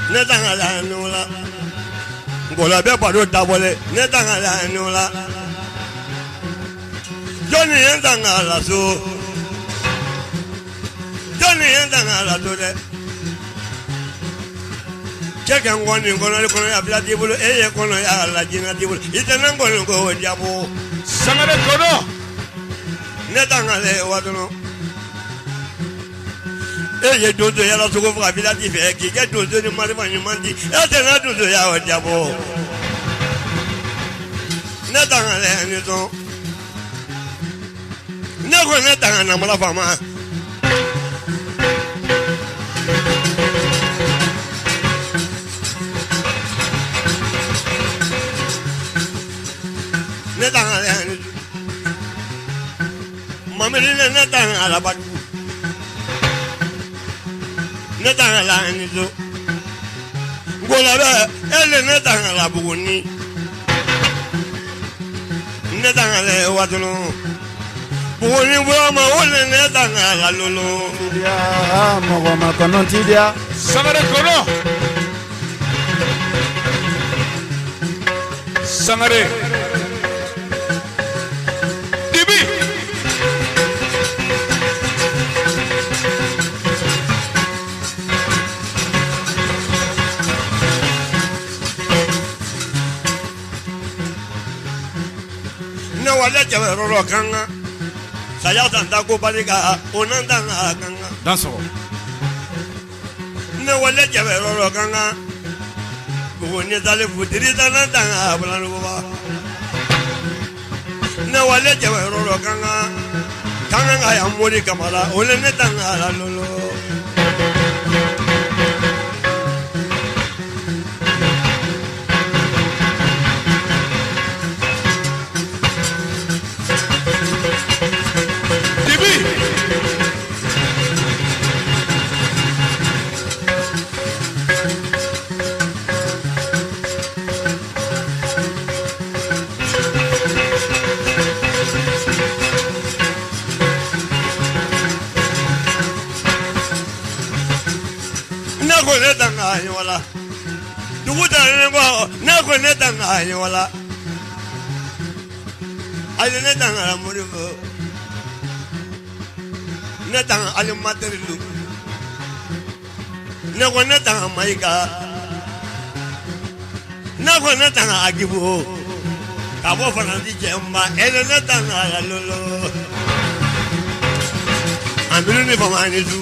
Ne dangala nula. Ngɔlɔ bɛ baro dabɔlen ne dangala nula. Jɔnni ye n dangala so? Jɔnni ye n dangala so dɛ? Cɛ kɛ n kɔni kɔnɔli kɔnɔ a bila t'i bolo, e ye kɔnɔ ya la jinɛ t'i bolo, i tɛ ne kɔni ko jabo. Sangare kɔnɔ. Ne dangalen watolo. E ye donso yala sogo faga village fɛ k'i kɛ donso ni marifa ɲuman di, e tɛ ne donso ya o jabo. Ne dangalen ni sɔn. Ne ko ne danga namara faama. Ne dangalen ni su. Mamiri ne danga alabadu. Ne dangala ni su. Ngolabɛ e le ne dangala Buguni. Ne dangalen watolo. Buguni burama o le ne dangala lolo. Diya, mɔgɔ ma kɔnɔ ti diya. Sangare kɔnɔ. Sangare. Dibi. Ne wale jabɛrɔrɔ kan kan. Saya tan ta ko barika o nan tan ka kan. Dansɔgɔ. Ne wale jabɛ yɔrɔ kan kan. Buguni sale futiri tan nan tan ka bulanuguba. Ne wale jabɛ yɔrɔ kan kan. Kan kan ka yan mori kamara o le ne tan ka la lolo. Dibi. Ne ko ne tan ka ɲɔgɔn dugu taalen kɔ ne ko ne tan ka ɲɔgɔn ayi ne tan ka mori fɔ ne tan ka alimatɛri lu ne ko ne tan ka mayiga ne ko ne tan ka agibo ka bɔ faransi cɛ ma ele ne tan ka lolo amiru ni fama ni su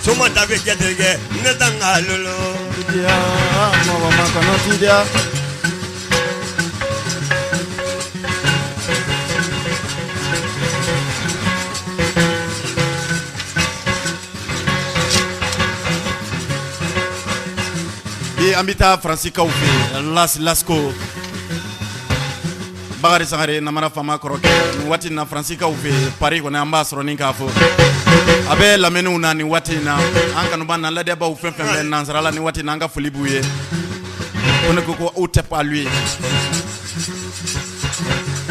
soma tafe jɛterikɛ ne tan ka lolo. Tidiya mɔgɔ ma kɔnɔ tidiya. Bi an bɛ taa Faransikaw fɛ yen Las Lasco Bakari Sangare namara faama kɔrɔkɛ nin waati in na Faransikaw fɛ yen Paris kɔni an b'a sɔrɔ ni k'a fɔ a bɛ lamɛnniw na nin waati in na an kanuba n'an ladiyabaaw fɛn fɛn bɛ nansara la nin waati in na an ka foli b'u ye ko ne ko ko aw tɛ pas lui.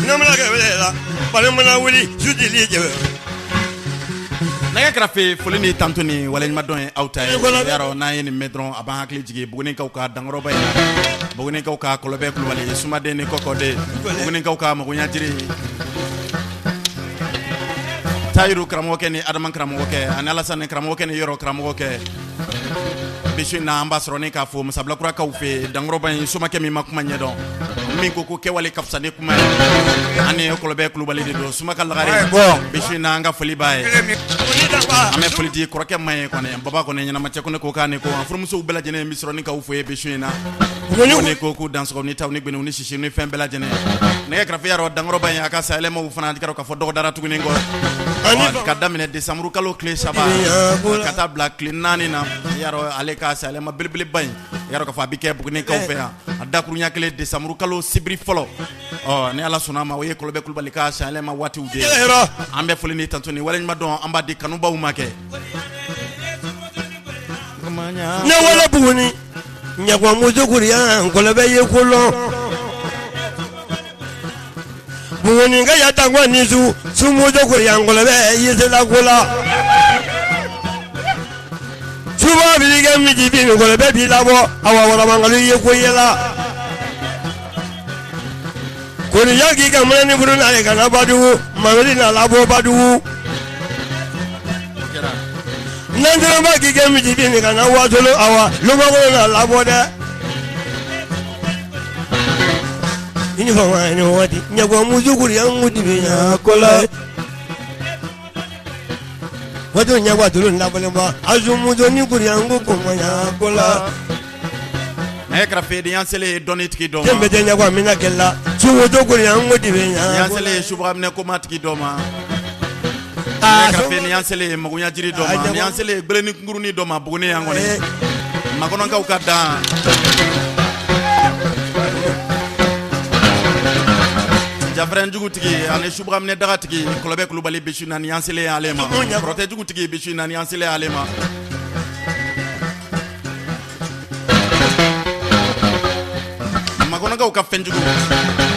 Ne mana kɛ wele la bari mana wuli su dili jɛ. Nɛgɛ kɛrɛfɛ foli ni tanto ni waleɲumandɔn ye aw ta ye yarɔ n'an ye nin mɛn dɔrɔn a b'an hakili jigin Bugunikaw ka dankɔrɔba in na Bugunikaw ka Kɔlɔbɛ Kulubali Sumaden ni Kɔkɔden Bugunikaw ka magoɲa jiri Tayiru karamɔgɔkɛ ni Adama karamɔgɔkɛ ani Alasani karamɔgɔkɛ ni Yɔrɔ karamɔgɔkɛ bi su in na an b'a sɔrɔ ni k'a fɔ Masabilakurakaw fɛ yen dankɔrɔba in somakɛ min ma kuma ɲɛdɔn min ko ko kɛwale ka fisa ni kuma ye ani Kɔlɔbɛ Kulubali de don Sumaka Lagare bi su in na an ka foli b'a ye an bɛ foli di kɔrɔkɛ ma ye kɔni baba kɔni ɲɛnamacɛ ko ne ko k'a ni ko an furumusow bɛɛ lajɛlen bɛ sɔrɔ ni k'aw fo ye bi su in na ko ne ko k'u dansɔgɔ ni taw ni gbeniw ni sisi ni fɛn bɛɛ lajɛlen nɛgɛ kɛrɛfɛ yarɔ dankɔrɔba in a ka sayɛlɛmaw fana kɛra k'a fɔ dɔgɔdara tuguni kɔ ka daminɛ desanburu kalo tile 3 ka taa bila tile 4 na yarɔ ale ka sayɛlɛma belebeleba in yarɔ k'a fɔ a bɛ kɛ Bugunikaw fɛ yan a dakurunya kelen desanburu kalo sibiri fɔlɔ ɔ ni Ala sɔnna a ma o ye Kɔlɔbɛ Kulubali ka sayɛlɛma waatiw de ye an bɛ foli ni tanto ni waleɲumandɔn an b'a di kanubaw ma kɛ ne wolo Buguni ɲagwamuso kuriya Kɔlɔbɛ ye kolon Buguni ka ya tangwa ni su sumuso kuriya Kɔlɔbɛ yesela kola suba b'i kɛ misi bin Kɔlɔbɛ b'i labɔ awa warabankalu ye ko yela koriya k'i ka mɛnɛ ni furu n'a ye ka na Badugu mameli na labɔ Badugu nanturaba k'i kɛ misi bin ka na Wasolo awa lumakolo na labɔ dɛ i ni fama ni waati ɲagwamuso kuriya n kola waati ɲagwa tulu labɔlen ba azumuso ni kuriya n ko komaya kola nɛgɛ kɛrɛfɛ ni y'an selen ye dɔnni tigi dɔ ma den bɛ tɛ ɲagwa mina kɛla suwoto kuriya n ko dibe ni y'an selen ye subaga koma tigi dɔ ma nɛgɛ kɛrɛfɛ ni y'an selen ye magoɲa jiri dɔ ma ni y'an selen ye gbelenin kunkurunin dɔ ma Buguni yan kɔni makɔnɔkaw ka dan jafɛrɛn jugu tigi ani subaga daga tigi Kɔlɔbɛ Kulubali bi su in na ni y'an selen ale ma kɔrɔtɛ jugu tigi bi su in na ni y'an selen ale ma makɔnɔkaw ka fɛnjugu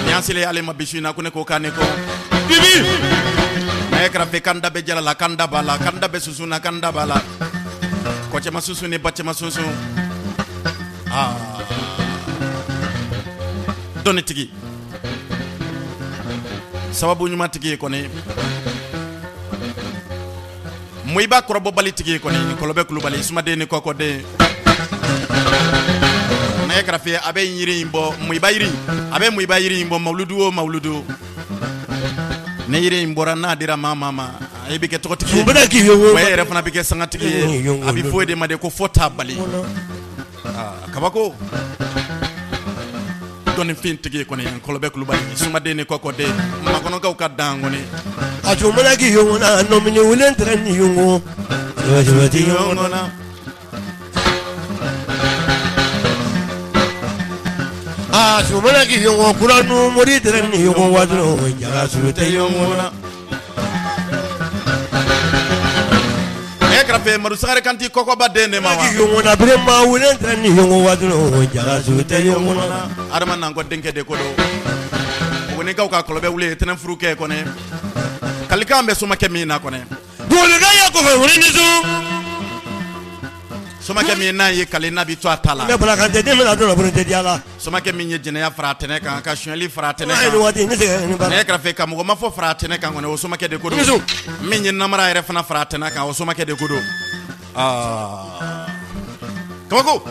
ni y'an selen ale ma bi su in na ko ne ko k'a ne ko bibi nɛgɛ kɛrɛfɛ kan da bɛ jala la kan da b'a la kan da bɛ sunsun na kan da b'a la kɔcɛma sunsun ni bacɛma sunsun aa dɔnnitigi sababu ɲuman tigi ye kɔni Moyiba kɔrɔbɔbali tigi ye kɔni Kɔlɔbɛ Kulubali Sumaden ni Kɔkɔden nɛgɛ kɛrɛfɛ a bɛ yiri in bɔ Moyiba yiri a bɛ Moyiba yiri in bɔ mawuludu o mawuludu. Ni yiri in bɔra n'a dira maa maa ma, e bɛ kɛ tɔgɔtigi ye, wa e yɛrɛ fana bɛ kɛ sangatigi ye. A bɛ fɔ e de ma de ko fɔ t'a bali. Aa, kabako dɔnnifin tigi kɔni, Kɔlɔbɛ Kulubali, sumaden ni kɔkɔden, makɔnɔkaw ka dan kɔni. A tun mana k'i yɔngɔnna nɔmini wulen tɛrɛ ni yɔngɔ sɛbɛ sɛbɛ yɔngɔnna. A tun mana k'i yɔngɔ kura nu mori tɛrɛ ni yɔngɔ waati jaga suru tɛ yɔngɔnna. Nɛgɛ kɛrɛfɛ Madu Sangare kan tɛ kɔkɔba den de ma wa? Yɔngɔnna birema wulen tɛrɛ ni yɔngɔ waati jaga suru tɛ yɔngɔnna. Adama nankɔ denkɛ de ko don. Bugunikaw ka kɔlɔbɛ wuli tɛnɛ furu kɛ kɔnɛ. Kalikan bɛ somakɛ min na kɔnɛ. Bugunikaw ya kɔfɛ wuli ni sun. Somakɛ min n'a ye kale n'a bɛ to a ta la. Ne bɔra kan tɛ den bɛna dɔn la tɛ diya la. Somakɛ min ye jɛnɛya fara a tɛnɛ kan, ka sonyali fara a tɛnɛ kan. Waati ne tɛ nɛgɛ kɛrɛfɛ ka mɔgɔ ma fɔ fara a tɛnɛ kan kɔni, o somakɛ de ko don. Min ye namara yɛrɛ fana fara a tɛnɛ kan, o somakɛ de ko don. Aa, kabako.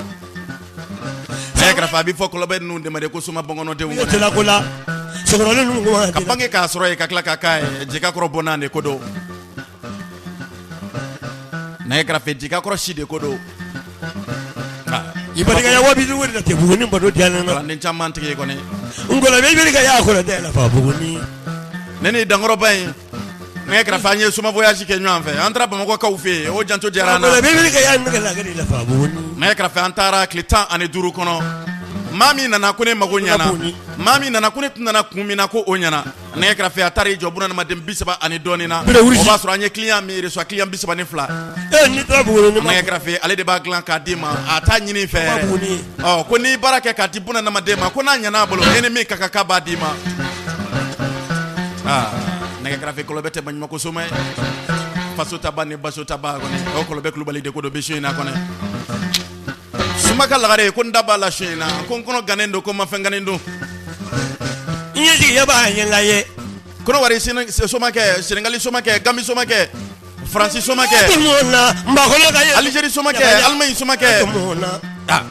Nɛgɛ kɛrɛfɛ a bɛ fɔ kɔlɔbɛ ninnu de ma de ko soma bɔnkɔnɔdenw. Ne tɛ ko la. Sokɔrɔnin ninnu ka bange k'a sɔrɔ yen ka tila ka k'a ye jɛgɛkɔrɔ bɔnna de ko don. Nɛgɛ kɛrɛfɛ jɛgɛkɔrɔ si de ko don. I barika wa bi wari tɛ Buguni baro diya na. Kalanden caman tigi ye kɔni. N kɔlɔbɛ i barika y'a kɔrɔ tɛ la fa Buguni. Ne ni dankɔrɔba in nɛgɛ kɛrɛfɛ an ye soma voyage kɛ ɲɔgɔn fɛ, an taara Bamakɔkaw fɛ yen, o janto diyara an na. Kɔlɔbɛ i barika y'a nɛgɛ la la fa Buguni. Nɛgɛ kɛrɛfɛ an taara tile 15 kɔnɔ, maa min nana ko ne mago ɲɛna, maa min nana ko ne tun nana kun min na ko o ɲɛna. Nɛgɛ kɛrɛfɛ a taara i jɔ bunadamaden 30 ani dɔɔnin na, o b'a sɔrɔ an ye client min reçoit, client 32. Nɛgɛ kɛrɛfɛ ale de b'a dilan k'a d'i ma, a t'a ɲini fɛ. Ɔ, ko n'i baara kɛ k'a di bunadamaden ma, ko n'a ɲɛna a bolo, e ni min ka kan k'a b'a d'i ma. Aa, nɛgɛ kɛrɛfɛ kɔlɔbɛ tɛ baɲumanko soma ye. Faso taba ni baso taba kɔni, o Kɔlɔbɛ Kulubali de ko don bi su in na kɔni. Suma ka lagare ko n da b'a la su in na, ko n kɔnɔ gannen don, ko n ma fɛn gannen dun. N ye jigiya b'a ɲɛ la ye. Kɔnɔwari somakɛ, Senegali somakɛ, Gambi somakɛ, Faransi somakɛ, Algérie somakɛ, Allemagne somakɛ. Ah,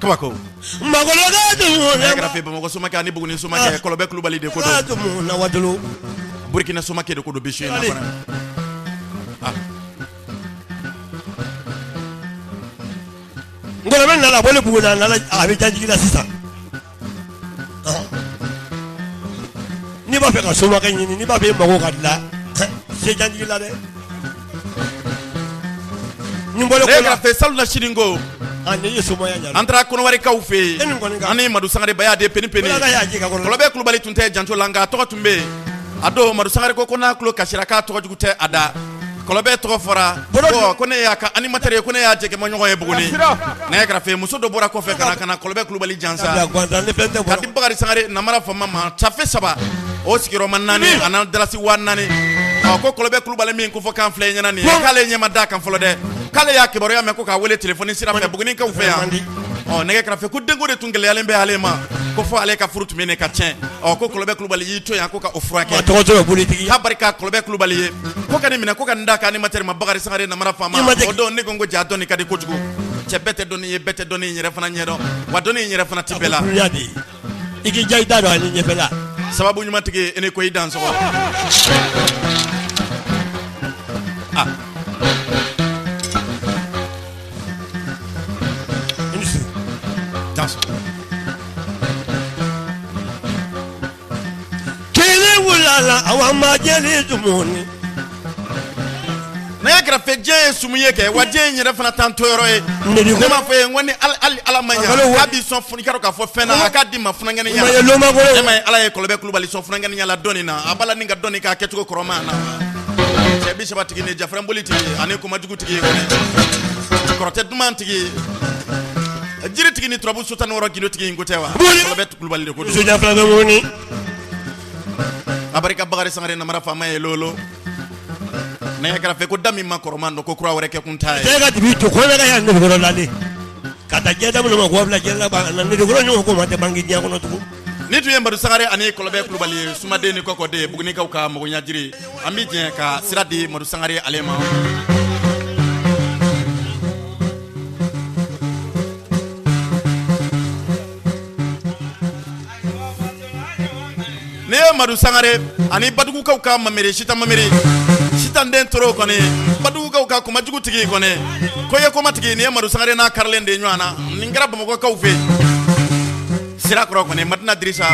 kabako. Nɛgɛ kɛrɛfɛ Bamakɔ somakɛ ani Buguni somakɛ, Kɔlɔbɛ Kulubali de ko don. Burkina somakɛ de ko don bi su in na fana. Ah. Nkɔlɔbɛ nana bɔ Buguni, a nana a bɛ jajigi la sisan. N'i b'a fɛ ka somakɛ ɲini, n'i b'a fɛ i mago ka dilan, se jajigi la dɛ. Ni bɔlen ko la fɛ salon na sini ko ni ye somaya ɲa. An taara Kɔnɔwarikaw fɛ yen, an ni Madu Sangare Baya de peni peni. Kɔlɔbɛ Kulubali tun tɛ janto la, nka a tɔgɔ tun bɛ yen. A don Madu Sangare ko n'a tulo kasira k'a tɔgɔ jugu tɛ a da. Kɔlɔbɛ tɔgɔ fɔra, ko ne y'a ka animateur ye, ko ne y'a jɛkɛma ɲɔgɔn ye Buguni. Nɛgɛ kɛrɛfɛ muso dɔ bɔra kɔfɛ ka na Kɔlɔbɛ Kulubali jansa. Ka di Bakari Sangare namara faama ma, tafe 3, o sigiyɔrɔma 4, a n'a dalasi 4000. Ɔ, ko Kɔlɔbɛ Kulubali min ko fɔ k'an filɛ ɲɛna nin ye, k'ale ɲɛ ma d'a kan fɔlɔ dɛ. K'ale y'a kibaruya mɛn ko k'a wele téléphone sira fɛ Bugunikaw fɛ yan. Ɔ, nɛgɛ kɛrɛfɛ ko denko de tun gɛlɛyalen bɛ ale ma, ko fɔ ale ka furu tun bɛ nin ka tiɲɛ. Ɔ, ko Kɔlɔbɛ Kulubali y'i to yan ko ka o furakɛ. K'a barika Kɔlɔbɛ Kulubali ye. Ko ka nin minɛ, ko ka nin d'a ka animateur ma Bakari Sangare namara faama. O don ne ko n ko ja dɔnni ka di kojugu. Cɛ bɛɛ tɛ dɔnni ye, bɛɛ tɛ dɔnni yɛrɛ fana ɲɛdɔn, wa dɔnni yɛrɛ fana ti bɛɛ la. I k'i ja i da don ani ɲɛfɛla. Sababu ɲuman tigi i ni ko i dan sɔgɔ. Ah. I ni su. Dan sɔgɔ. Kelen wulala awa ma jeli dumuni. Nɛgɛ kɛrɛfɛ diɲɛ ye sumu ye kɛ, wa diɲɛ in yɛrɛ fana t'an to yɔrɔ ye. Ne m'a fɔ ye n ko ni hali Ala ma ɲa k'a b'i sɔn i ka dɔn k'a fɔ fɛn na, a k'a d'i ma funankɛninya la. Ne ma ye Ala ye Kɔlɔbɛ Kulubali sɔn funankɛninya la dɔnni na, a b'a la ni ka dɔnni k'a kɛcogo kɔrɔma na. Cɛ 30 tigi ni jafɛrɛnboli tigi ani komajugu tigi ye kɔni. Kɔrɔtɛ duman tigi, jiri tigi ni turabu so 16 gindo tigi in ko tɛ wa? Kɔlɔbɛ Kulubali de ko don. Soja fila bɛ mɔni. A barika Bakari Sangare namara faama ye lolo. Nɛgɛ kɛrɛfɛ ko da min ma kɔrɔman dɔn, ko kura wɛrɛ kɛ kun t'a ye. Cɛ ka dibi to ko ne ka yan ne lale. Ka taa jɛ daminɛ ma ko bila jɛ laban na ne de ɲɔgɔn ko ma tɛ bange diɲɛ kɔnɔ tugun. Ni tun ye Madu Sangare ani Kɔlɔbɛ Kulubali ye, sumaden ni kɔkɔden, Bugunikaw ka magoɲajiri, an bɛ jɛ ka sira di Madu Sangare ale ma. N'i ye Madu Sangare ani Badugukaw ka Mameri Sitan Mameri Sitan den toro kɔni Badugukaw ka kumajugu tigi kɔni ko ye koma tigi nin ye Madu Sangare n'a karilen de ɲɔgɔn na nin kɛra Bamakɔkaw fɛ Sirakɔrɔ kɔni Madina Dirisa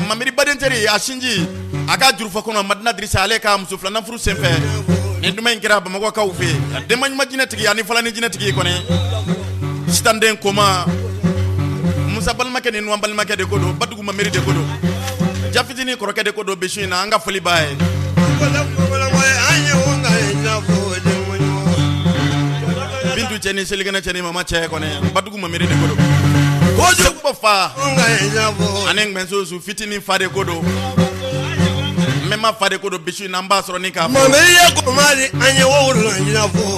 Mameri baden teri a sinji a ka jurufa kɔnɔ Madina Dirisa ale ka muso filanan furu senfɛ nin duman in kɛra Bamakɔkaw fɛ denba ɲuman jinɛ tigi ani falani jinɛ tigi kɔni Sitan den koma Musa balimakɛ ni Nuwan balimakɛ de ko don Badugu Mameri de ko don Jafitini kɔrɔkɛ de ko don bi su in na an ka foli b'a ye. Bintu cɛ ni selikɛnɛ cɛ ni mama cɛ kɔni Badugu Mameri de ko don. Seguba fa ani Ngbɛnsosu fitinin fa de ko don. Mɛma fa de ko don bi su in na an b'a sɔrɔ ni k'a fɔ.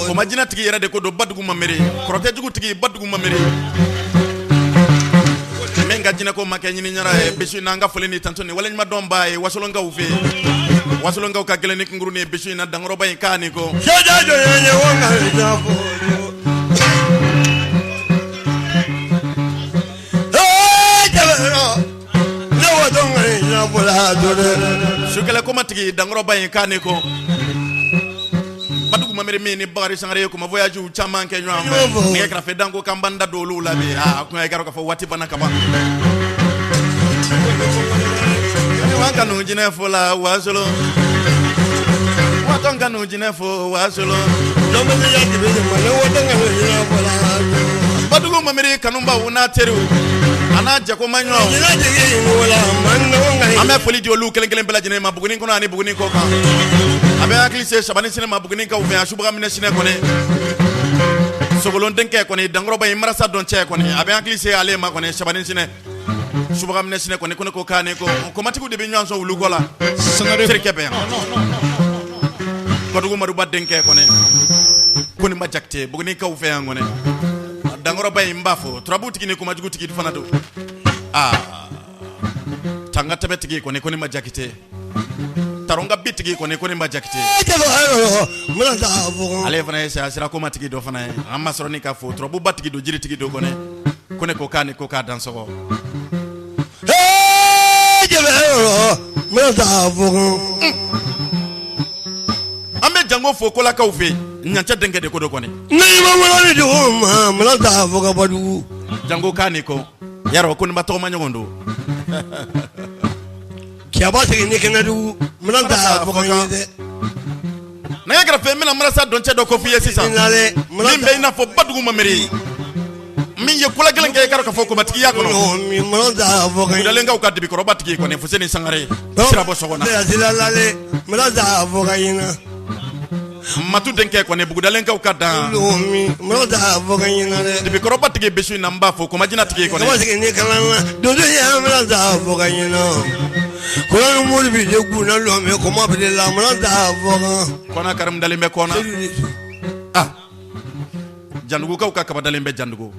Koma jinɛ tigi yɛrɛ de ko don Badugu Mameri kɔrɔtɛ jugu tigi Badugu Mameri. Min ka jinɛko ma kɛ ɲini ɲara ye bi su in na an ka foli ni tanto ni waleɲuman dɔn b'a ye wasolonkaw fɛ yen wasolonkaw ka gɛlɛn ni kunkuruni ye bi su in na dankɔrɔba in k'a ni ko sukɛlɛ koma tigi dankɔrɔba in k'a ni ko Badugu Mameri min ni Bakari Sangare ye kuma voyage caman kɛ ɲɔgɔn fɛ nɛgɛ kɛrɛfɛ danko k'an b'an da don olu la bi aa kuma i k'a dɔn k'a fɔ waati banna ka ban an kanu jinɛ fo la wasolon watɔn kanu jinɛ fo wasolon Badugu Mameri kanubaw n'a teriw a n'a jɛkoma ɲɔgɔn an bɛ foli di olu kelen kelen bɛɛ lajɛlen ma Buguni kɔnɔ ani Buguni kɔ kan a bɛ hakili se Sabani Sinɛ ma Bugunikaw fɛ yan subaga minɛ sinɛ kɔni sogolon denkɛ kɔni dankɔrɔba in marasa dɔn cɛ kɔni a bɛ hakili se ale ma kɔni Sabani Sinɛ subaga minɛ sinɛ kɔni ko ne ko k'a ni ko komatigiw de bɛ ɲɔgɔn sɔn wulu kɔ la terikɛ bɛ yan Kɔdugu Maduba denkɛ kɔni Koniba Jakite Bugunikaw fɛ yan kɔni dankɔrɔba in n b'a fɔ turabu tigi ni komajugu tigi fana don aa tanga tɛbɛ tigi kɔni Koniba Jakite taronga bi tigi kɔni Koniba Jakite ale fana ye saya sira koma tigi dɔ fana ye an ma sɔrɔ ni ka fo turabuba tigi don jiri tigi don kɔni ko ne ko k'a ni ko k'a dansɔgɔ an bɛ jango fo kolakaw fɛ yen ɲancɛ denkɛ de ko don kɔni jango k'a ni ko yarɔ Koniba tɔgɔma ɲɔgɔn don Cɛba segin ni kɛnɛdugu dɛ. Nɛgɛ kɛrɛfɛ n bɛna marasa dɔncɛ dɔ ko f'i ye sisan min bɛ i n'a fɔ Badugu Mameri min ye kola gɛlɛn kɛ i k'a dɔn k'a fɔ komatigiya kɔnɔ Bugudalenkaw ka dibikɔrɔba tigi kɔni Fuseni Sangare sirabɔ sɔgɔna Matu denkɛ kɔni Bugudalenkaw ka dan dibikɔrɔba tigi bi su in na n b'a fɔ komajina tigi kɔni kɔna karimu dalen bɛ kɔna ah jandugukaw ka kaba dalen bɛ jandugu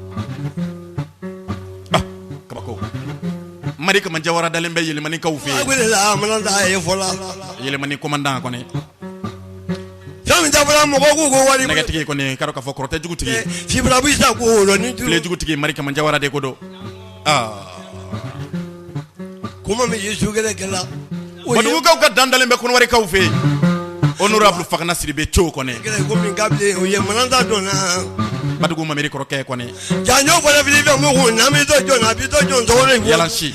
ah kabako mari kama jawara dalen bɛ yelimanikaw fɛ yen yelimani commandant kɔni fɛn min dabɔra mɔgɔ k'u ko wari nɛgɛtigi kɔni k'a dɔn k'a fɔ kɔrɔtɛ jugutigi fibra bi sa ko la ni tile jugutigi mari kama jawara de ko don aa kuma min ye sukɛlɛ kɛla Badugukaw ka dan dalen bɛ kɔnɔwarikaw fɛ yen honorable Fagana Sidibe co kɔni ko min ka bilen o ye mananta donna Badugu Mameri kɔrɔkɛ kɔni janjo fana fili fɛn mun kun n'an bɛ to jɔn na a bɛ to jɔn tɔgɔ de yalansi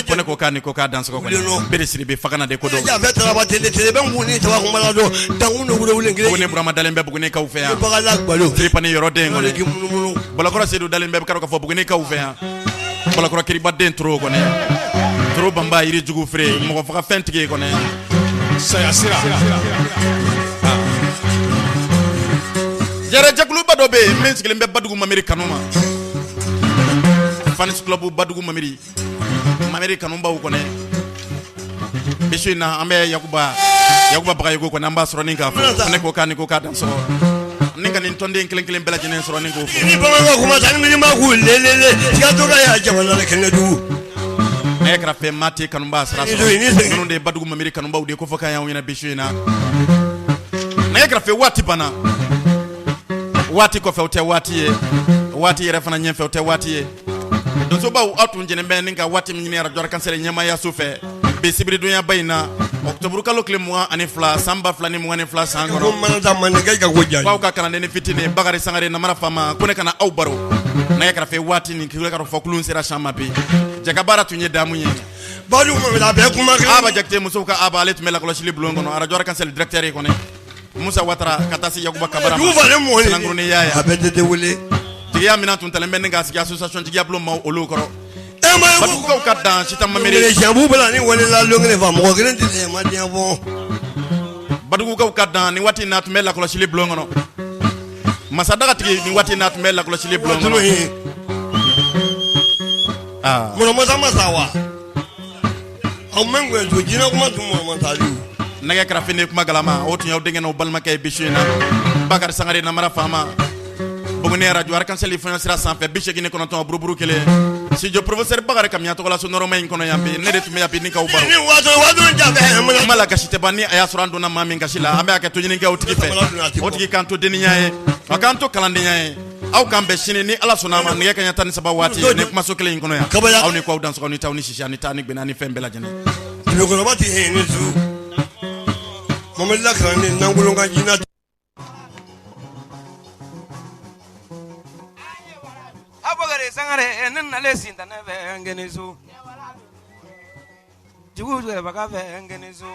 ko ne ko k'a ni ko k'a dansɔgɔ kɔni bere Sidibe Fagana de ko don janfɛ taraba tele tele bɛ kun ni taba kunbala don dankun ni wele wele kelen Buguni Burama dalen bɛ Bugunikaw fɛ yan bagala gbalo Tiripani yɔrɔ den kɔni k'i munumunu Balakɔrɔ Sedu dalen bɛ k'a dɔn k'a fɔ Bugunikaw fɛ yan Balakɔrɔ Kiriba den toro kɔni toro banba yiri jugu feere mɔgɔ faga fɛn tigi kɔni saya sira jɛrɛ jɛkuluba dɔ bɛ yen min sigilen bɛ Badugu Mameri kanu ma fans club Badugu Mameri Mameri kanubaw kɔni bi su in na an bɛ Yakuba Yakuba Bagayogo kɔni an b'a sɔrɔ ni k'a fɔ ne ko k'a ni ko k'a dansɔgɔ ni ka nin tɔnden kelen kelen bɛɛ lajɛlen sɔrɔ ni k'o fo ni bamanan kuma sa ni ma k'u lelele siga ka y'a jamana la kɛnɛdugu ne kɛrɛfɛ maa tɛ kanuba sira sɔrɔ ninnu de ye Badugu Mameri kanubaw de ye ko fɔ k'an y'aw ɲɛna bi su in na nɛgɛ kɛrɛfɛ waati banna waati kɔfɛ o tɛ waati ye waati yɛrɛ fana ɲɛfɛ o tɛ waati ye donsobaw aw tun jɛnen bɛ ni ka waati min ɲini arajo Arc-en-Ciel ɲɛmaayaso fɛ. Bi sibiridonyaba in na, octobre kalo tile 22 san 2022 san Ko kɔnɔ, mana taa Manden ka ko diya k'aw ka kalanden fitinin Bakari Sangare namara faama ko ne kana aw baro nɛgɛ kɛrɛfɛ waati nin k'i ka fɔ kulun sera san ma bi. Jɛka baara tun ye damu ye. Badu a bɛɛ kuma kelen. Aba Jakite, musow ka aba, ale tun bɛ lakɔlɔsili bulon kɔnɔ, arajo Arc-en-Ciel directeur ye kɔni Musa Watara, ka taa se Yakuba Kabara ma. Dugu falen mɔgɔ Sinankuru y'a ye. A bɛɛ tɛ wele. Jigiya minɛn tun talen bɛ ni k'a sigi association jigiya bulon maaw olu kɔrɔ. E ma ye. Badugukaw ka dan Sitan Mameri. Sɛbu bɛ ni welela lon kelen fa mɔgɔ kelen tɛ ma diɲɛ fɔ. Badugukaw ka dan nin waati in n'a tun bɛ lakɔlɔsili bulon kɔnɔ. Masadaga tigi nin waati in n'a tun bɛ lakɔlɔsili bulon kɔnɔ. Aa. Mɔnɔmasa ma sa wa? Aw mɛ ŋɛn to jinɛ kuma tun mɔnɔmasa Nɛgɛ kɛrɛfɛ ni kuma galama, o tun y'aw denkɛ n'aw balimakɛ ye bi su in na, Bakari Sangare namara faama, Buguni arajo Arc-en-Ciel fiɲɛ sira sanfɛ, 89 buruburu kelen, studio professeur Bakari Kamiya tɔgɔla so nɔrɔma in kɔnɔ yan bi. Ne de tun bɛ yan bi ni k'aw baro. Ni waatɔ waatɔ ja. Kuma la gasi tɛ ban. Ni a y'a sɔrɔ an donna maa min gasi la, an bɛ hakɛ to ɲini kɛ o tigi fɛ, o tigi k'an to deniya ye, a k'an to kalandenya ye. Aw k'an bɛn sini ni Ala sɔnna a ma, nɛgɛ kaɲɛ 13 waati, ni kumaso kelen in kɔnɔ yan. Aw ni ko aw dansɔgɔ ni taw ni sisi ani taa ni gbɛnna ni fɛn bɛɛ lajɛlen. Dugukɔrɔba tɛ yen ni su. Mamadu la kalanden nankolon ka jinɛ. Abubakari Sangare, ne nalen sintanɛ fɛ n kɛnɛ so, jugu jɛbaga fɛ n kɛnɛ so,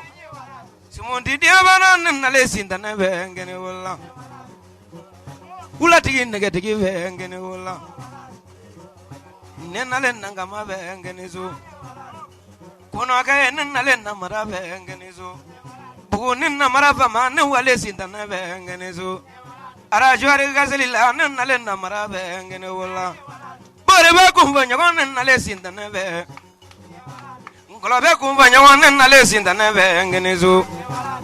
sumunti diyabana, ne nalen sintanɛ fɛ n kɛnɛ wala, wulatigi nɛgɛtigi fɛ n kɛnɛ wala, ne nalen nankama fɛ n kɛnɛ so, kɔnɔkɛ, ne nalen namara fɛ n kɛnɛ so, bugu ni namara fama, ne wale sintanɛ fɛ n kɛnɛ so, arajo kaseli la, ne nalen namara fɛ n kɛnɛ wala, bɔrɛ bɛ kun fɔ ɲɔgɔn, ne nalen sintanɛ fɛ, ngɔlɔbɛ kun fɔ ɲɔgɔn, ne nalen sintanɛ fɛ n kɛnɛ so,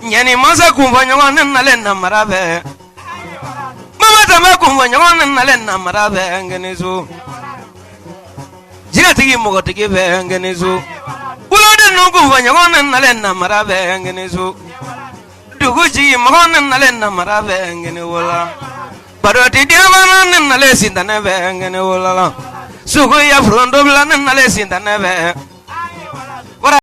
ɲɛni masa kun fɔ ɲɔgɔn, ne nalen namara fɛ, mama tɛmɛ kun fɔ ɲɔgɔn, ne nalen namara fɛ n kɛnɛ so, jinɛtigi mɔgɔtigi fɛ n kɛnɛ so, wuladen ninnu kun fɔ ɲɔgɔn, ne nalen namara fɛ n kɛnɛ so, dugu jigi mɔgɔ, ne nalen namara fɛ n kɛnɛ wala, baroti diyabana, ne nalen sintanɛ fɛ n kɛnɛ wala, sugu ya forontobila, ne nalen sintanɛ fɛ.